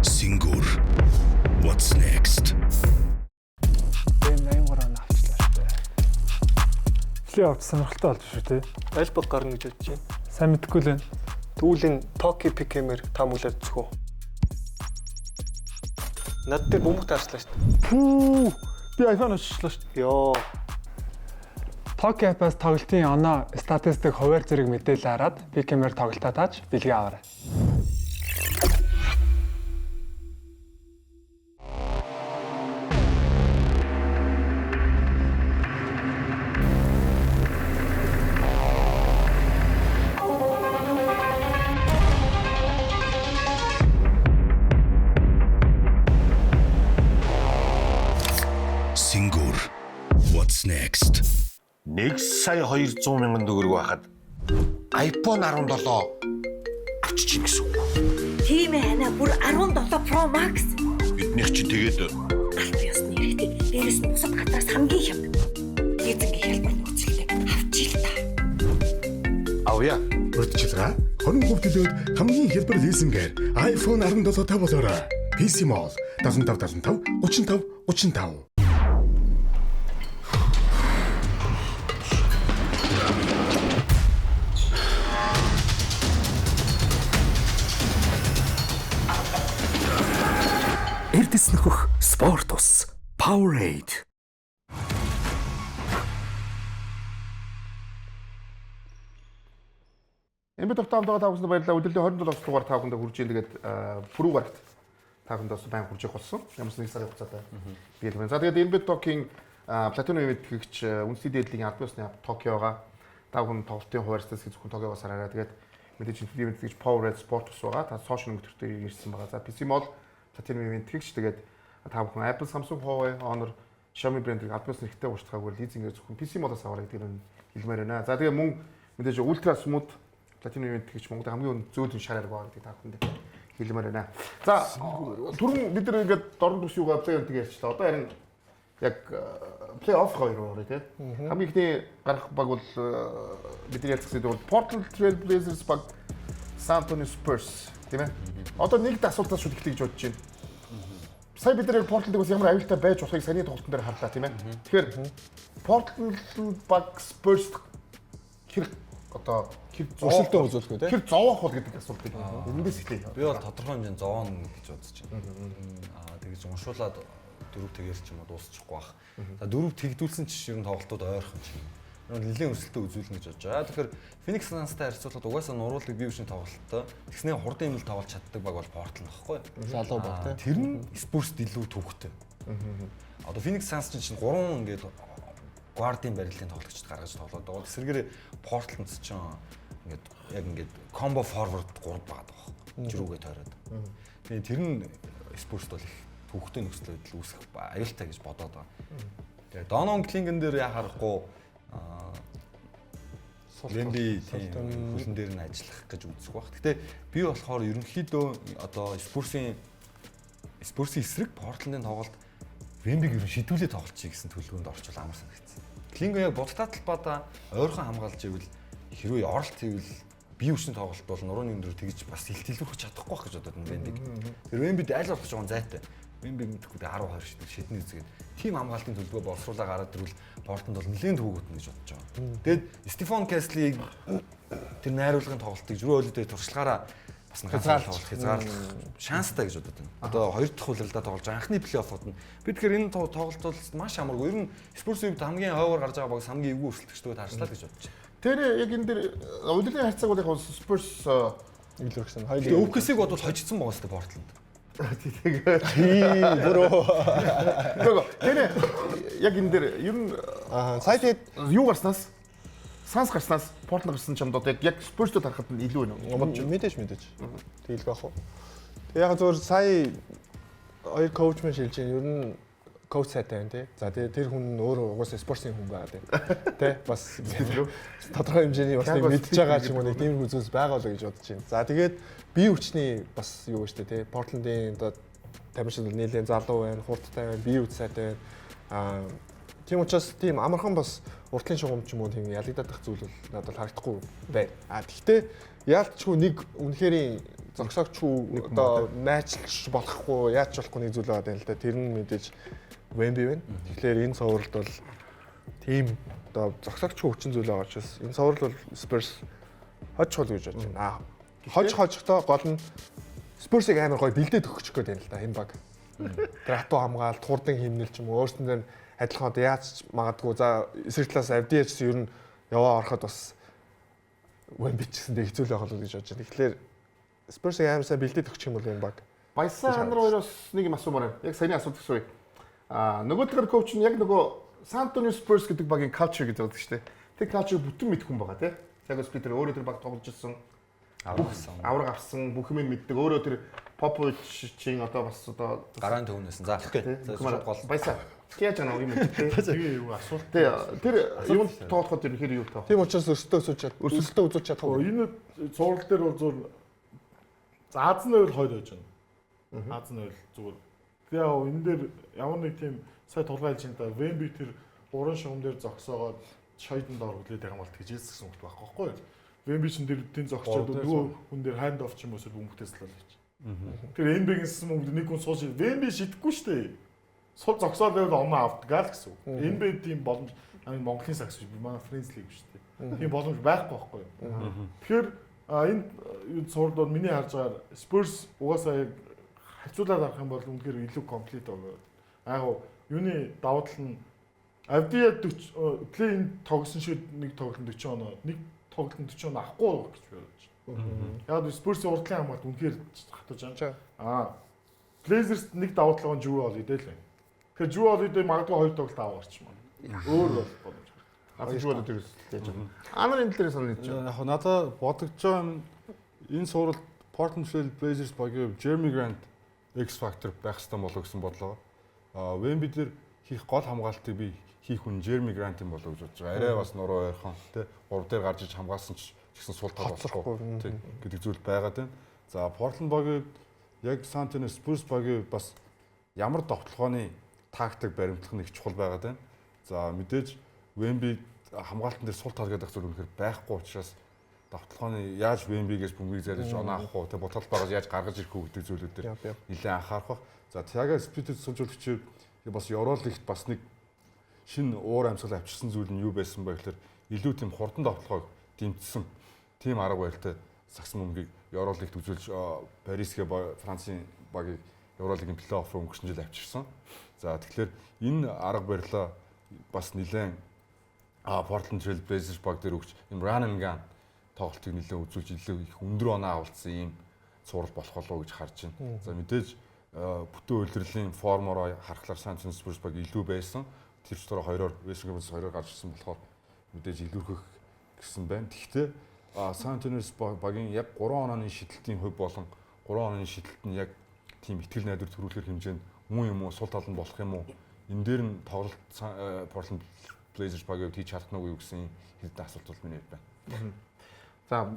Singur. What's next? M83 оноо авчлаа шүү дээ. Плей-офф сонирхолтой болж шүү дээ. Аль баг гарна гэж бодож байна. Сайн мэдэхгүй л байна. Тэгвэл энэ Токи Пикэмэр та мүлээд үзэх үү? Над дээр бөмбөг таарчлаа шүү дээ. Пүү! Би iPhone авчихлаа шүү дээ. Йоо. Токи app-аас тоглолтын оноо, статистик, хуваар зэрэг мэдээлэл хараад Pick'em-ээр тоглолтоо тааж бэлгээ аваарай. Singur. What's next? 1 сая 200 мянган төгрөг байхад iPhone 17 авчиж чинь гэсэн үг. Тийм ээ анаа бүр 17 Pro Max. Биднийх чинь тэгээд Алт ёсны хэрэгтэй. Дээрээс нь бусад газраас хамгийн хямд. Лизингийн хялбар нөхцөлтэй авчи л та. авъя. Урьдчилгаа 20% төлөөд хамгийн хялбар лизингээр iPhone 17 та болоорой. PC Mall 75 75 35 35. Эрдэс нөхөх спорт ус Powerade. NBA тогтоомтойгоо та бүхэнд баярлалаа. Өдрийн 27 дугаар та бүхэнд хүрж ийн. Тэгээд пүрүү гарагт та бүхэнд бас байн хүрж явах болсон. Ямар ч нэг сарын хугацаатай биелэх байна. За тэгээд NBA Talk-ийн Platinum мэтгэгч үндэсний дээдлийн албан ёсны Токиога та бүхэн тоглолтын хуваарьцаас зөвхөн Токиогоос хараарай. Тэгээд мэдээж үндэсний мэтгэгч Power Red Sport ус байгаа. Та сошиал нөтөр дээр ирсэн байгаа. За PC Mall Platinum мэтгэгч тэгээд та бүхэн Apple, Samsung, Huawei, Honor, Xiaomi брендийг албан ёсны хэрэгтэй ууртгаагүй лизингээр зөвхөн PC Mall-аас аваарай гэдгийг нь хэлмээр байна. За тэгээд мөн мэдээж Ultra Smooth Platinum мэтгэгч Монголын хамгийн үнэ зөөлөн шар арга байгаа гэдгийг та бүхэнд хэлмээр байна. За түрүүн бид нар ингээд дорн бүс юугаа плей-офф ярьчлаа. Одоо харин яг плей-офф хоёр орё тий. Хамгийн ихний гарах баг бол бидний ярилцах зүйл бол Portland Trail Blazers баг San Antonio Spurs тийм ээ. Одоо нэг асуултаас шүд эхлэе гэж бодож байна. Сая бид нар яг Portland-ыг бас ямар аюултай байж болохыг саяны тоглолтын дээр харлаа тийм ээ. Тэгэхээр Portland баг Spurs хэр одоо хэр Өрсөлдөөн үзүүлэх үү, тий? Хэр зовоох бол гэдэг асуултыг эндээс эхлэе. Би бол тодорхой хэмжээнд зовоно гэж бодож байна. Аа тэгэж уншуулад дөрөв тэгэр ч юм уу дуусчихгүй бах. За дөрөв тэгдүүлсэн ч ер нь тоглолтууд ойрхон ч юм. Нэлээд өрсөлдөөн үзүүлнэ гэж бодож байгаа. Тэгэхээр Phoenix Suns-тай харьцуулахад угаасаа нуруулдаг бие хүчний тоглолттой тэгснээ хурдан имэл тоглож чаддаг баг бол Portland багхгүй. Залуу баг, тий. Тэр нь Spurs-д илүү төвхтэй. Одоо Phoenix Suns чинь 3 ингээд гвардын барилын тоглогчд гаргаж тоглоод байгаа. Эсвэргээр Portland ч ингээд яг ингээд combo forward 3 байгаа байхгүй. Жирүүгээ тойроод. Тэгээ тэр нь Spurs-д бол их төвхтэй нөхцөл байдал үүсгэх аюултай гэж бодоод байгаа. Тэгээ Donovan Clingan дээр яа харахгүй Вемби тийм хөлн дээр нь ажиллах гэж үзэх байх. Гэтэ би болохоор ерөнхийдөө одоо Spurs-ийн эсрэг Portland-ын тоглолт Вембиг ерөн шидүүлээ тоглолчих гэсэн төлөвөнд орчвол амар санагдсан. Клинго яг будагтаа талбайдаа ойрхон хамгаалж ивэл хэрвээ оролт хийвэл бие хүчний тоглолт бол нурууны өндөр тэгж бас илтэлвэрхэж чадахгүй байх гэж бодод энэ Вембиг. Тэр Вембид аль болох жоохон зайтай. Вембиг мэдэхгүй 10 20 шидэл шиднэ үзгээд тим хамгаалтын төлөвлөгөө боловсруулаа гараад ирвэл Портланд бол нэлээд төвөгтнө гэж бодож байгаа. Тэгээд Стефан Каслиг тэр найруулгын тоглолтыг Жрүү Холидей туршлагаараа бас хязгаарлах хязгаарлах шанстай гэж бодод байна. Одоо хоёр дахь улиралдаа тоглож анхны плей-оффод нь би тэгэхээр энэ тоглолт бол маш амаргүй. Ер нь Спурсийн хувьд хамгийн хойгоор гарч байгаа баг хамгийн эвгүй өрсөлдөгчдөө таарчлаа гэж бодож байна. Тэр яг энэ дэр улирлын харьцааг бол яг Spurs илэрхсэн. Тэгээ OKC-г бодвол хожигдсан байгаа сте Портланд. Тэгээ. Бүрөө. Тэр яг энэ дэр ер нь сая тэгээд юу гарснаас Санс гарснаас Портланд гарсан чамд одоо яг Spurs-д харахад нь илүү байна. Мэдээж. Тэгэлгүй ах уу. Тэг яг зөвөр сая хоёр коуч мэн шилж байна. Ер нь коуч сайтай байна тий. За тэгээ тэр хүн өөрөө угаасаа спортын хүн байгаа тий. Тэ бас тодорхой хэмжээний бас нэг мэдж байгаа ч юм уу нэг тиймэрхүү зүйлс байгаа л гэж бодож байна. За тэгээд бие хүчний бас юу вэ тий. Портландын одоо тамирчин бол нэлээд залуу байна, хурдтай байна, бие хүч сайтай байна. Аа тийм учраас тийм амархан бас уртлын шугам ч юм уу тийм ялагдах зүйл бол надад бол харагдахгүй байна. А тэгтээ яалтчгүй нэг үнэхэрийн зогсоогчгүй одоо найчлж болохгүй яаж болохгүй нэг зүйл байгаа юм л да. Тэр нь мэдээж Вемби байна. Тэгэхээр энэ цувралд бол тийм одоо зогсоогчгүй хүчин зүйл байгаа учраас энэ цуврал бол Spurs хожих гэж бодож байна. Хожихдоо гол нь Spurs-ыг амар гоё бэлдээд өгчих гээд байна л да энэ баг. Тэр хатуу хамгаалт, хурдан химнэл ч юм уу өөрсөндөө нь адилхан одоо яаж магадгүй за эсрэг талаас Авдия ч ер нь яваа ороход бас Вемби ч гэсэндээ хэцүү л байх болов гэж бодож байна. Тэгэхээр Spurs-ыг амар сайн бэлдээд өгчих юм бол энэ баг. Баясан ханар хоёроос нэг юм асуумаар байна. Яг саяны асуулт гэсэн. Нөгөө талаар коуч нь яг нөгөө San Antonio Spurs гэдэг багийн culture гэж боддог шүү дээ. Тэр culture бүтэн мэдэх хүн байгаа тий. Яг Сплитер өөрөө тэр баг тоглож ирсэн. Авраг авсан, бүх юм мэддэг. Өөрөө тэр Поповичийн одоо бас одоо гараан төвнөөсөн. За окей. За гол. Баясаа. Яаж ана юм бэ тий. Тэгээ юу асуулт. Тэр юунд тоглоход ерөнхийдөө юу таа. Тийм учраас өрсөлдөө үзүүлж чадах уу? Энэ цуврал дээр бол зүгээр за Аз нь байвал хойд байж байна. Аз нь байвал зүгээр. Тэгээ яг энэ дээр ямар нэг тийм сая тулгаа хэлж байна да. Вемби тэр гурван шугам дээр зогсоогоод шойдон доор хүлээд байгаа юм бол тэгж хэлсэн хүмүүс байхгүй байхгүй юу? Вемби чин тэр тэн зогсчоод нөгөө хүн дээр ханд оф ч юм уу эсвэл бөмбөгтөөс л болж. Тэр NBA-гээс мөнгө нэг хүн сууж Вемби шидэхгүй шүү дээ. Сул зогсоод байвал оноо авдгаа л гэсэн үг. NBA тийм боломж Монголын сагс биш, манай Friends League биш үү? Тийм боломж байхгүй байхгүй юу? Тэгэхээр энэ цуврал бол миний харж байгаагаар Spurs угаасаа яг харьцуулаад харах юм бол үнэхээр илүү комплит байгаа. Яг юуны давуу тал нь Авдия 40 плей-ин тогсон шиг нэг тоглолт 40 оноо, нэг тоглолтод 40 оноо авахгүй гэж би бодож байна. Яг нь Spurs-ийн урдлын хамгаалт үнэхээр хатаж байна. Аа Blazers нэг давуу талын Drew Holiday л байна. Тэгэхээр Drew Holiday магадгүй хоёр тоглолт авах гарч юм. Өөр бол боломж. Аа Drew Holiday яаж юм. Анар энэ дээр санал нийт. Яг надад бодогдож байгаа юм энэ сурал Portland Trail Blazers багийн Jeremy Grant X factor байх хэрэгтэй болов гэсэн бодлоо. Аа Wemby дээр хийх гол хамгаалтыг би хийх хүн Jeremy Grant юм болов гэж бодож байгаа. Арай бас нуруу ойрхон тий 3 дээр гарч иж хамгаалсан ч гэсэн сул тал болохгүй тий гэдэг зүйл байгаад байна. За Portland багийн яг San Antonio Spurs багийн бас ямар довтлогооны тактик баримтлах нь их чухал байгаад байна. За мэдээж Wemby хамгаалтан дээр сул тал гэдэг зүйл үнэхээр байхгүй учраас довтлогооны яаж Wemby-гээс бөмбөгийг зайлж оноо авах уу, тэ бутал багаас яаж гаргаж ирэх үү гэдэг зүйлүүд дээр нэлээд анхаарах бах. За Tiago Splitter цуглуулгч бас Евролигт бас нэг шинэ уур амьсгал авчирсан зүйл нь юу байсан бэ гэхээр илүү тийм хурдан довтлогоог дэмжсэн тийм арга барилтай сагсан бөмбөгийг Евролигт үзүүлж Парисгээ Францын багийг Евролигийн плей-офф руу өнгөрсөн жил авчирсан. За тэгэхээр энэ арга барилаа бас нэлээд Portland Trail Blazers баг дээр өгч юм run and gun тоглолтыг нэлээд үзүүлж илүү их өндөр оноо авалцсан ийм цуврал болох болов уу гэж харж байна. За мэдээж бүтэн улирлын формороо харахлаар San Antonio Spurs баг илүү байсан. Тэр ч дөрөөр 2-оор Western Conference 2-оор гарч ирсэн болохоор мэдээж илүүрхэх гэсэн байна. Тэгэхдээ San Antonio Spurs багийн яг 3 онооны шидэлтийн хувь болон 3 онооны шидэлт нь яг тийм итгэл найдвар төрүүлэхэр хэмжээнд муу юм уу, сул тал нь болох юм уу? Энэ дээр нь тоглолт Portland Blazers багийг хийж чадах нь үгүй юу гэсэн хэдэн асуулт бол миний хувьд байна. За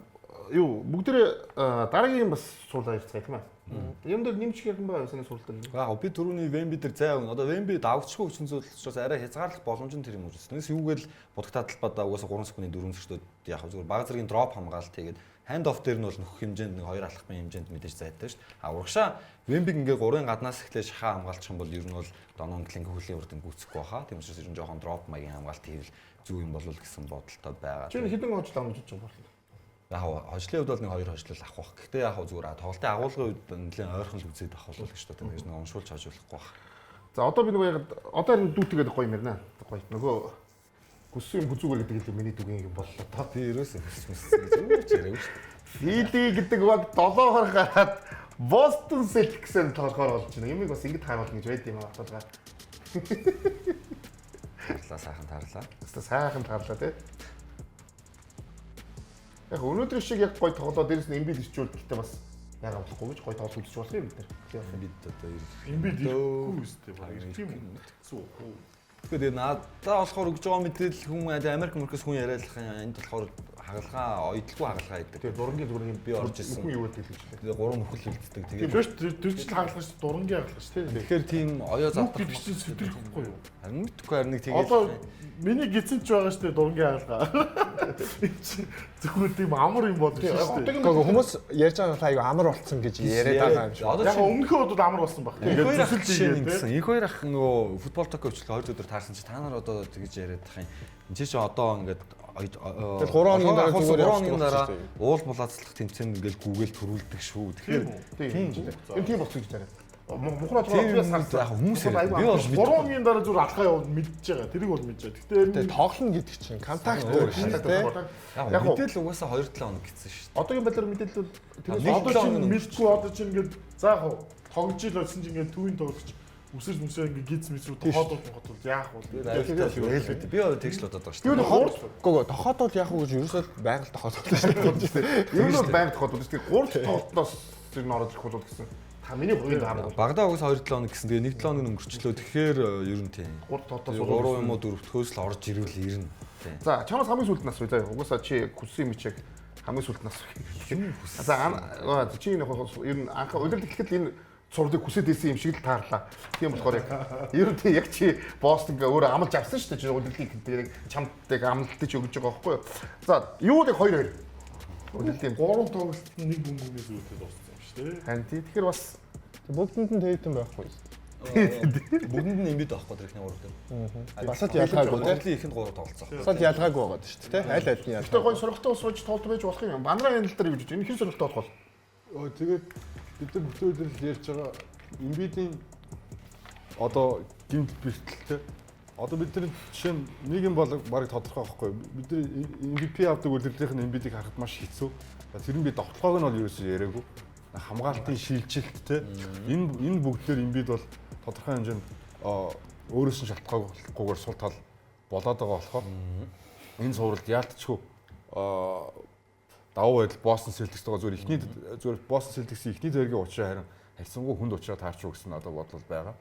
юу бүгдээ дараагийн бас суулаа ярьцгаая тийм ээ. Юм дээр нэмчих юм байгаа саний суултал. Аа би түрүүний Wemby дээр зай өгнө. Одоо Wemby давагчгүй хүчин зүйл учраас арай хязгаарлах боломж нь тэр юм үүссэн. Тэгээс юугээл будагтаа талбайдаа угаасаа 3 секундын 4 зөрчилдөд яг зүгээр баг зэргийн дроп хамгаалт хийгээд hand off дээр нь бол нөхөх хэмжээнд нэг хоёр алхмын хэмжээнд мэдээж зайтай шүү дээ. А урагшаа Wemby ингээ 3-ын гаднаас эхлээ шахаа хамгаалчих юм бол ер нь бол Донован Клинк хөлийн урд гүйцэхгүй баха. Тийм учраас ер нь жоохон дроп маягийн хамгаалт хийвэл зөв юм болов гэсэн бодолтой байгаа. Чи хэдэн хожил авч байгаа юм бол? Яг хожлын хувьд бол нэг хоёр хожлол авах бах. Гэхдээ яг зүгээр тоглолтын агуулгын үед нэлээд ойрхон л үзээд авах болов гэж байна. Тэгээс нэг уншуулж хожуулахгүй бах. За одоо би нөгөө яг одоо харин дүүтэйгээд гоё юм ярина. Гоё. Нөгөө хүссэн юм хүзүүгээр гэдэг л миний дүгийн юм боллоо. Та би ерөөсөө хүсч мэссэн гэж юу ч яриаггүй шүү дээ. Фили гэдэг баг 7-оор гараад Boston Celtics-ээр тоглохоор болж байна. Юмыг бас ингэж харуулна гэж байд юм аа баталгаа. Тарлаа сайхан тарлаа. Хэвээ сайхан тарлаа тий. Яг өнөөдөр шиг яг гоё тоглоо дээрээс нь Embiid ирчүүл гэхдээ бас яагаад болохгүй гэж гоё тоглолт үзэж болох юм бид нар. Embiid одоо Embiid ирэхгүй үстэй баг ирэх юм уу? Тэгэхээр надаа болохоор өгж байгаа мэдээлэл хүн Америк мөркөөс хүн яриалах энд болохоор хагалгаа ойдлгүй хагалгаа гэдэг. Тэгээ дурангийн зүгээр юм би орж ирсэн. Хүн юу гэдэг л гэж. Тэгээ гурван нөхөл үлддэг. Тэгээ тэр жил хагалгаа шүү дурангийн хагалгаа шүү дээ. Тэгэхээр тийм оёо задах гэдэг чинь сэтэрэхгүй юу? Харин мэдхгүй харин нэг тэгээд одоо миний гизэн ч байгаа шүү дээ дурангийн хагалгаа. Энэ чинь зөвхөн тийм амар юм болж шүү дээ. Гэхдээ хүмүүс ярьж байгаа нь айгүй амар болцсон гэж яриад байгаа юм шиг. Яг өмнөхөө бол амар болсон баг. Тэгээд зүсэлж ингэсэн. Их хоёр ах нөгөө футбол ток өвчлөө 2 өдөр таарсан чи та нар одоо тэгж яриад тах юм. Энд чи одоо ингээд Тэгэл 3 хоногийн дараа зүгээр хоногийн дараа уул булаацлах тэмцээнд ингээл гүгээл төрүүлдэг шүү. Тэгэхээр тийм энэ тийм болсон гэж яриад. Мухраа тугаа сарсан яг хүмүүс яриад. Би бол 3 хоногийн дараа зүгээр алхаа яваад мэдж байгаа. Тэрийг бол мэдж байгаа. Гэхдээ тоглоно гэдэг чинь контакт өөр шүү дээ. Яг мэдээлэл угаасаа 2-7 хоног гэсэн шүү дээ. Одоогийн байдлаар мэдээлэл бол тэрээс одоо чинь мэдгүй одоо чинь ингээд за яг тоглож ил болсон чинь ингээд төвийн тоглогч үсэрч мүсээ ингээ гиз мэс рүү тохоодол мохотол яах вэ? Би бол тэгж л бодоод байгаа шүү дээ. Гүү тохоодол яах вэ гэж ерөөсөө байгаль тохоодол шүү дээ. Ер нь бол байгаль тохоодол шүү дээ. 3 тоглолтоос ер нь ороод ирэх болов гэсэн. Та миний хувьд хамаагүй. Багадаа угсаа 2-7 хоног гэсэн. Тэгээ 1-7 хоног өнгөрчлөө. Тэгэхээр ер нь тийм. 3 тоглолтоос 3 юм уу 4-өөс л орж ирвэл ирнэ. За чамаас хамгийн сүүлд нь асууя заяа. Угаасаа чи хүссэн юм чиг хамгийн сүүлд нь асууя. За чи ер нь анх удирдал эхлэхэд энэ цувралыг хүсээд исэн юм шиг л таарлаа. Тийм болохоор яг ер нь яг чи Бостонг өөрөө амлаж авсан шүү дээ. Чи удирдлыг тэгээд чамд яг амлалтыг чи өгж байгаа байхгүй юу? За юу л 2-2. Удирдлын 3 тоглолтод нэг бөмбөгнөөс үүдээ дууссан юм шүү дээ. Харин тий. Тэгэхээр бас бүгдэнд нь Tatum байхгүй юу? Бүгдэнд нь Embiid байхгүй тэр ихний 3 дээр. Бас л ялгаагүй тий. Ихэнд 3 тоглолцсон. Бас л ялгаагүй байгаа шүү дээ тий. Аль аль нь ялгаа. Гэтэ гоё сорилттой ус сууж тоглолт байж болох юм. Бандраа энэ тал дээр юу гэж энэ хэр сорилттой болох вэ? Тэгээд бид нар бүтэн өдрөл ярьж байгаа Embiid-ийн одоо гэмт бэртэлтэй Одоо бид нар жишээ нь нэг юм бол бараг тодорхой байхгүй. Бид нар MVP авдаг үлрэлийнх нь Embiid-ийг харахад маш хэцүү. Тэр нь би довтлогоог нь бол ерөөсөө яриаггүй. Хамгаалтын шилжилт те энэ бүгдээр Embiid бол тодорхой хэмжээнд өөрөөс нь шалтгаалгүйгээр сул тал болоод байгаа болохоор энэ цувралд яалтчгүй давуу байдал Boston Celtics-тэйгээ зүгээр эхний зүгээр Boston Celtics-ийн эхний зэргийн учраа харин харьцангуй хүнд учраа таарч уу гэсэн надад бодол байгаа.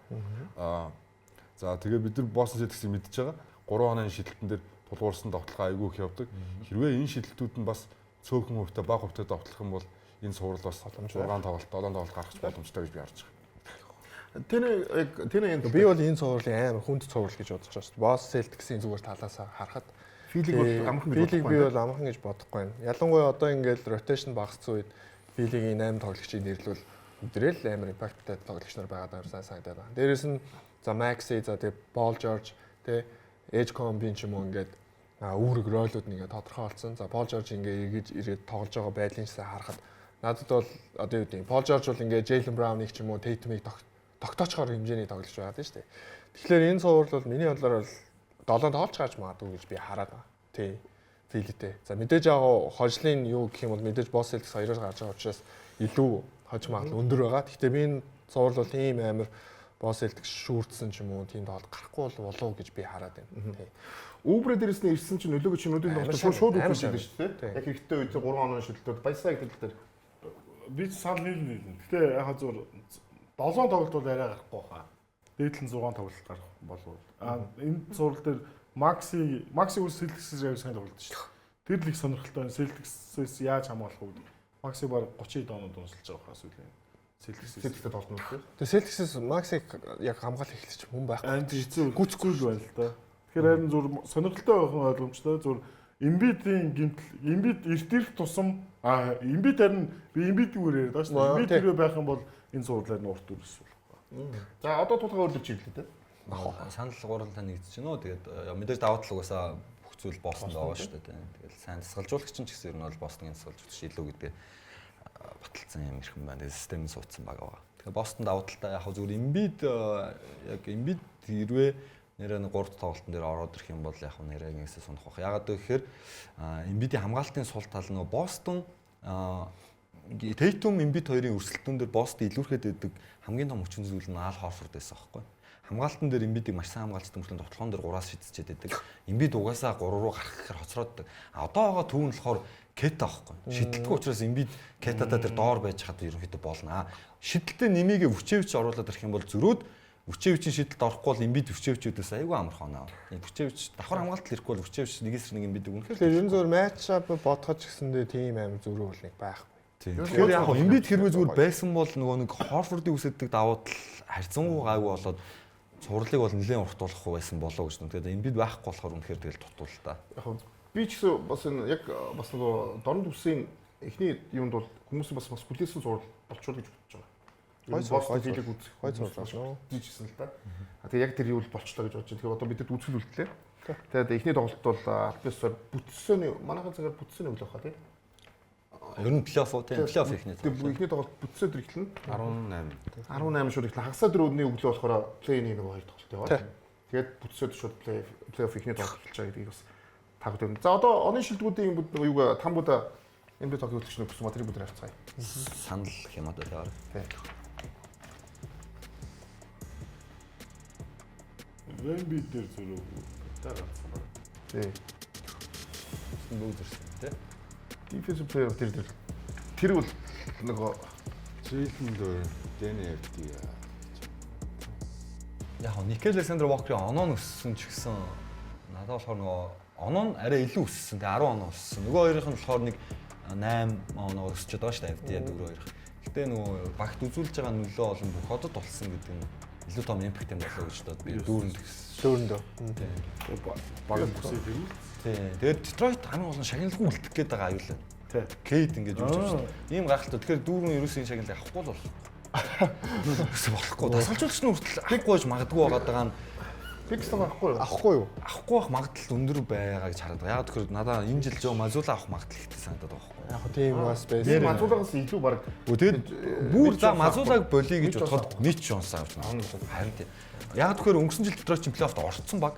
За тэгээ бид нар Boston Celtics-ийг мэдж байгаа. 3 онооны шидэлтэн дээр тулгуурсан довтлогоо айгүй их явдаг. Хэрвээ энэ шидэлтүүд нь бас цөөхөн хувьтай бага хувьтай довтлох юм бол энэ цуврал бас 6 тоглолт 7 тоглолт гарах боломжтой гэж би харж байгаа. Тэр яг би бол энэ цувралын амар хүнд цуврал гэж бодож байгаа шүү дээ. Boston Celtics-ийн зүгээр талаас харахад Филиг бол амархан гэж бодохгүй. Би бол амархан гэж бодохгүй байна. Ялангуяа одоо ингээл rotation багассан үед Филигийн 8 тоглогчийг нэрлвэл өдрөөл амар импакттай тоглогч нар байгаа юм санагдаад байна. Дээрээс нь за Maxey, за тэгээ Paul George, тэ Edgecombe ч юм уу ингээд үүрэг ролууд нь ингээд тодорхой болсон. За Paul George ингээд эргэж ирээд тоглож байгаа байдлын чисээ харахад надад бол одоо юу гэдэг Paul George бол ингээд Jalen Brown-ыг ч юм уу Tatum-ыг тогтоочхоор хэмжээний тоглогч байгаа тийм шүү дээ. Тэгэхээр энэ цуврал бол миний бодлоор бол 7 тоглож гарч магадгүй гэж би хараад байгаа. Тий. Филитэй. За мэдээж яг хожлын юу гэх юм бол мэдээж Boston Celtics хоёроос гарч байгаа учраас илүү хож магадлал өндөр байгаа. Гэхдээ би энэ цуврал бол ийм амар Boston Celtics шүүрдсэн ч юм уу тийм тоглолт гарахгүй болов уу гэж би хараад байна. Тий. Uber дээрээс нь ирсэн чинь нөлөөгөө чинь нүдийн тоглолт шууд үзүүлсэн шүү дээ. Яг хэрэгтэй үед 3 онооны шилдэлүүд баясаа гэдэг тал дээр би санал нийлнэ. Гэтэ яг зөв 7 тоглолт бол арай гарахгүй хаа. Дээдл нь 6 тоглолт гарах болов. А энэ цуврал дээр Maxi үл Celtics-ээс аяг сайн тоглолт шүү дээ. Тэр л их сонирхолтой байна. Celtics-ээс яаж хамгаалах вэ гэдэг. Maxi баг 30 оноод унсалж байгаа хаа сүүлийн. Celtics-тэй тоглоно үү? Тэгээ Celtics-ээс Maxi яг хамгаалах эхэлчих хүн байхгүй. Аа хэцүү гүцэхгүй л байна л да. Тэгэхээр харин зүр сонирхолтой байх нь ойлгомжтой. Зүр Embiid-ийн гимтэл Embiid эрт ирэх тусам Embiid харин би Embiid-ийн үгээр яриад байгаа шүү дээ. Embiid хэрвээ байх юм бол энэ цувралаар нь урт үрс болох. За одоо тулгаа өөрлөж чиглэлээ те. Санал гурван нэгдэж байна уу. Тэгээд мэдээж даваа тал угаасаа бүх зүйл Бостонд байгаа шүү дээ. Тэгэл сайн дасгалжуулагч ч гэсэн ер нь бол Бостонгийн дасгалжуулагч илүү гэдгээ баталсан юм эрхэм байна. Тэгээд систем суудсан баг байгаа. Тэгэхээр Бостон даваа талтай яг зүгээр Embiid яг Embiid хэрвээ нэрээ нэг 3 дахь тоглолтын дээр ороод ирэх юм бол яг нэрээ нэгсээ сунах байх. Ягаад гэвэл Embiid-ийн хамгаалтын сул тал нөгөө Бостон Tatum Embiid хоёрын өрсөлдөөн дээр Бостон илүүрхэд байдаг хамгийн том хүчин зүйл нь Al Horford байсан байхгүй. Хамгаалтан дээр Embiid-ийг маш сайн хамгаалцдаг мөртлөө тоглоом дээр 3-аас шидчихээд байдаг. Embiid угаасаа 3 руу гарах гэхээр хоцрооддаг. Одоо байгаа төв нь болохоор Кета байхгүй. Шидэлтгүй учраас Embiid Кетада дээр доор байж хаад ерөнхийдөө болно. Шидэлтээ нэмийгээ Вучевич оруулаад ирэх юм бол зөрөөд Вучевичийн шидэлд орохгүй бол Embiid Вучевичүүдээс айгүй амархан оноо. Вучевич давхар хамгаалт ирэхгүй бол Вучевич нэгээс нэг Embiid үнэхээр. Тэгэхээр ер нь зөвөр матч ап бодоход ч гэсэндээ тийм амар зөрүү бол нэг байхгүй. Тэгэхээр яг Embiid хэрвээ зүгээр байсан бол нөгөө нэг Horford-ыг үсэдэг давуу тал харьцангуй гайгүй болоод цувралыг бол нэлээд уртуулах байсан болоо гэж. Тэгээд Embiid байхгүй болохоор үнэхээр тэгэл дутуул та. Яг би ч гэсэн бас энэ яг бас нөгөө дорн төвсийн эхний юунд бол хүмүүс бас хүлээсэн цуврал болчихвол гэж бодож байгаа. Бостон филиг үзэх гой цуврал болно. Жижигсэн л да. Тэгээ яг тэр юу болчлоо гэж бодож байна. Тэгэхээр одоо бидэд үзэл үлдлээ. Тэгээд эхний тоглолт бол Альпесоор бүтсөний манайхан цагаар бүтсөний өглөө хаа тий. Ер нь плей-офф уу тийм плей-офф эхний тоглолт. Эхний тоглолт бүтсөө дэр эхэлнэ. 18. 18 шууд эхэлнэ. Хагасаа дөрөвний өглөө болохоор плей-ийн нөгөө хоёр тоглолт яваа. Тэгээд бүтсөө шууд плей-офф эхний тоглолт эхэлж байгаа гэдгийг бас тагд юм. За одоо оны шилдэгүүдийн бүгд юуг тамгуудаа NBA тоглолт хөтлөгч нөхсөн ба тэрийг бүгд харьцгаая. Санал гэх юм одоо яваа. Тийм. Wemby дээр зөрөөгүй. Та ганцхан баг. Тийм. Бүгд зөрсөн тий. Defensive player тэр тэр бол нөгөө Jalen Duren, Danny Avdija. Яг нь Никел Александр Walker-ийн оноо нь өссөн ч гэсэн надад болохоор нөгөө оноо нь арай илүү өссөн. Тэгээ 10 оноо өссөн. Нөгөө хоёрын нь болохоор нэг 8 оноо өсчөөд байгаа шүү дээ. Avdija дөрөв хоёр. Гэтэ нөгөө багт үзүүлж байгаа нөлөө олон бүх одод болсон гэдэг нь илүү том импакт юм болоо гэж бодоод би дүүрэнд өссөн. Дүүрэндөө. Тийм. Баг бүсээ тэрүүл. Тийм. Тэгээд Детройт хамгийн гол нь шагналгүй үлдэх гээд байгаа аюулаа. Тийм. Кейд ингэж юуж авсан. Ийм гайхалтай. Тэгэхээр дүүрэн ерөөсөө энэ шагналыг авахгүй л болохгүй. Ерөөсөө болохгүй. Дасгалжуулагч нь хүртэл авахгүй байж магадгүй байгаа даа нь Bickerstaff авахгүй юу? Авахгүй юу? Авахгүй байх магадлал өндөр байгаа гэж хараад байгаа. Яг тэгэхээр надаа энэ жил Жо Мазула авах магадлал ихтэй санагдаад байгаа байхгүй. Яг тийм бас байсан. Мазулагаас илүү баг. Тэгээд бүр за Мазулаг болиё гэж бодоход Мич Джонс авч магадгүй. Харин тийм. Яг тэгэхээр өнгөрсөн жил Детройт чинь плей-оффт орцсон баг.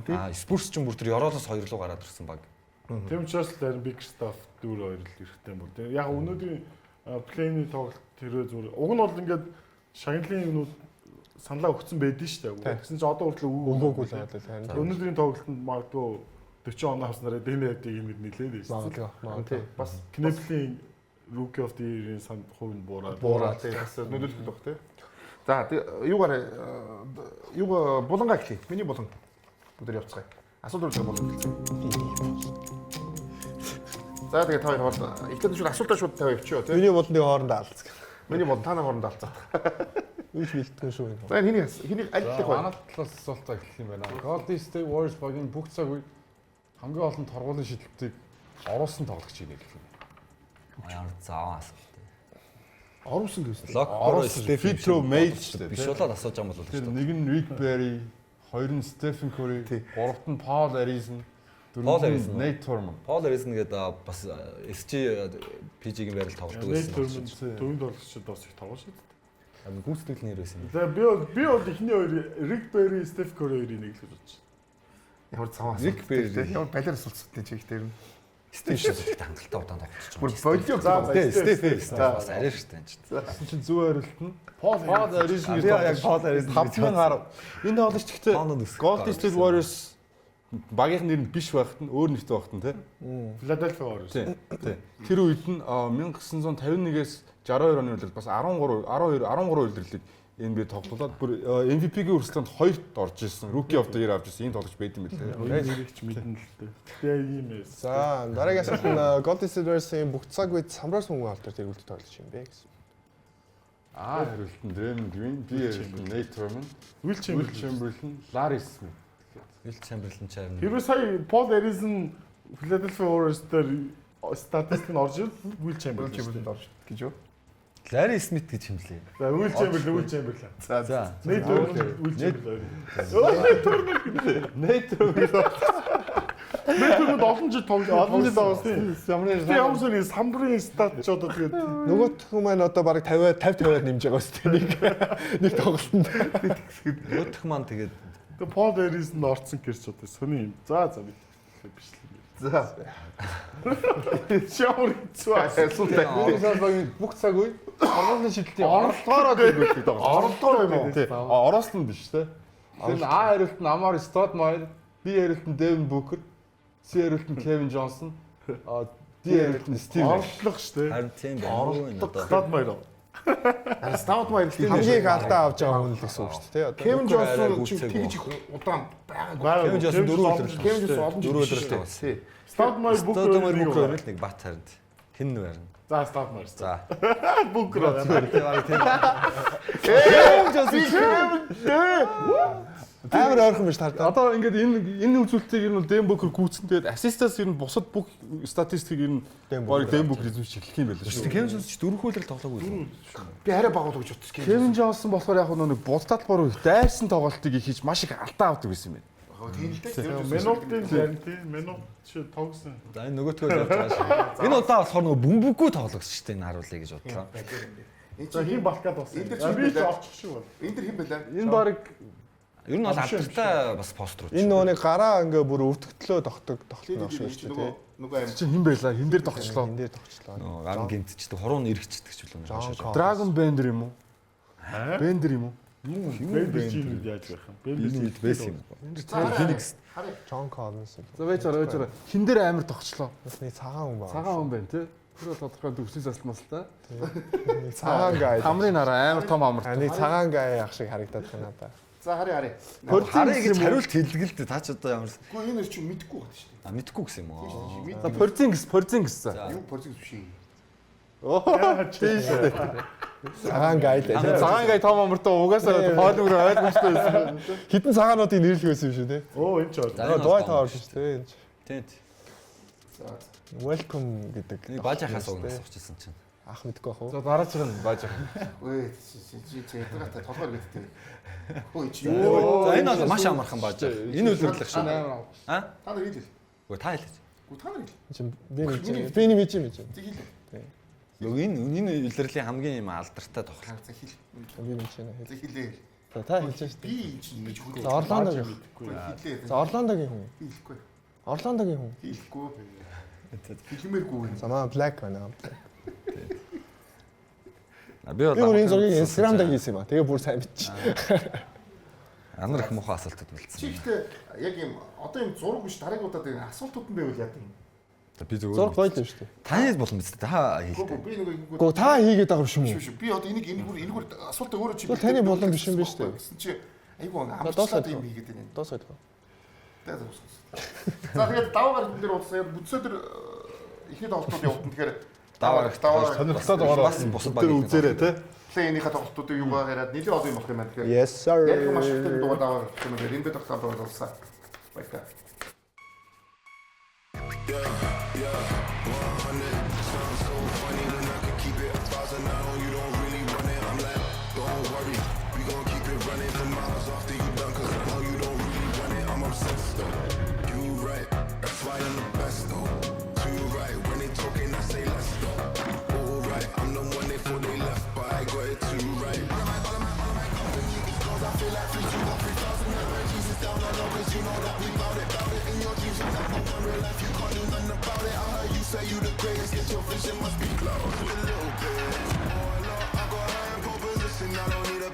Аа Спурс чинь бүр тэр Ёроолоос 2 руу гараад ирсэн баг. Тийм учраас л харин Bickerstaff 4-2 л эрэхтэй юм бол. Яг өнөөдрийн плейний тоглолт тэрэ зүгээр. Уг нь бол ингээд шагналын юмнууд саналаа өгсөн байдэн шүү дээ. Тэгсэн чинь одоо хүртэл өгөөгүй л байгаа л харин. Өнөөдрийн тоглолтод магадгүй 40 оноо авснараа Дэнэ Хэдийг юм нэлээд байсан. Магадгүй. Магадгүй. Бас Кнеплийн Rookie of the Year-ийн сан хувь нь буураад. Буураад тий бас нөлөөлөх байх тий. За юугаар юуг булангаа эхлэе. Миний булан. Бүгд явцгаая. Асуулт өргөж булан эхэлсэн. За тэгээ та хоёр хоол эхлээд шууд асуултаа шууд тавиа явчихё тий. Миний булан нэг хоорондоо алдсан. Миний булан та нар хоорондоо алдсан. Юу ч бэлтгэн шүү энэ. За энэ хэнийг аль талах вэ? Манай талаас асуултаа эхлэх юм байна. Golden State Warriors багийн бүх цаг үе хамгийн олон торгуулийн шидэлтийг оруулсан тоглогчийг нэрлэх юм. Ямар заван асуулт. Оруулсан гэсэн. Оруулсан. Fitro Mage шүү дээ. Биш болоод асууж байгаа юм бол тэр нэг нь Rick Barry, хоёр нь Stephen Curry, гуравт нь Paul Arizin, дөрөв нь Nate Thurmond. Paul Arizin гэдэг бас SG PG-ийн байрал тоглодог байсан. Nate Thurmond дөрөв тоглогчид бас их тоглож шүү дээ. Амар гүйцэтгэл нэр байсан юм. За би бол эхний хоёр Rick Barry, Steph Curry хоёрыг нэг л гэж бодож байна. Ямар заван асуулт. Rick Barry ямар балиар асуулт чи их дээр нь. Стеф шиг хангалттай удаан тоглож байгаа. Бүр болио за Стеф бас арай шүү дээ энэ чинь. Тэгсэн чинь зөв хариулт нь Paul Arizin гэж яг Paul Arizin 5000 гаруй. Энэ тоглогч гэхдээ Golden State Warriors багийнх нэр нь биш байхад нь өөр нэртэй байхад нь тий. Philadelphia Warriors. Тий. Тэр үед нь 1951-ээс 62 оны улирал бас 13 12 13 улирлыг NBA тоглуулад бүр MVP-гийн өрсөлдөөнд хоёрт орж ирсэн. Rookie of the Year авч ирсэн ийм тоглогч байд юм билээ. Нэрийг ч мэднэ л дээ. Тэгээ ийм ээ. За дараагийн асуулт нь Golden State Warriors-ийн бүх цаг үед самбраас мөнгө алдар тэргүүлдэг тоглогч юм бэ гэсэн. А хариулт нь Draymond Green, B хариулт нь Nate Thurmond, Will Chamberlain, Larry Smith. Will Chamberlain ч харин. Тэрвээ сая Paul Arizin Philadelphia Warriors дээр статистик нь орж ирэл Will Chamberlain орж гэж юу? Larry Smith гэж хэмлээ. За Will Chamberlain, Will Chamberlain. За. Nate Thurmond, Will Chamberlain. Nate Thurmond. Nate Thurmond олон жил тоглож олон жил тоглосон. Ямар ч нэг самбарын стат ч одоо тэгээд нөгөөх нь маань одоо бараг 50 50 50-аар нэмж байгаа үстэй нэг нэг тоглолтод. Нөгөөх маань тэгээд Paul Arizin орцсон гэрч одоо сони юм. За за мэдээ биш л. За. Ямар хэцүү асуулт. Багийн бүх цаг үе торгуулийн шидэлтийн оролдоороо тэргүүлдэг тоглогч. Оролдоороо юм уу? Тий. Ороосон биш те. Тэр нь А хариулт нь Amar Stoudemire, B хариулт нь Devin Booker, C хариулт нь Kevin Johnson, D хариулт нь Steve Nash. Оролдлого шүү дээ. Харин тийм байна. Оролдлого. Stoudemire. Харин Stoudemire хамгийн их алдаа авч байгаа хүн л гэсэн үг шүү дээ. Одоо Kevin Johnson чи тэгж их удаан байгаагүй. Kevin Johnson дөрөв үлрэл. Kevin Johnson олон дөрөв үлрэл тоглосон. Stoudemire Booker Stoudemire Booker нэг бат харин. Хэн нь байна? За Stoudemire. За. Booker байна. Бараг тийм. Kevin Johnson Амар ойрхон биш тардаа. Одоо ингээд энэ үзүүлэлтийг ер нь Devin Booker гүйцэн тэгээд ассистаас ер нь бусад бүх статистикийг ер нь бараг Devin Booker эзэмшиж эхлэх юм байл шүү. Kevin Johnson ч дөрөв үлрэл тоглоогүй юм. Би арай багууд гэж бодсон. Kevin Johnson болохоор яг нэг будтал бороо их дайрсан тоглолтыг их хийж маш их алдаа авдаг байсан юм байна. Тийм л дээ. Минутын зарим тийм минут чи тогсон. За энэ нөгөөтгөө явж байгаа шүү. Энэ удаа болохоор нөгөө бөмбөггүй тоглогч шүү дээ энэ харуулъя гэж бодлоо. За хин балкад болсон. Би ч олчих шиг байна. Энэ дэр хин байлаа? Энэ бараг ер нь бол алдартай бас пост руу. Энэ нөгөө нэг гараа ингээ бүр өвдөгтлөө тогтдог тоглолт шиг шүү дээ. Нөгөө аим чинь хин байлаа? Хин дээр тогтчлоо. Хин дээр тогтчлоо. Нөгөө гар гинтчдэг, хуруу нь эргэждэг ч үлээ. Dragon Bender юм уу? Bender юм уу? Бендер чи энэ үед яаж байх юм? Бендер үед байсан юм. Phoenix. John Collins. За байж байгаа, байж байгаа. Хин дээр амар тогтчлоо. Бас нэг цагаан хүн байна. Цагаан хүн байна тий. Тэр бол тодорхой төвсний засал масалтай. Нэг цагаан гай. Хамрын нараа амар том амартай. Нэг цагаан гай ах шиг харагдаад байна надаа. За харъя харъя. Харъя гэж хариулт хэлдэг л дээ. Та ч одоо ямар Үгүй энэ чи мэдэхгүй байна шүү дээ. А мэдэхгүй гэсэн юм уу? За Porzingis, Porzingis за. Юу Porzingis биш юм. Тийм шүү дээ. Цагаан гай л. Цагаан гай том амартай угаасаа хоол мөр ойлгомжтой байсан. Хитэн цагаануудыг нэрлэх байсан юм шүү те. Оо энэ ч ойлгоо. Дуай таа орж шүү те энэ ч. Тийм. За. Welcome гэдэг. Нэг баж ахаас уг асуучихсан чинь. Ах мэдгүй бах уу? За дараачих нь бааж байгаа. Өө чи чи ядаргатай толгой гэдэг. Хөөе чи юу? За энэ бол маш амархан бааж байгаа. Энэ үлрэрлэх шүү. Аа? Та нар хэл. Үгүй та хэлээч. Үгүй та нар хэл. Чи би мэдэж. Би нэг мэдэж мэдэж. Тэг хэл. Нөгөө энэ энэ үлрэлийн хамгийн юм алдартай тоглолт. За хэл. Би мэдэж байна. За хэлээ. За та хэлж шүү дээ. Би чи ингэж хөрөө. За Орландогийн. Хэлээ. За Орландогийн хүн. Би хэлэхгүй. Орландогийн хүн. Хэлэхгүй. Хэлмээргүй. За маа Black байна. Би бол Би бүр энэ зургийг Instagram дээр хийсэн юм а. Тэгээ бүр сайн мэдчих. Анар их муухай асуултууд бэлдсэн. Чи ихтэй яг юм одоо юм зураг биш дараагийн удаад энэ асуултууд нь байвал яа гэм. За би зүгээр. Зураг гоё л юм шүү дээ. Таны болон биз дээ. Та Үгүй хэлээ. би нэг ингэнгүүт Гөө та хийгээд байгаа юм шиг Биш үү? биш. Би одоо энийг энэгээр энэгээр асуултаа өөрөө чи Тэгвэл таны болон биш юм биш үү? Гэсэн чи айгүй амарчлаад юм хийгээд байна. Дуусаад. За За тэгээд даваа гарагт дээр уулзсан. Яг бүтсээ дээр эхний тоглолтууд явагдана. Тэгэхээр Даваа гарагт даваа Сонирхолтой дугаар Бас бусад багийн үзээрэй те. Плей-инийхээ тоглолтуудыг юугаа яриад нэлээд олон юм болох юм байна. Тэгэхээр Yes sir. Яг маш их дугаар даваа гарах юм байна. Энэ бид тоглолтод уулзсан. Баярлалаа. Yeah, yeah, 100. Sounds so funny when I could keep it 1,000 now. You don't really run it. I'm like, don't worry, we gon' keep it running for miles after you done. Cause I know you don't really run it. I'm obsessed though. You right, that's why I'm the best though. Too right, when they talking, I say less though. All right, I'm the one they thought they left, but I got it too right. All of my, all of my, all of my company is gold. I feel like 3, 2, 1, 3,000. My Jesus down, I know, cause you know that we bout it, bout it. In your dreams, I'm not in real life, you can't do nothing about it. I heard you say you the greatest, get your vision must be closed. A little bit. Oh, I know I got her in pole position, I don't need a